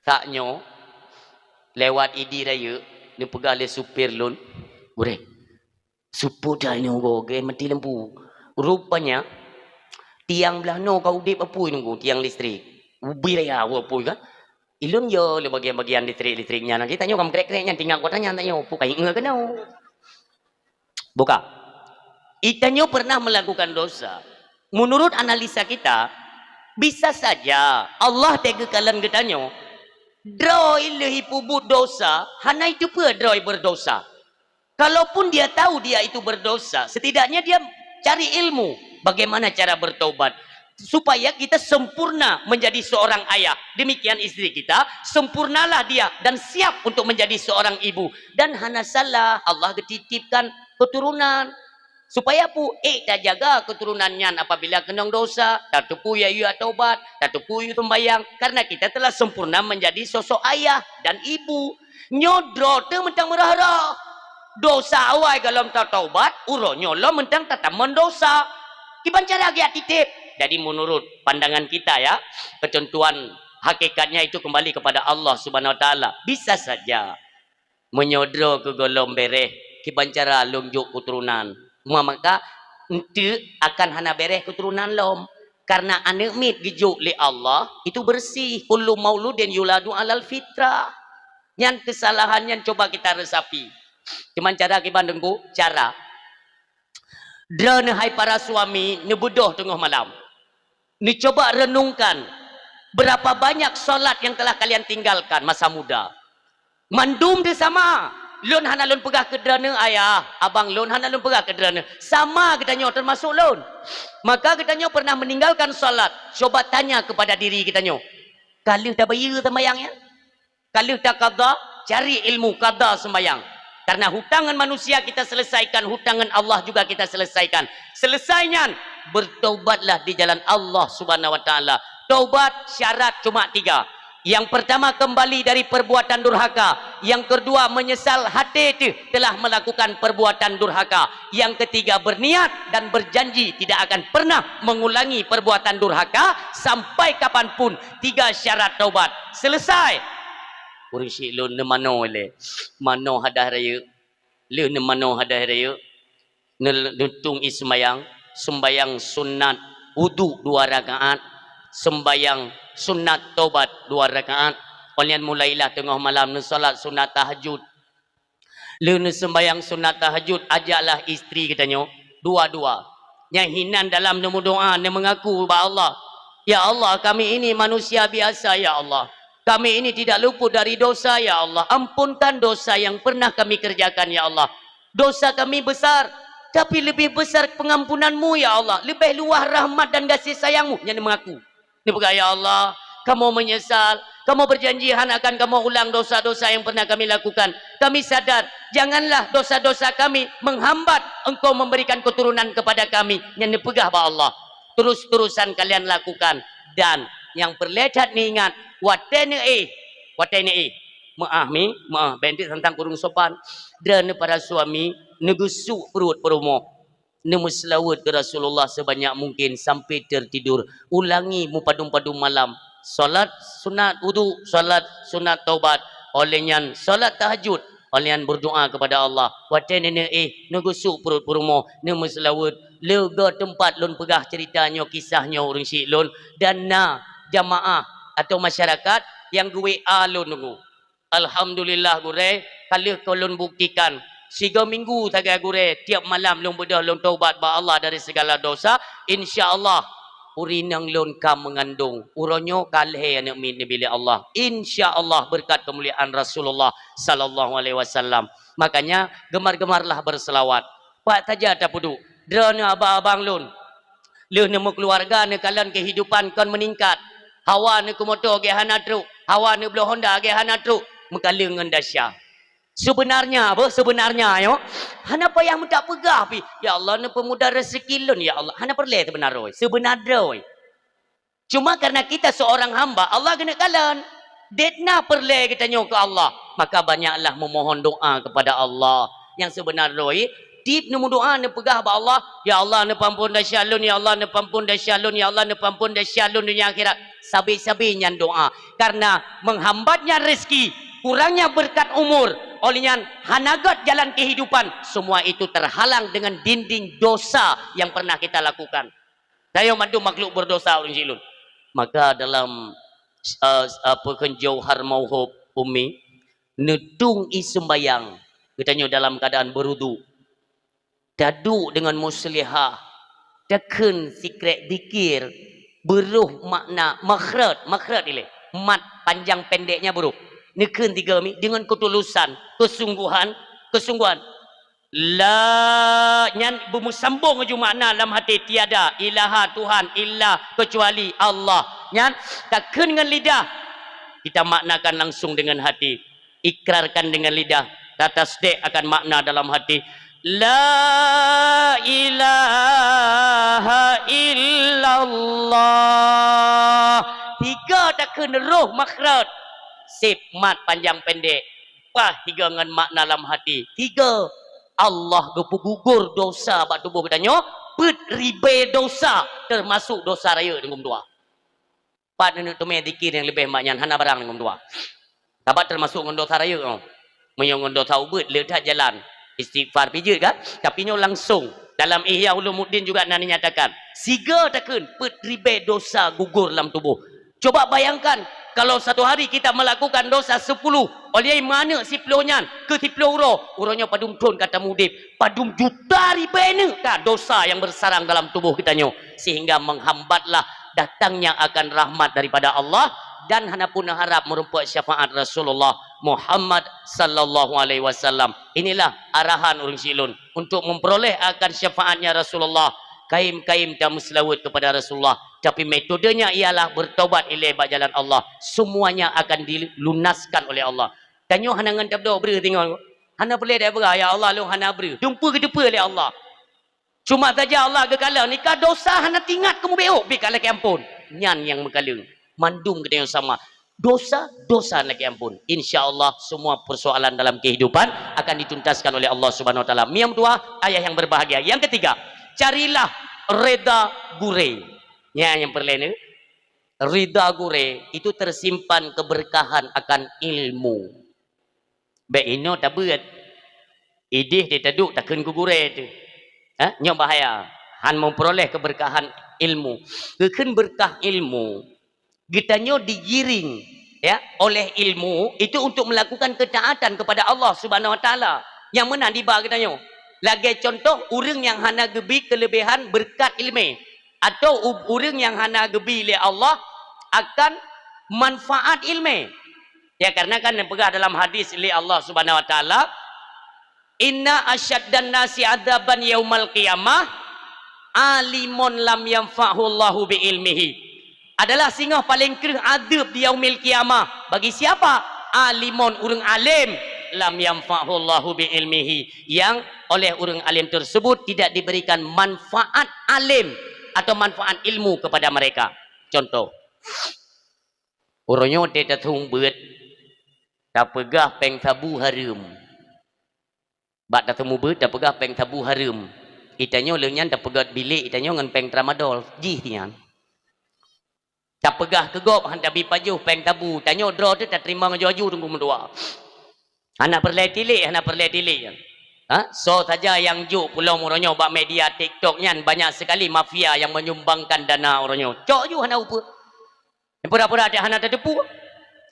Saat nyoe, lewat Idi Rayeuk, neupeugah lé supir lôn, "Gurée, supôt that nyoe goe, geumaté lampu." Rupanya, tiang blah noe ka udeb apui nunggu, tiang listrik. Ubé raya apui kan. Ilôn yo lé bagian-bagian listrik-listrik nyan. Geutanyoe ka meukrek-krek nyan, tinggai kota nyan tanyoe, peue ka ingat keunoe. Buka. Geutanyoe pernah melakukan dosa. Menurut analisa kita, bisa saja Allah teuka kalon geutanyoe, droe lheueh ipeubuet dosa, hana iteupeue droe berdosa. Kalaupun dia tahu dia itu berdosa, setidaknya dia cari ilmu. Bagaimana cara bertobat? Supaya kita sempurna menjadi seorang ayah. Demikian istri kita, sempurnalah dia dan siap untuk menjadi seorang ibu. Dan hana salah, Allah geutitipkan keturunan. Supaya pu, eh, tajaga keturunan nyan apabila keunong dosa, tateupeue yue tobat, tateupeue yue sembahyang, karena kita telah sempurna menjadi sosok ayah dan ibu. Nyoe droe teuh mantong meurah-rah. Dosa awai gohlom tataubat, uroe nyoe lom mantong tatamong dosa. Kiban cara geujak tiep? Jadi, menurut pandangan kita, ya, ketentuan hakikatnya itu kembali kepada Allah Subhanahu Wa Taala. Bisa saja meunyoe droe keu gohlom bereh, kiban cara lôn jok keuturonan. Ma-, maka, eunteuk akan hana bereh keuturonan lom. Karena aneuëk miet geujok lé Allah, itu bersih. Kullu mauludin yuladu alal fitrah. Nyan kesalahan nyan coba kita resapi. Cuman cara kiban Teungku, cara. Droeneuh hai para suami, neubeudôh teungoh malam. Neucoba renungkan, berapa banyak salat yang telah kalian tinggalkan masa muda. Mandum teuh sama. Lôn hana lôn peugah keu droeneuh, ayah, abang, lôn hana lôn peugah keu droeneuh. Sama geutanyoe, termasuk lôn. Maka geutanyoe pernah meninggalkan salat. Coba tanya kepada diri geutanyoe. Ka lheueh tabayeue sembahyang nyan? Ka lheueh taqadha? Cari ilmu qadha sembahyang. Karena hutang ngon manusia kita selesaikan, hutang ngon Allah juga kita selesaikan. Selesai nyan, bertobatlah di jalan Allah Subhanahu Wa Taala. Tobat syarat cuma tiga. Yang pertama, kembali dari perbuatan durhaka. Yang kedua, menyesal hati teuh telah melakukan perbuatan durhaka. Yang ketiga, berniat dan berjanji tidak akan pernah mengulangi perbuatan durhaka sampai kapanpun. Tiga syarat taubat. Selesai. Ureuëng syiek lôn, neumanoe lé. Manoe hadah rayeuk. Lheueh neumanoe hadah rayeuk, ne-, neutueng ié seumbahyang, seumbahyang sunat wudu dua rakaat, seumbahyang sunat tobat dua rakaat. Óh lheueh nyan mulailah teungoh malam neusalat sunat tahajud. Lheueh neuseumbahyang sunat tahajud, ajaklah istri geutanyoe, dua-dua. Nyang hinan dalam neumeudoá, neumeungaku bak Allah, "Ya Allah, kami ini manusia biasa, ya Allah. Kami ini tidak luput dari dosa, ya Allah. Ampunkan dosa yang pernah kami kerjakan, ya Allah. Dosa kami besar, tapi lebih besar pengampunan-Mu, ya Allah. Lebih luah rahmat dan kasih sayang-Mu." Nyan neumeungaku. Neupeugah, "Ya Allah, kamoe meunyeusal. Kamoe beujanji hana akan kamoe ulang dosa-dosa nyang pernah kami lakukan. Kami sadar, janganlah dosa-dosa kami menghambat Engkau memberikan keturunan kepada kami." Nyan neupeugah bak Allah, "Terus-terusan kalian lakukan." Dan nyang peureulée that neuingat, watée neuéh, watée neuéh, meuáh mi, meuáh, bék teuntang kureueng sopan. Droeneuh para suami, neugeusuk pruet peurumoh. Neumeuseulaweuet keu Rasulullah sebanyak mungkin sampai tertidur. Ulangi mupadum-padum malam. Salat sunat wudu, salat sunat taubat. Óh lheueh nyan salat tahajud. Óh lheueh nyan berdoa kepada Allah. Watée neuéh, neugeusuk pruet peurumoh, neumeuseulaweuet. Leuga teumpat lôn peugah cerita nyoe, kisah nyoe ureuëng syiek lôn. Dan na jamaah atau masyarakat nyang geu-W A lôn nunggu. Alhamdulillah, gurée, ka lheueh keu lôn buktikan. Sigoe minggu sagai, gurée, tiep malam lôn beudôh lôn taubat bak Allah dari segala dosa. Insya Allah, ureuëng inong lôn ka meungandong. Uroe nyoe ka lhée aneuëk miet neubi lé Allah. Insya Allah, beureukat keumuliaan Rasulullah sallallahu alaihi wasallam. Makanya, gemar-gemarlah berselawat. Pat saja tapeuduek, droeneuh abang-abang lôn. Lheueh neumeukeuluwarga, neukalon keuhidupan kon meuningkat. Hawa neukeumoto gét hana trok, hawa neubloe Honda gét hana trok, meukaleueng ngon dasya. Seubeunarnya, beuh, seubeunarnya nyoe, hana payah meutak peugah pih, "Ya Allah, neupeumudah rezeki lôn, ya Allah." Hana peureulée seubeuna droe, seubeuna droe. Cuma karena kita seorang hamba, Allah geuneuk kalon. Dét na peureulée geutanyoe keu Allah, maka banyaklah memohon doa kepada Allah. Nyang seubeuna droe, tiep neumeudoa neupeugah bak Allah, "Ya Allah, neupeuampon desya lôn, ya Allah, neupeuampon desya lôn, ya Allah, neupeuampon desya lôn donya akhirat." Sabe-sabe nyan doa. Karena menghambatnya rezeki, kurangnya berkat umur, oleh nyan hana gét jalan kehidupan, semua itu terhalang dengan dinding dosa yang pernah kita lakukan. Tanyoe mandum makhluk berdosa, ureuëng syiek lôn. Maka dalam, eh, apa kheun Jauhar Mauhub Ummi, neutueng ié seumbahyang, geutanyoe dalam keadaan beurudu. Taduek deungon muslihah, takheun sikrek zikir, beuroh makna makhraj, makhraj ilée, mat panjang pendeknya beuroh. Neukheun tiga mi deungon keutulusan, keusungguhan, keusungguhan. La, nyan beumeusambong ju makna lam hati, tiada ilaha Tuhan illa kecuali Allah. Nyan takheun ngon lidah, kita maknakan langsung dengan hati. Ikrarkan dengan lidah, tatasdek akan makna dalam hati. La ilaha illallah. Tiga takheun roh makhraj. Sip, mat panjang pendek. Pah tiga ngon makna lam hati. Tiga, Allah geupeugugur dosa bak tuboh geutanyoe, peuet ribée dosa, teumasuk dosa rayeuk, teungku meutuah. Pat neuneuk teumé zikir nyang leubeh mak nyan, hana barang, teungku meutuah. Sabab teumasuk ngon dosa rayeuk nyoe. Meunyoe ngon dosa ubeut, le that jalan. Istighfar pih jeuet kan? Tapi nyoe langsung. Dalam Ihya Ulumuddin juga na dinyatakan. Siga takheun, peuet ribée dosa gugur lam tuboh. Coba bayangkan, kalau satu hari kita melakukan dosa sepuluh, oleh meuaneuk siploh nyan keu siploh uroe, uroe nyoe padum thon ka tamuudeb, padum juta ribée neuk ka dosa yang bersarang dalam tuboh geutanyoe, sehingga menghambatlah datangnya akan rahmat daripada Allah dan hana pun harab meurumpok syafaat Rasulullah Muhammad sallallahu alaihi wasallam. Inilah arahan ureuëng siklon untuk memperoleh akan syafaatnya Rasulullah. Kaim-kaim ta meuseulaweuet kepada Rasulullah. Tapi metodenya ialah bertobat ilée bak jalan Allah. Semuanya akan dilunaskan oleh Allah. Tanyoe hana ngon tabdok breuh tinggai. Hana peureulée dak peugah, "Ya Allah, lôn hana breuh." Dumpeue geuteupeue lé Allah. Cuma saja Allah geukalon, nika dosa hana tingat keu mubeuk, pih ka lakée amphon. Nyan nyang meukaleueng. Mandum geutanyoe sama. Dosa, dosa lakée amphon. Insya Allah, semua persoalan dalam kehidupan akan dituntaskan oleh Allah Subhanahu Wa Taala. Mia meutuah, ayah yang berbahagia. Yang ketiga, carilah reda gurée. Nyan nyang peureulée ni. Rida gurée itu tersimpan keberkahan akan ilmu. Bék inoe tabeuet. Idéh di taduek takheun keu gurée teuh. Ha? Nyoe bahaya. Han meupeuroleh keberkahan ilmu. Geukheun berkah ilmu, geutanyoe digiring, ya, oleh ilmu itu untuk melakukan ketaatan kepada Allah Subhanahu Wa Taala. Nyang meunan diba geutanyoe. Lagée contoh, ureuëng nyang hana geubri keuleubiehan beureukat iéleumé. Atau u-, ureuëng nyang hana geubri lé Allah akan manfaat iéleumé. Ya, karena kan neupeugah dalam hadis lé Allah Subhanahu Wa Taala, "Inna asyaddan nasi adzaban yaumal qiyamah alimun lam yanfa'hu Allahu bi ilmihi." Adalah singoh paléng kreueh adeueb di yaumil qiyamah. Bagi siapa? Alimun, ureuëng além, lam yanfa'hu Allahu bi ilmihi, yang oleh ureuëng além tersebut tidak diberikan manfaat além atau manfaat ilmu kepada mereka. Contoh, uroe nyoe teuh tathong beuet, tapeugah péng sabu hareuem. Bak tathong beuet tapeugah péng sabu hareuem. Itanyoe lheueh nyan tapeugét bilék itanyoe ngon péng tramadol. Jih nyan. Tapeugah keu gob han tabi pajoh péng sabu, tanyoe droe teuh tateurimong aju-aju teungku meutuah. Hana peureulée tilék, hana peureulée tilék. Ha? Soe saja nyang jok peulom uroe nyoe bak media TikTok nyan, banyak sekali mafia yang menyumbangkan dana uroe nyoe. Cok ju hana upeue. Pura-pura teuh hana tateupeue.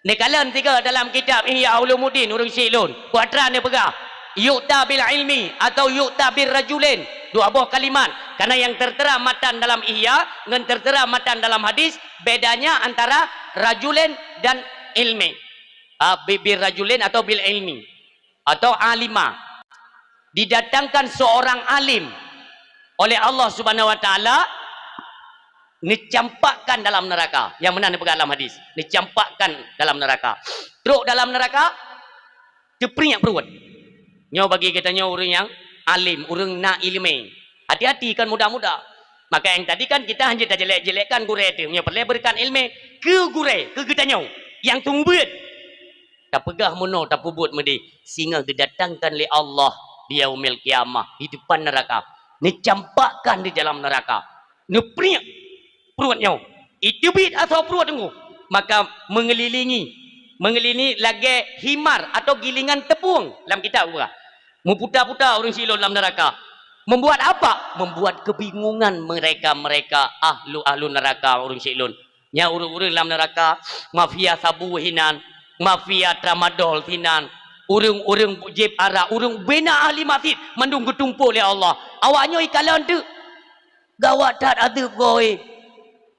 Neukalon sigoe dalam kitab Ihya Ulumuddin ureuëng syiek lôn. Kuatra neupeugah, "Yu'ta bil ilmi atau yu'ta bir rajulain." Dua boh kalimat. Karena yang tertera matan dalam Ihya ngon tertera matan dalam hadis, bedanya antara rajulain dan ilmi. Ah, bi-, bir rajulain atau bil ilmi. Atau alima. Didatangkan seorang alim oleh Allah Subhanahu Wa Taala, neucampakkan dalam neraka. Nyang meunan neupeugah dalam hadis, neucampakkan dalam neraka. Trok dalam neraka, teupriek pruet. Nyoe bagi geutanyoe ureuëng nyang alim, ureuëng na iéleumé. Hati-hati, kon mudah-mudah. Maka nyang tadi kan kita hana tajelek-jelekkan gurée teuh. Nyoe peureulée beureukat iéleumé keu gurée, keu geutanyoe nyang teumubuet. Tapeugah meunoe, tapeubuet meudéh, singoh geudatangkan lé Allah di yaumil qiyamah, di depan neraka, neucampakkan di dalam neraka, neupriek pruet nyoe, iteubiet asoe pruet teungku, maka meungelilingi, meungelilingi lagée himar atau gilingan teupueng lam kitab geupeugah. Meuputa-puta ureuëng syiek lôn lam neraka. Membuat apa? Membuat kebingungan mereka-mereka ahlu-ahlu neraka ureuëng syiek lôn. Nyan ureuëng-ureuëng lam neuraka, mafia sabu hinan, mafia tramadol hinan, ureuëng-ureuëng jieb arak, ureuëng bina ahli masjid, mandum geutumpôk lé Allah. Awaknyoe ikalon teuk. Gawat that adeueb goe.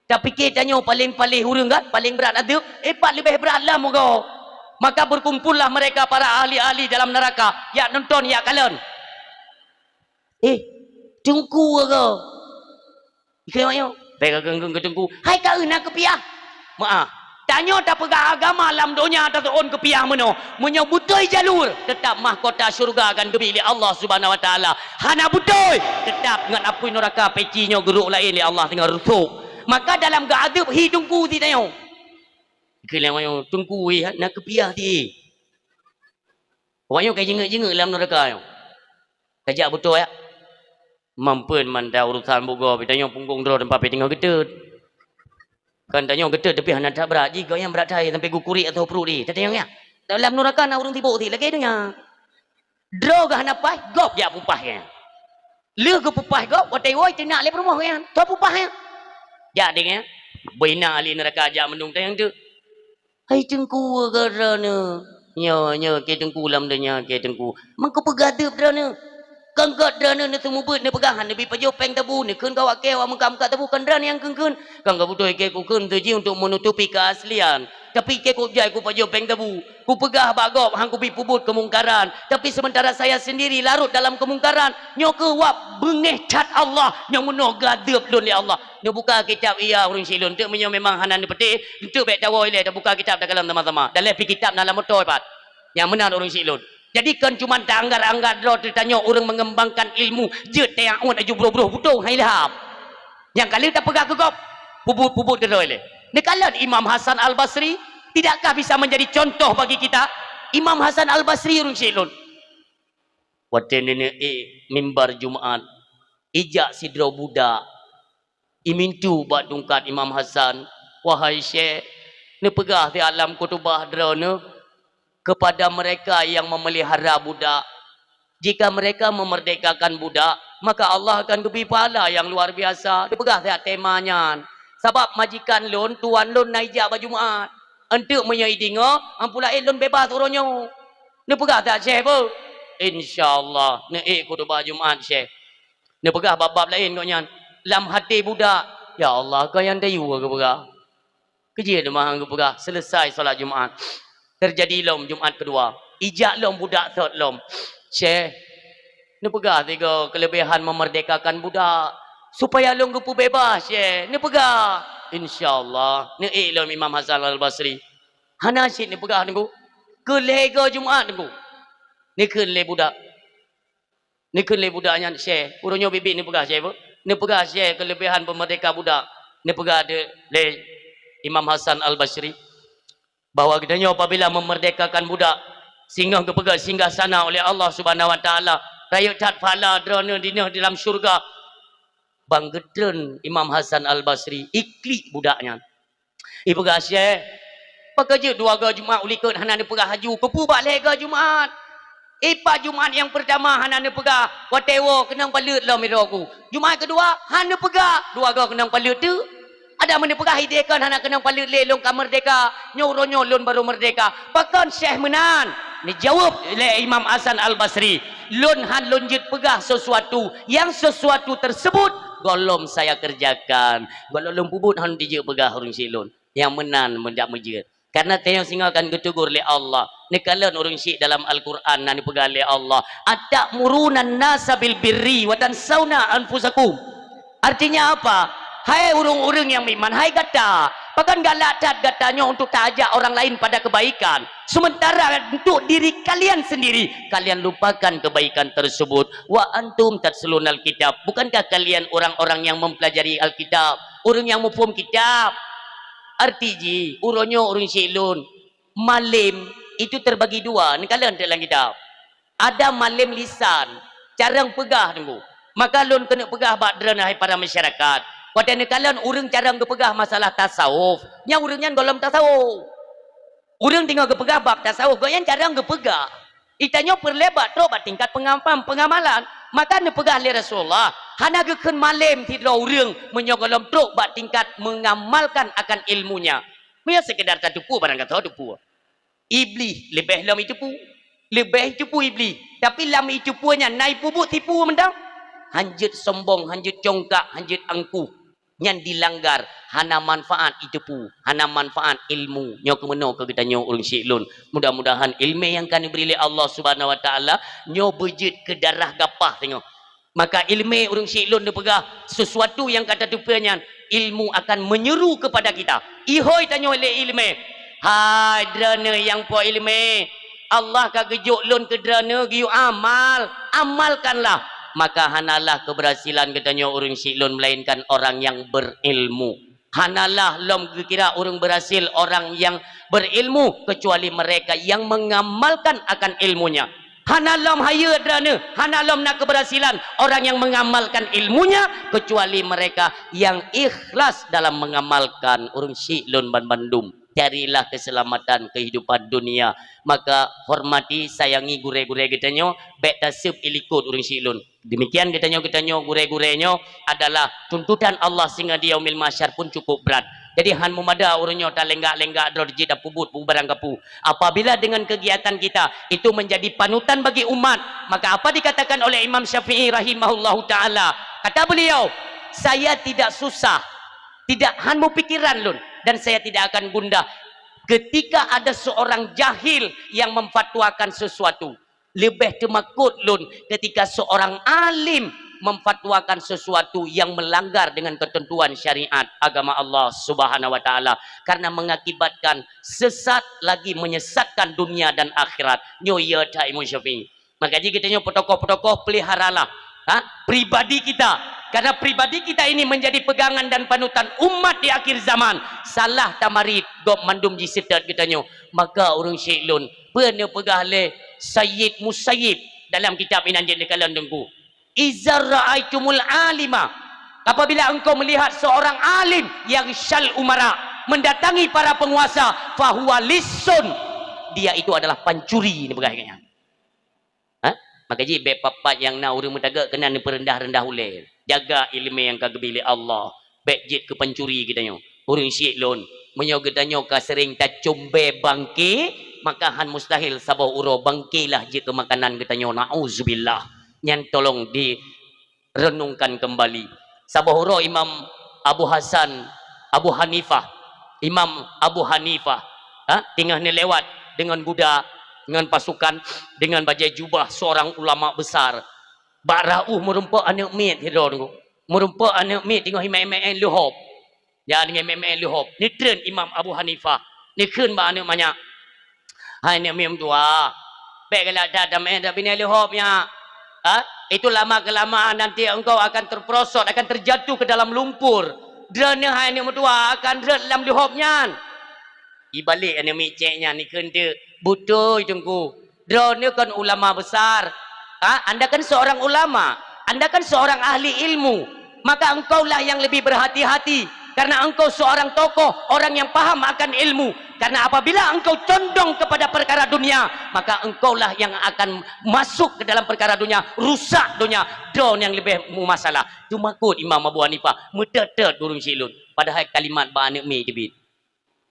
Tapike tanyoe paleng paléh ureuëng kan, paleng brat adeueb, eh, pat leubeh brat lam goe. Maka berkumpullah mereka para ahli-ahli dalam neraka, jak nonton, jak kalon. "Eh, teungku ke?" Ikheun awak nyoe, "Bèk kakheun-kheun keu teungku." "Hai ka na keupiah." Meu'ah. Tanyoe tapeugah agama lam donya taseuôn keupiah meunoe. Meunyoe beutôi jalur, teutap mahkota syeuruga akan geubri lé Allah Subhanahu wa Taala. Hana beutôi, teutap ngon apui neuraka peci nyoe geurok laén lé Allah singoh reusôk. Maka dalam geuadeueb hi teungku sit tanyoe. Ikheun lé awak nyoe, "Teungku, eh, na keupiah sit." Awak nyoe ka jingeuk-jingeuk lam neuraka nyoe. Tajak beutôi, ya. Mampeuen mantong urusan bugoe, pih tanyoe punggong droe teumpat pih teungoh geuteut. Kan tanyoe geuteut tapi hana that brat, jih gobnyan brat that sampai geukuriek ateueh pruet jih. Tatanyong nyan. Dalam neuraka na ureueng sibok sit lagèe donya. Droe geuh hana paih, gob jak peupah nyan. Lheueh geupeupah gob, watèe woe teunak lé peurumoh nyan. Toh peupah nyan. Jak deh nyan. Beu inak ahli neuraka jak mandum tanyong teuk. "Hai teungku, ka droeneuh." "Nyoe, nyoe keu teungku lam donya, keu teungku." "Meukeue peugah deueb droeneuh?" "Kan gét droeneuh neuseumeubeuet neupeugah hana neubi pajoh péng tabu, neukheun keu awak kèe awak meungka-meungka tabu, kan droeneuh nyang kheun-kheun. Kan ka beutôi kèe kukheun tuju untuk menutupi keaslian. Tapi kèe kujak kupajoh péng tabu, kupeugah bak gob han kubi peubuet keumungkaran. Tapi sementara saya sendiri larot dalam keumungkaran. Nyoe keuh wab beungéh that Allah, nyoe meunoe geuadeueb lôn lé Allah." Neubuka kitab Ihya ureueng syik lôn. Enteuk meunyoe memang hana neupeuteh, enteuk bèk tawoe ilèe, tabuka kitab takalon sama-sama. Daleh pih kitab na lam moto pat. Nyang meunan ureueng syik lôn. Jadi kon cuman taanggar-anggar droe teuh tanyoe ureueng mengembangkan ilmu, jeuet teuingat aju broh-broh butong hai lham. Nyang ka lheueh tapeugah keu gob, peubuet-peubuet keudroe ilèe. Neukalon Imam Hasan Al-Basri, tidakkah bisa menjadi contoh bagi kita? Imam Hasan Al-Basri ureueng syik lôn. Watèe neuneuk ék mimbar Jumat, ijak sidroe budak, imintu bak tungkat Imam Hasan, "Wahai Syekh, neupeugah siat lam khutubah droeneuh kepada mereka yang memelihara budak, jika mereka memerdekakan budak, maka Allah akan geubri pahala yang luar biasa." Neupeugah siat tema nyan, "Sabab majikan lôn, tuan lôn na ijak bak Jumat. Enteuk meunyoe ideungoe, ampu laén lôn beubaih uroe nyoe." Neupeugah that Syekh beuh? "Insya Allah." Neuék khutubah Jumat Syekh. Neupeugah bab-bab laén gobnyan. Lam até budak, "Ya Allah, kon nyang tayue geupeugah." Keujeuet teuma geupeugah, selesai salat Jumat. Teujadi lom Jumat keudua. Ijak lom budak thot lom. "Syekh, neupeugah tiga kelebihan memerdekakan budak, supaya lôn geupeubeubaih, Syekh. Neupeugah." "Insya Allah." Neuék lom Imam Hasan Al-Basri. "Hana cit neupeugah, Teungku. Keu lhèe goe Jumat, Teungku." Neukheun lé budak. Neukheun lé budak nyan, "Syekh, uroe nyoe biet-biet neupeugah, Syekh, beuh. Neupeugah, Syekh, kelebihan peumerdeka budak." Neupeugah lé Imam Hasan Al-Basri, bahwa geutanyoe apabila memerdekakan budak, singoh geupeugah singgah sana oleh Allah Subhanahu wa Taala, rayeuk that pahala droeneuh dinoe di dalam syeuruga. Ban geutreun Imam Hasan Al-Basri, iklik budak nyan. Ipeugah, "Syekh, pakon jeuet dua goe Jumat u likot hana neupeugah laju, keupeue bak lhèe goe Jumat? Ipat Jumat nyang peurtama hana neupeugah, watèe woe keunong paleuet lom sidroe ku. Jumat keudua hana neupeugah, dua goe keunong paleuet teuk. Adak meuneuk peugah idéh kon hana keunong paleuet lé, lôn ka meurdéhka, nyoe uroe nyoe lôn barô meurdéhka. Pakon Syekh meunan?" Neujaweueb lé Imam Hasan Al-Basri, "Lôn han lôn jeuet peugah sesuatu, yang sesuatu tersebut gohlom saya kerjakan." Gohlom lôn peubuet han dijeuet peugah ureueng syik lôn. Nyang meunan meujak meujeuet. Karena tanyoe singoh akan geuteugor lé Allah. Neukalon ureueng syik dalam Al-Quran na neupeugah lé Allah, "Atamuruna nasa bil birri wa tansawna anfusakum." Artinya apa? Hai ureueng-ureueng nyang meuiman, hai gata, pakon galak that gata nyoe untuk taajak orang lain pada kebaikan, sementara untuk diri kalian sendiri, kalian lupakan kebaikan tersebut. "Wa antum tatslunal kitab." Bukankah kalian orang-orang yang mempelajari Alkitab, ureueng nyang muphom kitab? Arti jih, uroe nyoe ureueng syik lôn, malem itu terbagi dua, neukalon teuk lam kitab. Ada malem lisan, carông peugah, Teungku. Maka lôn keuneuk peugah bak droeneuh hai para masyarakat, watèe neukalon ureueng carông geupeugah masalah tasawuf, nyan ureueng nyan gohlom tasawuf. Ureueng teungoh geupeugah bab tasawuf, gobnyan carông geupeugah. Geutanyoe peureulèe bak trok bak tingkat pengam-, pengamalan. Maka neupeugah lé Rasulullah, hana geukheun malem sidroe ureueng meunyoe gohlom trok bak tingkat mengamalkan akan ilmunya. Meunyoe sekedar tateupeue, barang gata teupeue. Iblih leubeh lom iteupeue. Leubeh iteupeue Iblih. Tapi lam iteupeue nyan na ipeubuet tipu mantong. Han jeuet sombong, han jeuet congkak, han jeuet angkuh. Nyan dilanggar, hana manfaat iteupeue, hana manfaat ilmu. Nyoe keuh meunoe keu geutanyoe ureueng syik lôn. Mudah-mudahan ileumèe nyang ka neubri lé Allah Subhanahu wa Taala nyoe beujeuet keu darah gapah singoh. Maka iéleumé ureuëng syiek lôn neupeugah, sesuatu nyang ka tateupeue nyan, ilmu akan menyeru kepada kita. Ihôi tanyoe lé iéleumé, "Hai droeneueh nyang po iéleumé, Allah ka geujok lôn keu droeneueh geuyue amal, amalkanlah." Maka hanalah keberhasilan geutanyoe ureuëng syiek lôn, melainkan orang yang berilmu. Hanalah lom geukira ureuëng berhasil orang yang berilmu, kecuali mereka yang mengamalkan akan ilmunya. Hana lom hayeue droeneueh, hana lom na keberhasilan orang yang mengamalkan ilmunya, kecuali mereka yang ikhlas dalam mengamalkan. Ureuëng syiek lôn banmandum, carilah keselamatan kehidupan dunia. Maka hormati, sayangi gurée-gurée geutanyoe, bék taseup ilikot ureuëng syiek lôn. Demikian geutanyoe, geutanyoe gurée-gurée nyoe adalah tuntutan Allah sehingga di yaumil mahsyar pun cukup berat. Jadi, han meumada ureuëng nyoe talenggak-lenggak droe jih tapeubuet peue barang kapeue. Apabila dengan kegiatan kita itu menjadi panutan bagi umat, maka apa dikatakan oleh Imam Syafi'i rahimahullahu taala? Kata beliau, "Saya tidak susah, tidak han meupikiran lôn, dan saya tidak akan gundah ketika ada seorang jahil yang memfatwakan sesuatu. Leubeh teumakot lôn ketika seorang alim memfatwakan sesuatu yang melanggar dengan ketentuan syariat agama Allah Subhanahu wa Taala, karena mengakibatkan sesat lagi menyesatkan dunia dan akhirat." Nyoe ya that Imam Syafi'i. Maka jih geutanyoe peutokoh-peutokoh, peliharalah, ha, pribadi kita. Karena pribadi kita ini menjadi pegangan dan panutan umat di akhir zaman. Salah tamarit, gob mandum jiseutôt geutanyoe. Maka ureuëng syiek lôn, peue neupeugah lé Sayyid Musayyib dalam kitab inan jeuet neukalon teungku, "Iza ra'aitumul alima," apabila engkau melihat seorang alim, "yaghshal umara," mendatangi para penguasa, "fahuwa lissun," dia itu adalah pancuri, neupeugah lagée nyan. Ha? Maka jih bék pat-pat nyang na ureuëng meutagak keunan neupeureundah-reundah ulée. Jaga iéleumé nyang ka geubri lé Allah. Bék jeuet keu pancuri geutanyoe. Ureuëng syiek lôn, meunyoe geutanyoe ka seuring tacom bée bangke, maka han mustahil saboh uroe bangke lah jeuet keu makanan geutanyoe. Nauzubillah. Nyan tolong di renungkan kembali. Saboh uroe Imam Abu Hasan, Abu Hanifah, Imam Abu Hanifah, ha, teungoh neulewat deungon guda, deungon pasukan, deungon bajée jubah seorang ulama besar. Bak rah ueh meurumpok aneuëk miet sidroe teungku. Meurumpok aneuëk miet teungoh imé-imé leuhop. Ya, deungon mé-mé leuhop. Neutreun Imam Abu Hanifah. Neukheun bak aneuëk manyak, "Hai aneuëk meutuah, bék galak that tamé dak binéh leuhop nyak. Ha? Itu lama-kelamaan nanti engkau akan terperosot, akan terjatuh ke dalam lumpur. Droeneueh hai aneuëk meutuah akan rhot lam leuhop nyan." Ibalek aneuëk miet cék nyan neukheun teuk, "Beutôi, Teungku. Droeneueh kon ulama besar. Ha? Anda kan seorang ulama. Anda kan seorang ahli ilmu. Maka engkaulah yang lebih berhati-hati. Karena engkau seorang tokoh, orang yang paham akan ilmu. Karena apabila engkau condong kepada perkara dunia, maka engkaulah yang akan masuk ke dalam perkara dunia, rusak dunia, droeneueh nyang leubeh meumasalah." Teumakot Imam Abu Hanifah, meutot-tot ureuëng syiek lôn. Padahai kalimat bak aneuëk miet teubiet.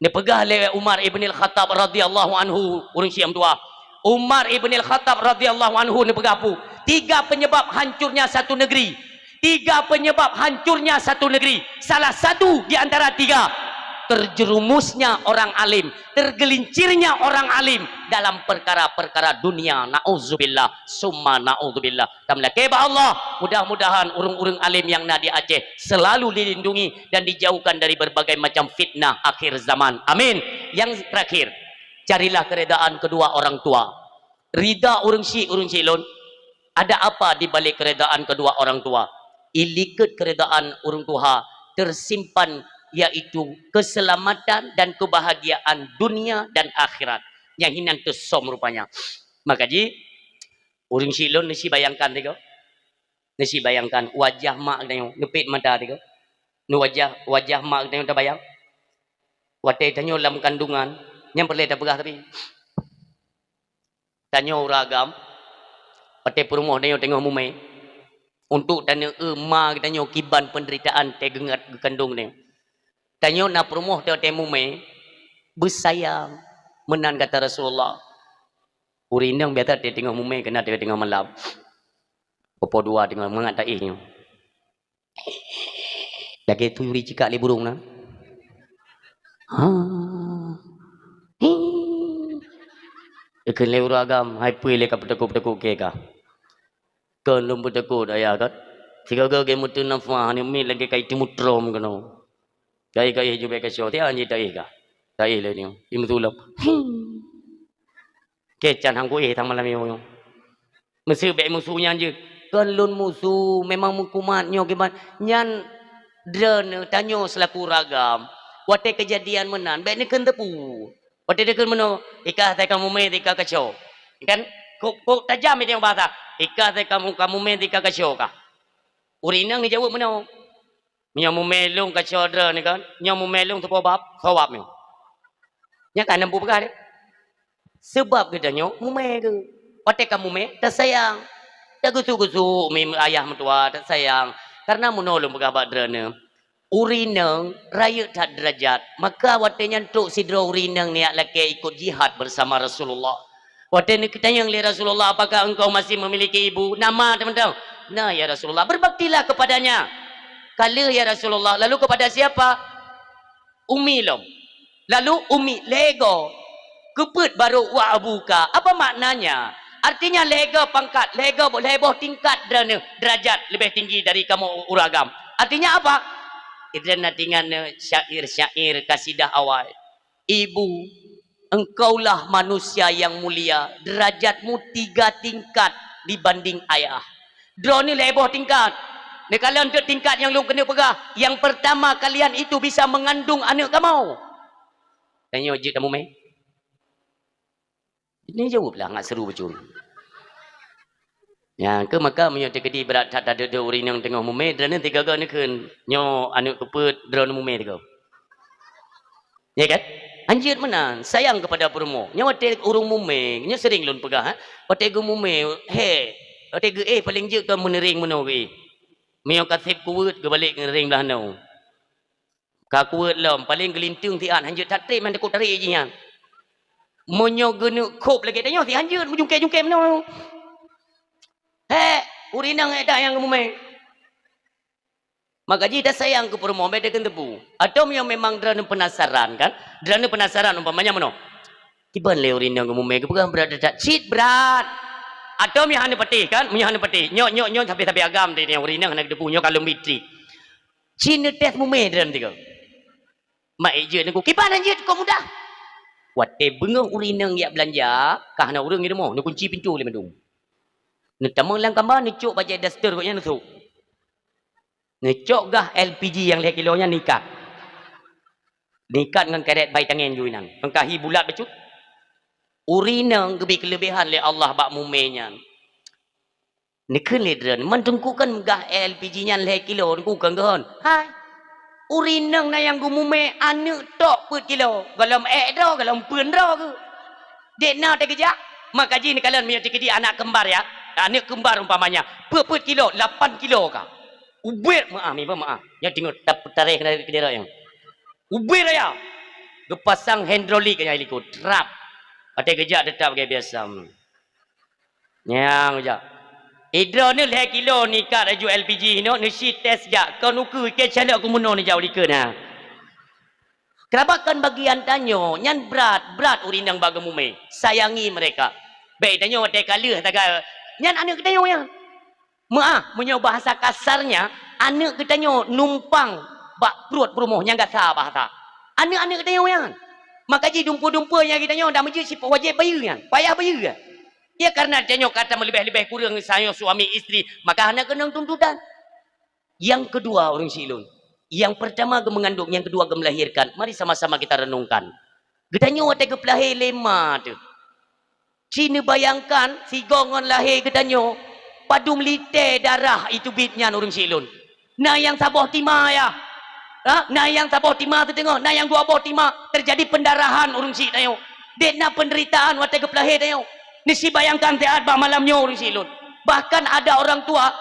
Neupeugah lé Umar ibn al-Khattab radhiyallahu anhu, ureuëng syiek meutuah. Umar ibn al-Khattab radhiyallahu anhu neupeugah peue? Tiga penyebab hancurnya satu negeri. Tiga penyebab hancurnya satu negeri. Salah satu di antara tiga, terjerumusnya orang alim, tergelincirnya orang alim dalam perkara-perkara dunia. Nauzubillah, summa nauzubillah. Tameulakée bak Allah, mudah-mudahan ureuëng-ureuëng alim nyang na di Aceh selalu dilindungi dan dijauhkan dari berbagai macam fitnah akhir zaman. Amin. Yang terakhir, carilah keredaan kedua orang tua. Rida ureuëng syiek, ureuëng syiek lôn, ada apa di balik keredaan kedua orang tua? Ilikot keredaan ureuëng tuha tersimpan, yaitu keselamatan dan kebahagiaan dunia dan akhirat. Nyang hinan teusom rupanya. Maka jih, ureuëng syiek lôn, neusi bayangkan tiga. Neusi bayangkan wajah mak geutanyoe, neupet mata tiga. Neu wajah, wajah mak geutanyoe tabayang. Watée tanyoe lam kandungan, nyan peureulée tapeugah tapi. Tanyoe ureuëng agam, watée peurumoh tanyoe teungoh mumé, untuk tanyoe eu ma geutanyoe kiban penderitaan teuh geungat geukandong tanyoe. Tanyoe na peurumoh teuh watée mumé, beusayang, meunan kata Rasulullah. Ureuëng inong biasa teuh teungoh mumé keunan teuh teungoh malam. Popo dua teungoh mangat taéh nyoe. Lagée tuyuri cikak lé burung na. Ha. Hi. Ikheun lé ureuëng agam, hai peue lé ka peuteukuk-peuteukuk keu ka. Kon lôn peutakot ayah kan. Sigoe-goe geuh meuteunafah, aneuk miet lagèe ka iteumeutrom keunoe. Ka éh, ka éh, jubé kaco, tian jih taéh kah. Taéh lé nyoe, imeutulông. Keucan han kuéh tang malam nyoe. Meuseu bèk musu nyan jeuet. Kon lôn musu, memang meukumat nyoe kiban. Nyan droeneuh tanyoe seulaku ureueng agam. Watèe keujadian meunan, bèk neukheun teupeu. Watèe neukheun meunoe, i kah asai ka mumè, i kah kaco. Kan, kok, kok tajam itu bahasa. I kah asai ka mu-, ka mumè, i kah kaco kah. Ureueng inong geujaweueb meunoe. Meunyoe mumè lôn kaco droeneuh kan, nyoe mumè lôn teupeubab, sawab nyoe. Nyan ka neumpu peugah deh. Seubab geutanyoe mumè geuh. Watèe ka mumè, tasayang. Tageusu-geusu mi ayah meutuah, tasayang. Karena meunoe lôn peugah bak droeneuh, ureueng inong rayeuk that deurajat. Maka watèe nyan trok sidroe ureueng inong niat lakèe ikot jihad bersama Rasulullah. Watèe neutanyong lé Rasulullah, "Apakah engkau masih memiliki ibu?" "Na ma, teumantong." "Na, ya Rasulullah." "Berbaktilah kepadanya." "Ka lheueh, ya Rasulullah." "Lalu kepada siapa?" "Umi lom." "Lalu umi lhèe goe." "Keupeue baru wa abuka?" Apa maknanya? Artinya lhèe goe pangkat, lhèe goe, lhèe boh tingkat droeneuh deurajat leubeh tinggi dari kamoe ureueng agam. Artinya apa? Ideh na tingan syair-syair kasidah awai. Ibu, engkaulah manusia yang mulia, derajatmu tiga tingkat dibanding ayah. Droeneuh lhèe boh tingkat. Neukalon teuk tingkat nyang lôn keuneuk peugah. Yang pertama, kalian itu bisa mengandung aneuk kamoe. Tanyoe jeuet tamumè. Neujaweueb lah ngat seuru bacut. Nyan keuh maka meunyoe teukeudi brat that tadeuk-deuk ureueng inong teungoh mumè, droeneuh tiga-tiga neukheun, "Nyoe aneuk keupeue droeneuh mumè tiga." Ya kan? Hanjeuet meunan, sayang kepada peurumoh. Nyoe watèe ureueng mumè, nyoe sering lôn peugah, ha? Watèe geumumè, he, watèe geuéh paleng jeuet keu meuneuring meunoe geuéh. Meunyoe ka seb kuweuet, geubalek ngiring blah noe. Ka kuweuet lom, paleng geulinteung siat, hanjeuet that trép, han takot tarek jih nyan. Meunyoe geuneuk khôb lagèe tanyoe, si hanjeuet meujungkét-jungkét meunoe. Hék, ureueng inong ék that nyang geumumè. Maka jih tasayang keu peurumoh, bèk takheun teupeu. Atau meunyoe memang droeneuh penasaran kan? Droeneuh penasaran umpamanya meunoe. Kiban lé ureueng inong geumumè, geupeugah brat that, cit brat. Atau meunyoe hana patéh kan? Meunyoe hana patéh. Nyoe, nyoe, nyoe sabe-sabe agam teuh, ureueng inong hana geuteupeue, nyoe kalon biet trép. Cit neutés mumè droeneuh tiga. Mak ék jeuet neugô, kiban han jeuet kok mudah. Watèe beungoh ureueng inong jak beulanja, ka hana ureueng di rumoh, neukunci pintoe lé mandum. Neutamong lam kama, neucok bajèe daster gobnyan neusôk. Neucok gah L P G nyang lhèe kilo nyan neuikat. Neuikat ngon karét bai tangèn ju inan, ngon kahi bulat bacut. Ureueng inong geubri keuleubehan lé Allah bak mumè nyan. Neukheun lé droeneuh, "Man Teungku kan gah L P G nyan lhèe kilo, Teungku kan geuhon." Hai, ureueng inong na nyang geumumè aneuk tok peuet kilo, gohlom ék droe, gohlom peuen droe geuh. Dék na teugeujak, maka jih neukalon meunyoe teukeudi anak keumbar ya, aneuk keumbar umpamanya, peuet-peuet kilo, lapan kilo ka. Ubit meu'ah, meu'ah. Nyoe teungoh tap-, tareh keuneuk keudroe nyoe. Ubit raya. Geupasang hidrolik nyang likot, trap. Watèe geujak teutap lagèe biasa. Nyang jak. Idroeneuh lhèe kilo neuikat laju L P G inoe, neusi tes jak. Kon ukeue, keu calok keu meunoe neujak u likot na. Keurabakan bagian tanyoe, nyan brat, brat ureueng inong bak geumumè. Sayangi mereka. Bèk tanyoe watèe ka lheueh taga, nyan aneuk geutanyoe nyan. Meu'ah, meunyoe bahasa kasarnya, aneuk geutanyoe numpang bak pruet peurumoh nyang gata bahasa. Aneuk-aneuk geutanyoe nyan. Maka jih dumpeue-dumpeue nyang geutanyoe dak meujeuet sipeuwajéb bayeue nyan, payah bayeue nyan. Ya, karena tanyoe ka tameuleubeh-leubeh kureueng sayoe suami istri, maka hana keunong tuntutan. Yang kedua, ureueng siklon. Yang pertama geumeungandong, yang kedua geumelahirkan. Mari sama-sama kita renungkan. Geutanyoe watèe geupeulahé lé ma teuh. Ci neubayangkan, sigoe ngon lahé geutanyoe, padum lité darah iteubiet nyan ureueng siklon. Na nyang saboh tima, ya. Ha? Na nyang saboh tima siteungoh, na nyang dua boh tima, terjadi pendarahan ureueng siklon tanyoe. Dék na penderitaan watèe geupeulahé tanyoe. Neusi bayangkan siat bak malam nyoe ureueng siklon. Bahkan ada orang tua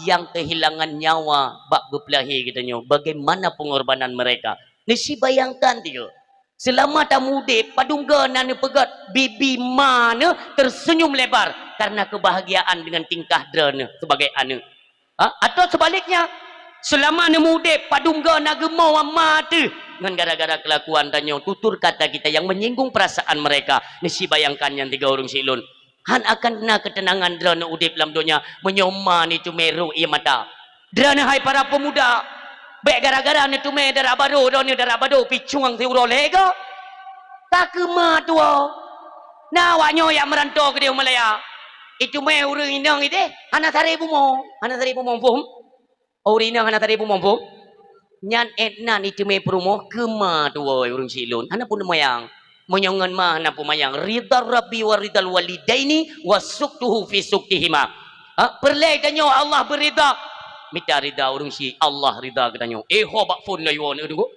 yang kehilangan nyawa bak geupeulahé geutanyoe. Bagaimana pengorbanan mereka? Neusi bayangkan tiga. Seulama tameudeb, padum goe na neupeugöt bibi ma neuh terseunyum lebar karena keubahgiaan deungon tingkah droeneuh sebagai aneuk. Ha? Atau sebaliknya, seulama neumeudeb, padum goe na geumoe ma teuh ngon gara-gara keulakuan tanyoe, tutur kata kita yang menyinggung perasaan mereka. Neusi bayangkan nyan tiga ureueng siklon. Han akan na keuteunangan droeneuh udeb lam donya meunyoe ma neuteumé rhot ié mata. Droeneuh hai para peumuda, bék gara-gara neuteumé dara barô, droeneuh dara barô picuang siuroe lhée goe. Ka keu ma tuwoe. Na awaknyoe jak meuranto keudeh u Malaya. Iteumé ureuëng inong ideh, hana saré bumoe, hana saré bumoe, phom? Ureuëng inong hana saré bumoe, phom? Nyan étnan iteumé peurumoh keu ma tuwoe ureuëng syiek lôn. Hana peumayang. Meunyoe ngon ma hana peumayang, ridha Rabbi wa ridhal walidaini wa sukhtuhu fi sukhtihima. Ha, peureulée tanyoe Allah beuridha. Mita ridha ureuëng syiek, Allah ridha keu tanyoe. Eh, ho bak phon na yuwoe neudeungoe.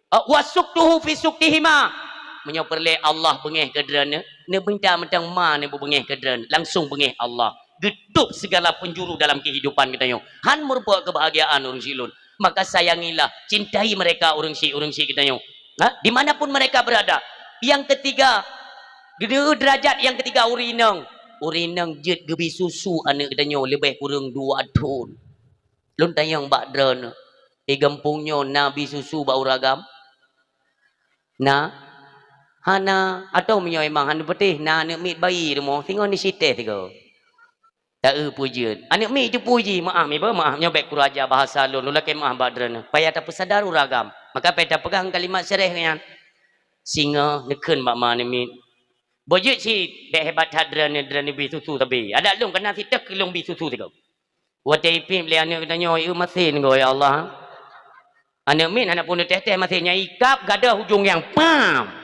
Ah, wa sukhtuhu fi sukhtihima. Meunyoe peureulée Allah beungéh keu droeneuh, neuminta mantong ma neubeubeungéh keu droeneuh, langsong beungéh Allah. Geutôb segala penjuru dalam kehidupan geutanyoe. Han meurumpok keubahgiaan ureuëng syiek lôn. Maka sayangilah, cintai mereka ureuëng syiek, ureuëng syiek geutanyoe. Ha? Di mana pun mereka berada. Nyang keutiga, geuneuk derajat nyang keutiga ureuëng inong. Ureuëng inong jeuet geubi susu aneuëk geutanyoe leubeh kureueng dua thon. Lôn tanyong bak droeneuh, di gampông nyoe na bi susu bak ureuëng agam? Na? Hana. Atau meunyoe memang hana peutéh, na aneuëk miet bayi rumoh, singoh neusitéh sigoe. Ta-eu peue jeuet. Aneuëk miet teupeue jih, meuáh, miba, meuáh, nyoe bék kuraja bahasa lôn, lôn lakée meuáh bak droeneuh. Payah tapeusadar ureuëng agam. Maka payah tapeugah kalimat syarah nyan. Singoh neukheun bak ma aneuëk miet. Boh jeuet cit, bék hebat that droeneuh, droeneuh bi susu sabe. Adak lôn kana sitéh keu lôn bi susu sigoe. Watée ipiep lé aneuëk geutanyoe, ieu masen goe, ya Allah. Aneuëk miet hana pun teutéh-téh masen, nyang ikab gadôh ujong nyang pam.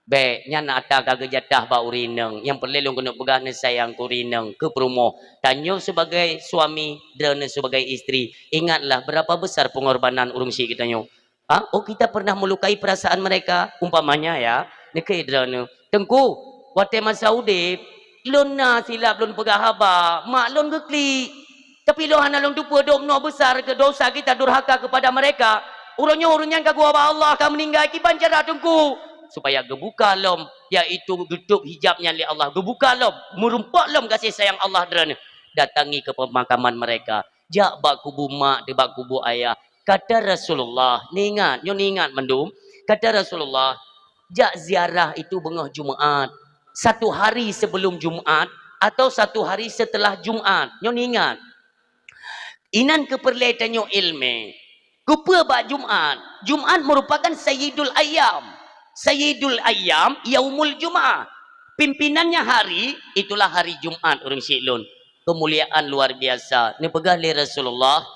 Bék, nyan atra ka geujatah bak ureuëng inong. Nyang peureulée lôn keuneuk peugah, neusayang keu ureuëng inong, keu peurumoh. Tanyoe sibagai suami, droeneuh sibagai istri. Ingatlah berapa besar pengorbanan ureuëng syiek geutanyoe. Ha? Oh, kita pernah melukai perasaan mereka. Umpamanya, ya, neukheun droeneuh, "Teungku, watée masa udeb, lôn na silap lôn peugah haba, mak lôn geuklik. Tapi lôn hana lôn teupeue dum noe besar keu dosa kita durhaka kepada mereka. Uroe nyoe ureuëng nyan ka geuwoe bak Allah, ka meuninggai, kiban cara Teungku?" Supaya geubuka lom, yaitu geutôb hijab nyan lé Allah, geubuka lom, meurumpok lom gaséh sayang Allah droeneuh. Datangi ke pemakaman mereka. Jak bak kubu mak, di bak kubu ayah. Kata Rasulullah, neuingat, nyoe neuingat mandum. Kata Rasulullah, jak ziarah itu beungoh Jumaat. Satu hari sebelum Jumaat atau satu hari setelah Jumaat. Nyoe neuingat. Inan keu peureulée tanyoe iéleumé. Keupeue bak Jumaat? Jumaat merupakan sayyidul ayyam. Sayyidul ayyam yaumul Jumaah. Pimpinannya hari, itulah hari Jumaat, ureuëng syiek lôn. Keumuliaan luar biasa. Neupeugah lé Rasulullah,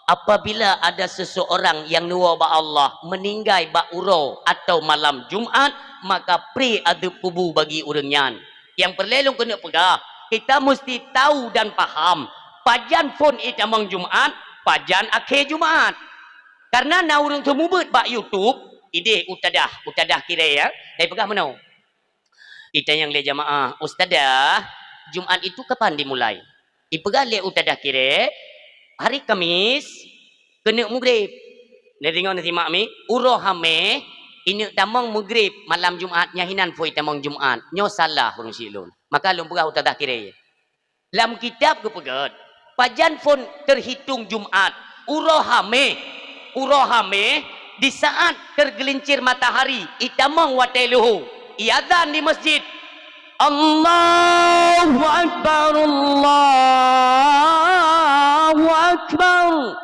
apabila ada seseorang yang neuwoe bak Allah meuninggai bak uroe atau malam Jumaat, maka pri adeueb kubu bagi ureuëng nyan. Nyang peureulée lôn keuneuk peugah, kita musti tahu dan paham pajan phon itamong Jumaat, pajan akhé Jumaat. Karena na ureuëng seumeubeuet bak YouTube, ideh Ustazah, Ustazah Kirée, ya, dan ipeugah meunoe. Itanyong lé jamaah, "Ustazah, Jumaat itu kapan dimulai?" Ipeugah lé Ustazah Kirée, "Hari Kamis keuneuk mugreb." Neudeungoe, neusimak mi, "Uroe Hameh ineuk tamong mugreb malam Jumaat, nyan hinan phon itamong Jumaat." Nyoe salah ureuëng syiek lôn. Maka lôn peugah Ustazah Kirée. Lam kitab geupeugét, pajan phon teuhitung Jumaat, uroe Hameh. Uroe Hameh, di saat teugeulincir matahari, itamong watée luho, iazan di masjid. Allahu Akbar, Allahu Akbar.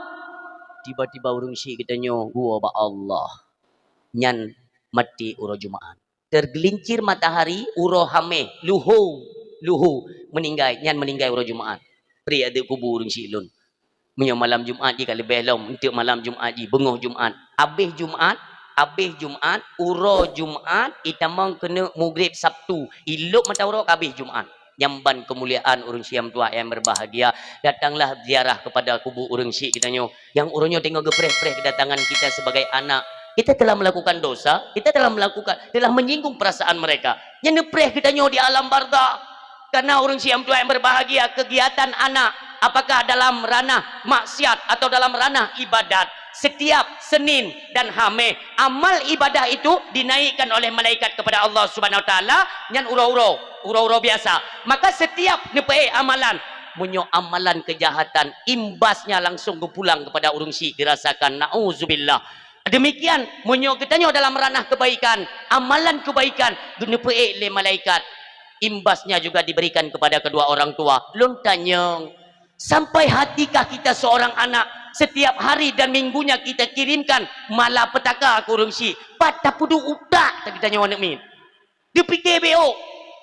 Tiba-tiba ureuëng syiek geutanyoe geuwoe bak Allah. Nyan maté uroe Jumaat. Teugeulincir matahari, uroe Hameh, luho, luho, meuninggai, nyan meuninggai uroe Jumaat. Pri ateueh kubu ureuëng syiek lôn. Meunyoe malam Jumaat jih ka leubeh lom, eunteuk malam Jumaat jih, beungoh Jumaat. Abéh Jumaat, abéh Jumaat, uroe Jumaat, itamong keuneuk mugreb Sabtu, ilop mata uroe ka abéh Jumaat. Nyan ban keumuliaan ureuëng syiek meutuah nyang berbahagia. Datanglah ziarah kepada kubu ureuëng syiek geutanyoe. Nyang uroe nyoe teungoh geupreh-preh kedatangan kita sebagai anak. Kita telah melakukan dosa, kita telah melakukan, telah menyinggung perasaan mereka. Nyang neupreh geutanyoe di alam barzakh. Karena ureuëng syiek meutuah nyang berbahagia, kegiatan anak, apakah dalam ranah maksiat atau dalam ranah ibadat, setiap Senin dan Hameh, amal ibadah itu dinaikkan oleh malaikat kepada Allah Subhanahu Wa Taala, nyan uroe-uroe, uroe-uroe biasa. Maka setiap neupeuék amalan, meunyoe amalan kejahatan, imbasnya langsung geupulang kepada ureuëng syiek dirasakan. Nauzubillah. Demikian, meunyoe geutanyoe dalam ranah kebaikan, amalan kebaikan, geuneupeuék lé malaikat. Imbasnya juga diberikan kepada kedua orang tua. Lôn tanyong, sampai hatikah kita seorang anak setiap hari dan minggunya kita kirimkan malapetaka keu ureuëng syik? Pat tapeuduek utak, ta geutanyoe aneuk miet. Dipike beu,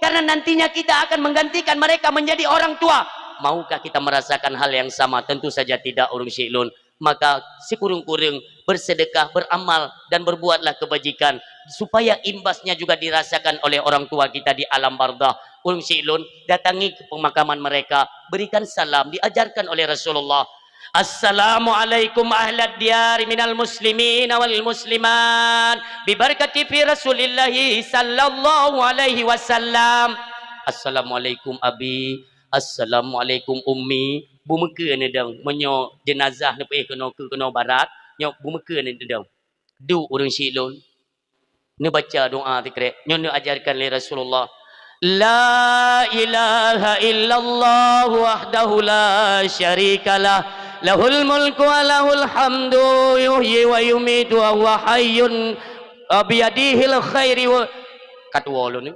karena nantinya kita akan menggantikan mereka menjadi orang tua. Maukah kita merasakan hal yang sama? Tentu saja tidak, ureuëng syik lôn. Maka sikureueng-kureueng bersedekah, beramal, dan berbuatlah kebajikan, supaya imbasnya juga dirasakan oleh orang tua kita di alam barzakh. Ureuëng syik lôn, datangi ke pemakaman mereka, berikan salam, diajarkan oleh Rasulullah. Assalamualaikum ahlad diyar minal muslimin wal muslimat, bibarakati fi Rasulillahi sallallahu alaihi wasallam. Assalamualaikum abi, assalamualaikum ummi. Bumeukeue neudong, meunyoe jenazah neupeuéh keunoe keu keunoe barat, nyoe bumeukeue neudong. Duek ureuëng syik lôn, neubaca doa sikrek. Nyoe neuajarkan lé Rasulullah. La ilaha illallah wahdahu la syarikalah. Lahul mulku wa lahul hamdu, yuhyi wa yumitu wa huwa hayyun, wa biyadihil khairi wa, katuwo lôn ni.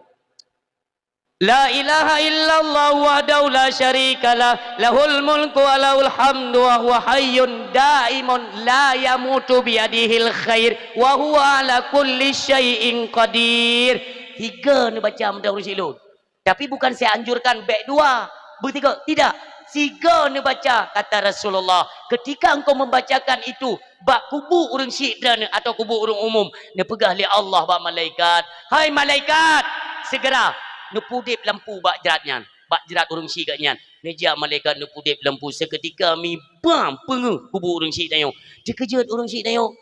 La ilaha illallah wahdahu la syarikalah, lahul mulku wa lahul hamdu wa huwa hayyun daimun la yamutu biyadihil khair wa huwa ala kulli syai'in qadir. Tiga neubaca meunan ureuëng syik lôn. Tapi bukan saya anjurkan bèk dua, beutiga, tidak. Tiga neubaca, kata Rasulullah, ketika engkau membacakan itu, bak kubu ureuëng syik droeneuh atau kubu ureuëng umum, neupeugah lé Allah bak malaikat, "Hai malaikat, segera neupeudeb lampu bak jrat nyan, bak jrat ureuëng syik geuh nyan." Neujak malaikat neupeudeb lampu, seukeutika mi bam peungeuh kubu ureuëng syik tanyoe. Teukeujot ureuëng syik tanyoe,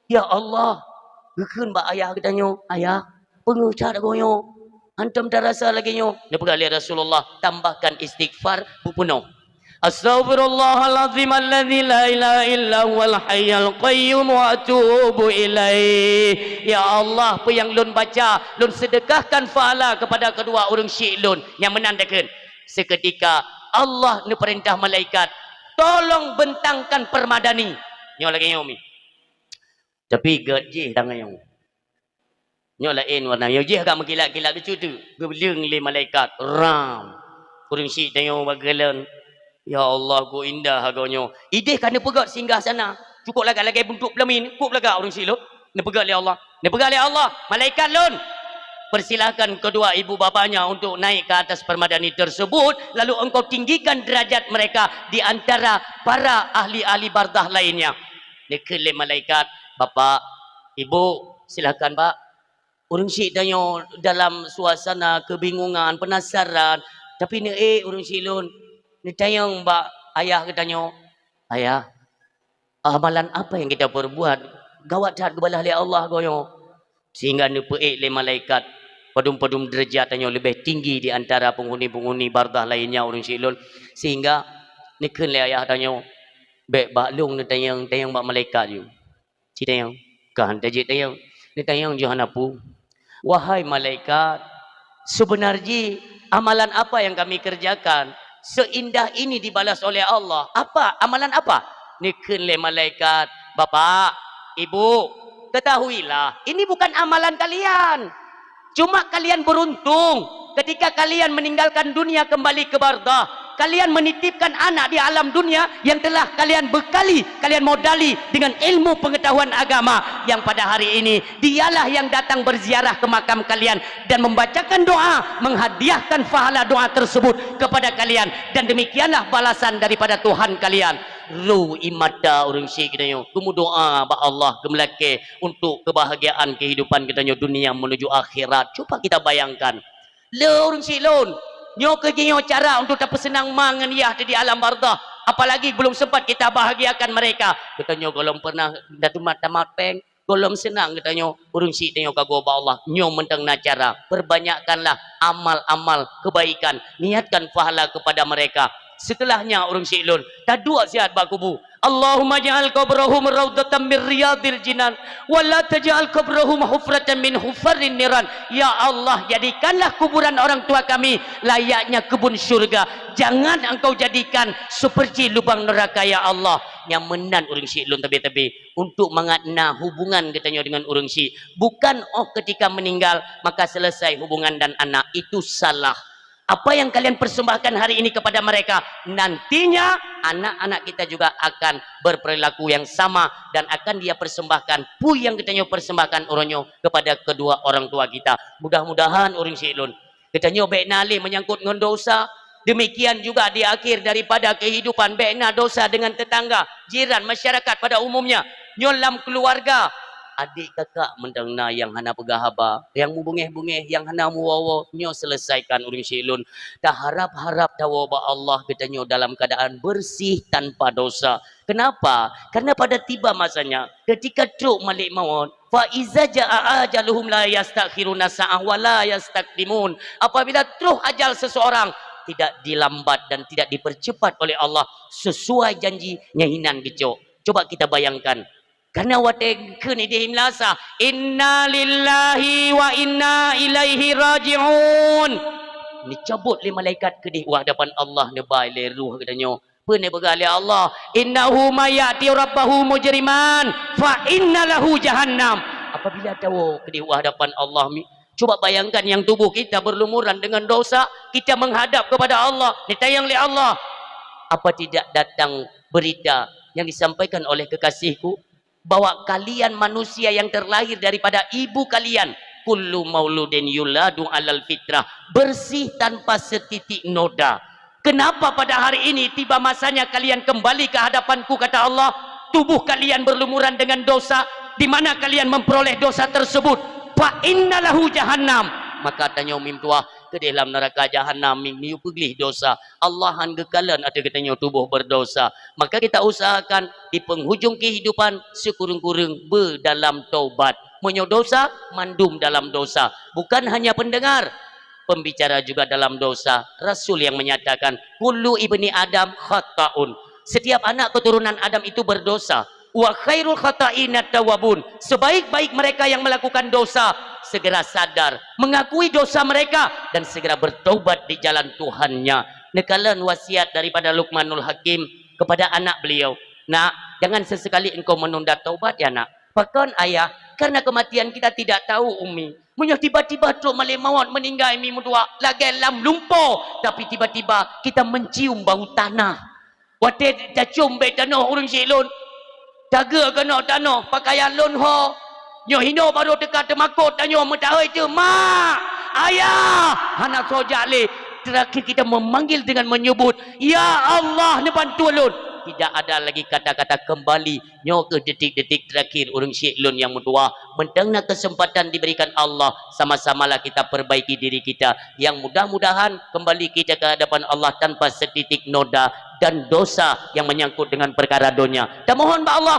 "Ya Allah," geukheun bak ayah geutanyoe, "Ayah, peungeuh that lagoe nyoe. Hantom tarasa lagèe nyoe." Neupeugah lé Rasulullah, "Tambahkan istighfar beupeunoh." Astaghfirullahalazim alladzi la ilaha illa huwal hayyul qayyum wa atubu ilaih. Ya Allah, peue nyang lôn baca, lôn sedekahkan pahala kepada kedua ureuëng syik lôn. Nyang meunan takheun. Seketika Allah neupeurintah malaikat, "Tolong bentangkan permadani." Nyoe lagèe nyoe mi. Tapi gét jih tangai nyoe. Nyoe laén warna, nyoe jih agak meukilat-kilat bacut teuk. Geuleueng lé malaikat, ram. Ureuëng syik tanyoe bak geuleueng. Ya Allah, kok indah lagoe nyoe. Idéh ka neupeugét singgah sana. Cukôp lagak lagèe buntut peulamin, kok lagak ureuëng syik lôn. Neupeugét lé Allah. Neupeugét lé Allah, "Malaikat lôn, persilahkan kedua ibu bapanya untuk naik ke atas permadani tersebut, lalu engkau tinggikan derajat mereka di antara para ahli-ahli barzakh lainnya." Neukheun lé malaikat, "Bapak, Ibu, silakan, Pak." Ureuëng syik tanyoe dalam suasana kebingungan, penasaran, tapi neuék ureuëng syik lôn neutanyong bak ayah geutanyoe, "Ayah, amalan apa yang kita perbuat, gawat that geubalah lé Allah goe nyoe?" Sehingga neupeuék lé malaikat padum-padum deurajat tanyoe leubeh tinggi di antara peunghuni-peunghuni barzakh lainnya ureuëng syik lôn. Sehingga neukheun lé ayah tanyoe, "Bèk bak lôn neutanyong, tanyong bak malaikat ju." Ci tanyong, ka han tajeuet tanyong. Neutanyong ju hana peue. "Wahai malaikat, sebenar jih amalan apa yang kami kerjakan seindah ini dibalas oleh Allah? Apa? Amalan apa?" Neukheun lé malaikat, "Bapak, Ibu, ketahuilah, ini bukan amalan kalian. Cuma kalian beruntung ketika kalian meninggalkan dunia kembali ke barzakh, kalian menitipkan anak di alam dunia yang telah kalian bekali, kalian modali dengan ilmu pengetahuan agama yang pada hari ini dialah yang datang berziarah ke makam kalian dan membacakan doa, menghadiahkan pahala doa tersebut kepada kalian, dan demikianlah balasan daripada Tuhan kalian." Ru ie mata ureuëng syik geutanyoe, geumeudoa bak Allah, geumeulakée untuk kebahagiaan kehidupan geutanyoe dunia menuju akhirat. Cuba kita bayangkan, le ureuëng syik lôn, nyoe keuh jih nyoe cara untuk tapeuseunang ma ngon yah di alam barzakh, apalagi belum sempat kita bahagiakan mereka. Geutanyoe gohlom pernah tamat péng, gohlom seunang geutanyoe, ureuëng syik tanyoe ka goe bak Allah. Nyoe mantong na cara, perbanyakkanlah amal-amal kebaikan, niatkan pahala kepada mereka. Setelahnya, ureuëng syik lôn, taduek siat bak kubu, Allahumma ja'al qabrahum raudhatan min riyadhil jinan, wa la taj'al qabrahum hufratan min hufarin niran. Ya Allah, jadikanlah kuburan orang tua kami layaknya kebun syurga. Jangan Engkau jadikan seperti lubang neraka, ya Allah. Nyang meunan ureuëng syiek lôn teubi-teubi, untuk mangat na hubungan geutanyoe deungon ureuëng syiek. Bukan oh ketika meninggal, maka selesai hubungan dan anak. Itu salah. Apa yang kalian persembahkan hari ini kepada mereka, nantinya anak-anak kita juga akan berperilaku yang sama dan akan dia persembahkan peue nyang geutanyoe persembahkan uroe nyoe kepada kedua orang tua kita. Mudah-mudahan ureuëng syiek lôn, geutanyoe bék na lé menyangkut ngon dosa. Demikian juga di akhir daripada kehidupan, bék na dosa dengan tetangga, jiran, masyarakat pada umumnya. Nyoe lam keluarga, adik kakak mantong na nyang hana peugah haba, nyang mubungéh-bungéh, nyang hana muwoe-woe, nyoe selesaikan ureuëng syiek lôn. Taharab-harab tawoe bak Allah geutanyoe dalam keadaan bersih tanpa dosa. Kenapa? Karena pada tiba masanya, ketika trok malaikat maut, fa iza jaa ajaluhum la yastakhiruna sa'ah wa la yastaqdimun. Apabila troh ajal seseorang, tidak dilambat dan tidak dipercepat oleh Allah, sesuai janji nyang hinan geucok. Coba kita bayangkan, karena watée kheun idéh imlasa, "Inna lillahi wa inna ilaihi raji'un." Neucabot lé malaikat keudéh u hadapan Allah, neuba lé ruh geutanyoe. Peue neupeugah lé Allah? "Innahu may ya'ti rabbahu mujriman, fa inna lahu jahannam." Apabila tawoe keudéh u hadapan Allah, mi-, coba bayangkan yang tubuh kita berlumuran dengan dosa, kita menghadap kepada Allah, ditanyong lé Allah, "Apa tidak datang berita yang disampaikan oleh kekasihku?" Bahwa kalian manusia yang terlahir daripada ibu kalian, kullu mauludin yuladu alal fitrah, bersih tanpa setitik noda. Kenapa pada hari ini tiba masanya kalian kembali ke hadapanku, kata Allah, tubuh kalian berlumuran dengan dosa, di mana kalian memperoleh dosa tersebut? Fa inna lahu jahannam. Maka tanyoe mim tuah, keudéh lam neuraka jahanam, miyueb peugleh dosa. Allah han geukalon ateueh geutanyoe tuboh berdosa. Maka kita usahakan di penghujung kehidupan sikureueng-kureueng beudalam taubat. Meunyoe dosa, mandum dalam dosa. Bukan hanya pendengar, pembicara juga dalam dosa. Rasul yang menyatakan, "Kullu ibni Adam khata'un." Setiap anak keturunan Adam itu berdosa. "Wa khairul khata'ina tawabun." Sebaik-baik mereka yang melakukan dosa, segera sadar, mengakui dosa mereka, dan segera bertaubat di jalan Tuhannya. Neukalon wasiat daripada Luqmanul Hakim kepada anak beliau, "Nak, jangan sesekali engkau menunda taubat ya, Nak." "Pakon, Ayah?" "Karena kematian kita tidak tahu, Umi. Meunyoe tiba-tiba trok malaikat maut meninggai mi meutuah, lagée lam lumpoe, tapi tiba-tiba kita mencium bau tanah." Watée tacom bék tanoh ureuëng syiek lôn, tageue keunoe tanoh, pakaian lôn ho. Nyoe hinoe barô teuka teumakot tanyoe meutahôi teuh, "Mak! Ayah!" Hana soe jak lé. Terakhir kita memanggil dengan menyebut, "Ya Allah, neubantu lôn!" Tidak ada lagi kata-kata kembali. Nyoe keuh detik-detik terakhir ureuëng syiek lôn nyang meutuah. Mantong na kesempatan diberikan Allah, sama-samalah kita perbaiki diri kita. Yang mudah-mudahan kembali kita ke hadapan Allah tanpa setitik noda dan dosa yang menyangkut dengan perkara dunia. Tamohon bak Allah,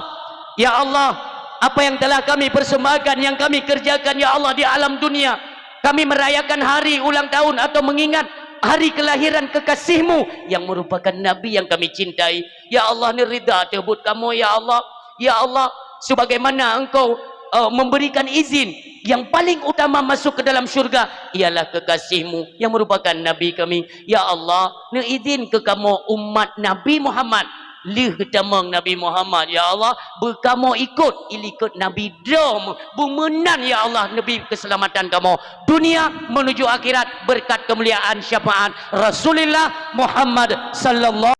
"Ya Allah, apa yang telah kami persembahkan, yang kami kerjakan, ya Allah, di alam dunia, kami merayakan hari ulang tahun atau mengingat hari kelahiran kekasih-Mu yang merupakan Nabi yang kami cintai. Ya Allah, neuridha teuh buet kamoe, ya Allah. Ya Allah, sebagaimana Engkau, eh, memberikan izin, yang paling utama masuk ke dalam syurga ialah kekasih-Mu yang merupakan Nabi kami. Ya Allah, neuizin keu kamoe umat Nabi Muhammad, lheueh geutamong Nabi Muhammad, ya Allah, beukamoe ikot ilikot Nabi droe, beumeunan, ya Allah, neubi keuseulamatan kamoe dunia menuju akhirat berkat keumuliaan syafaat Rasulillah Muhammad sallallahu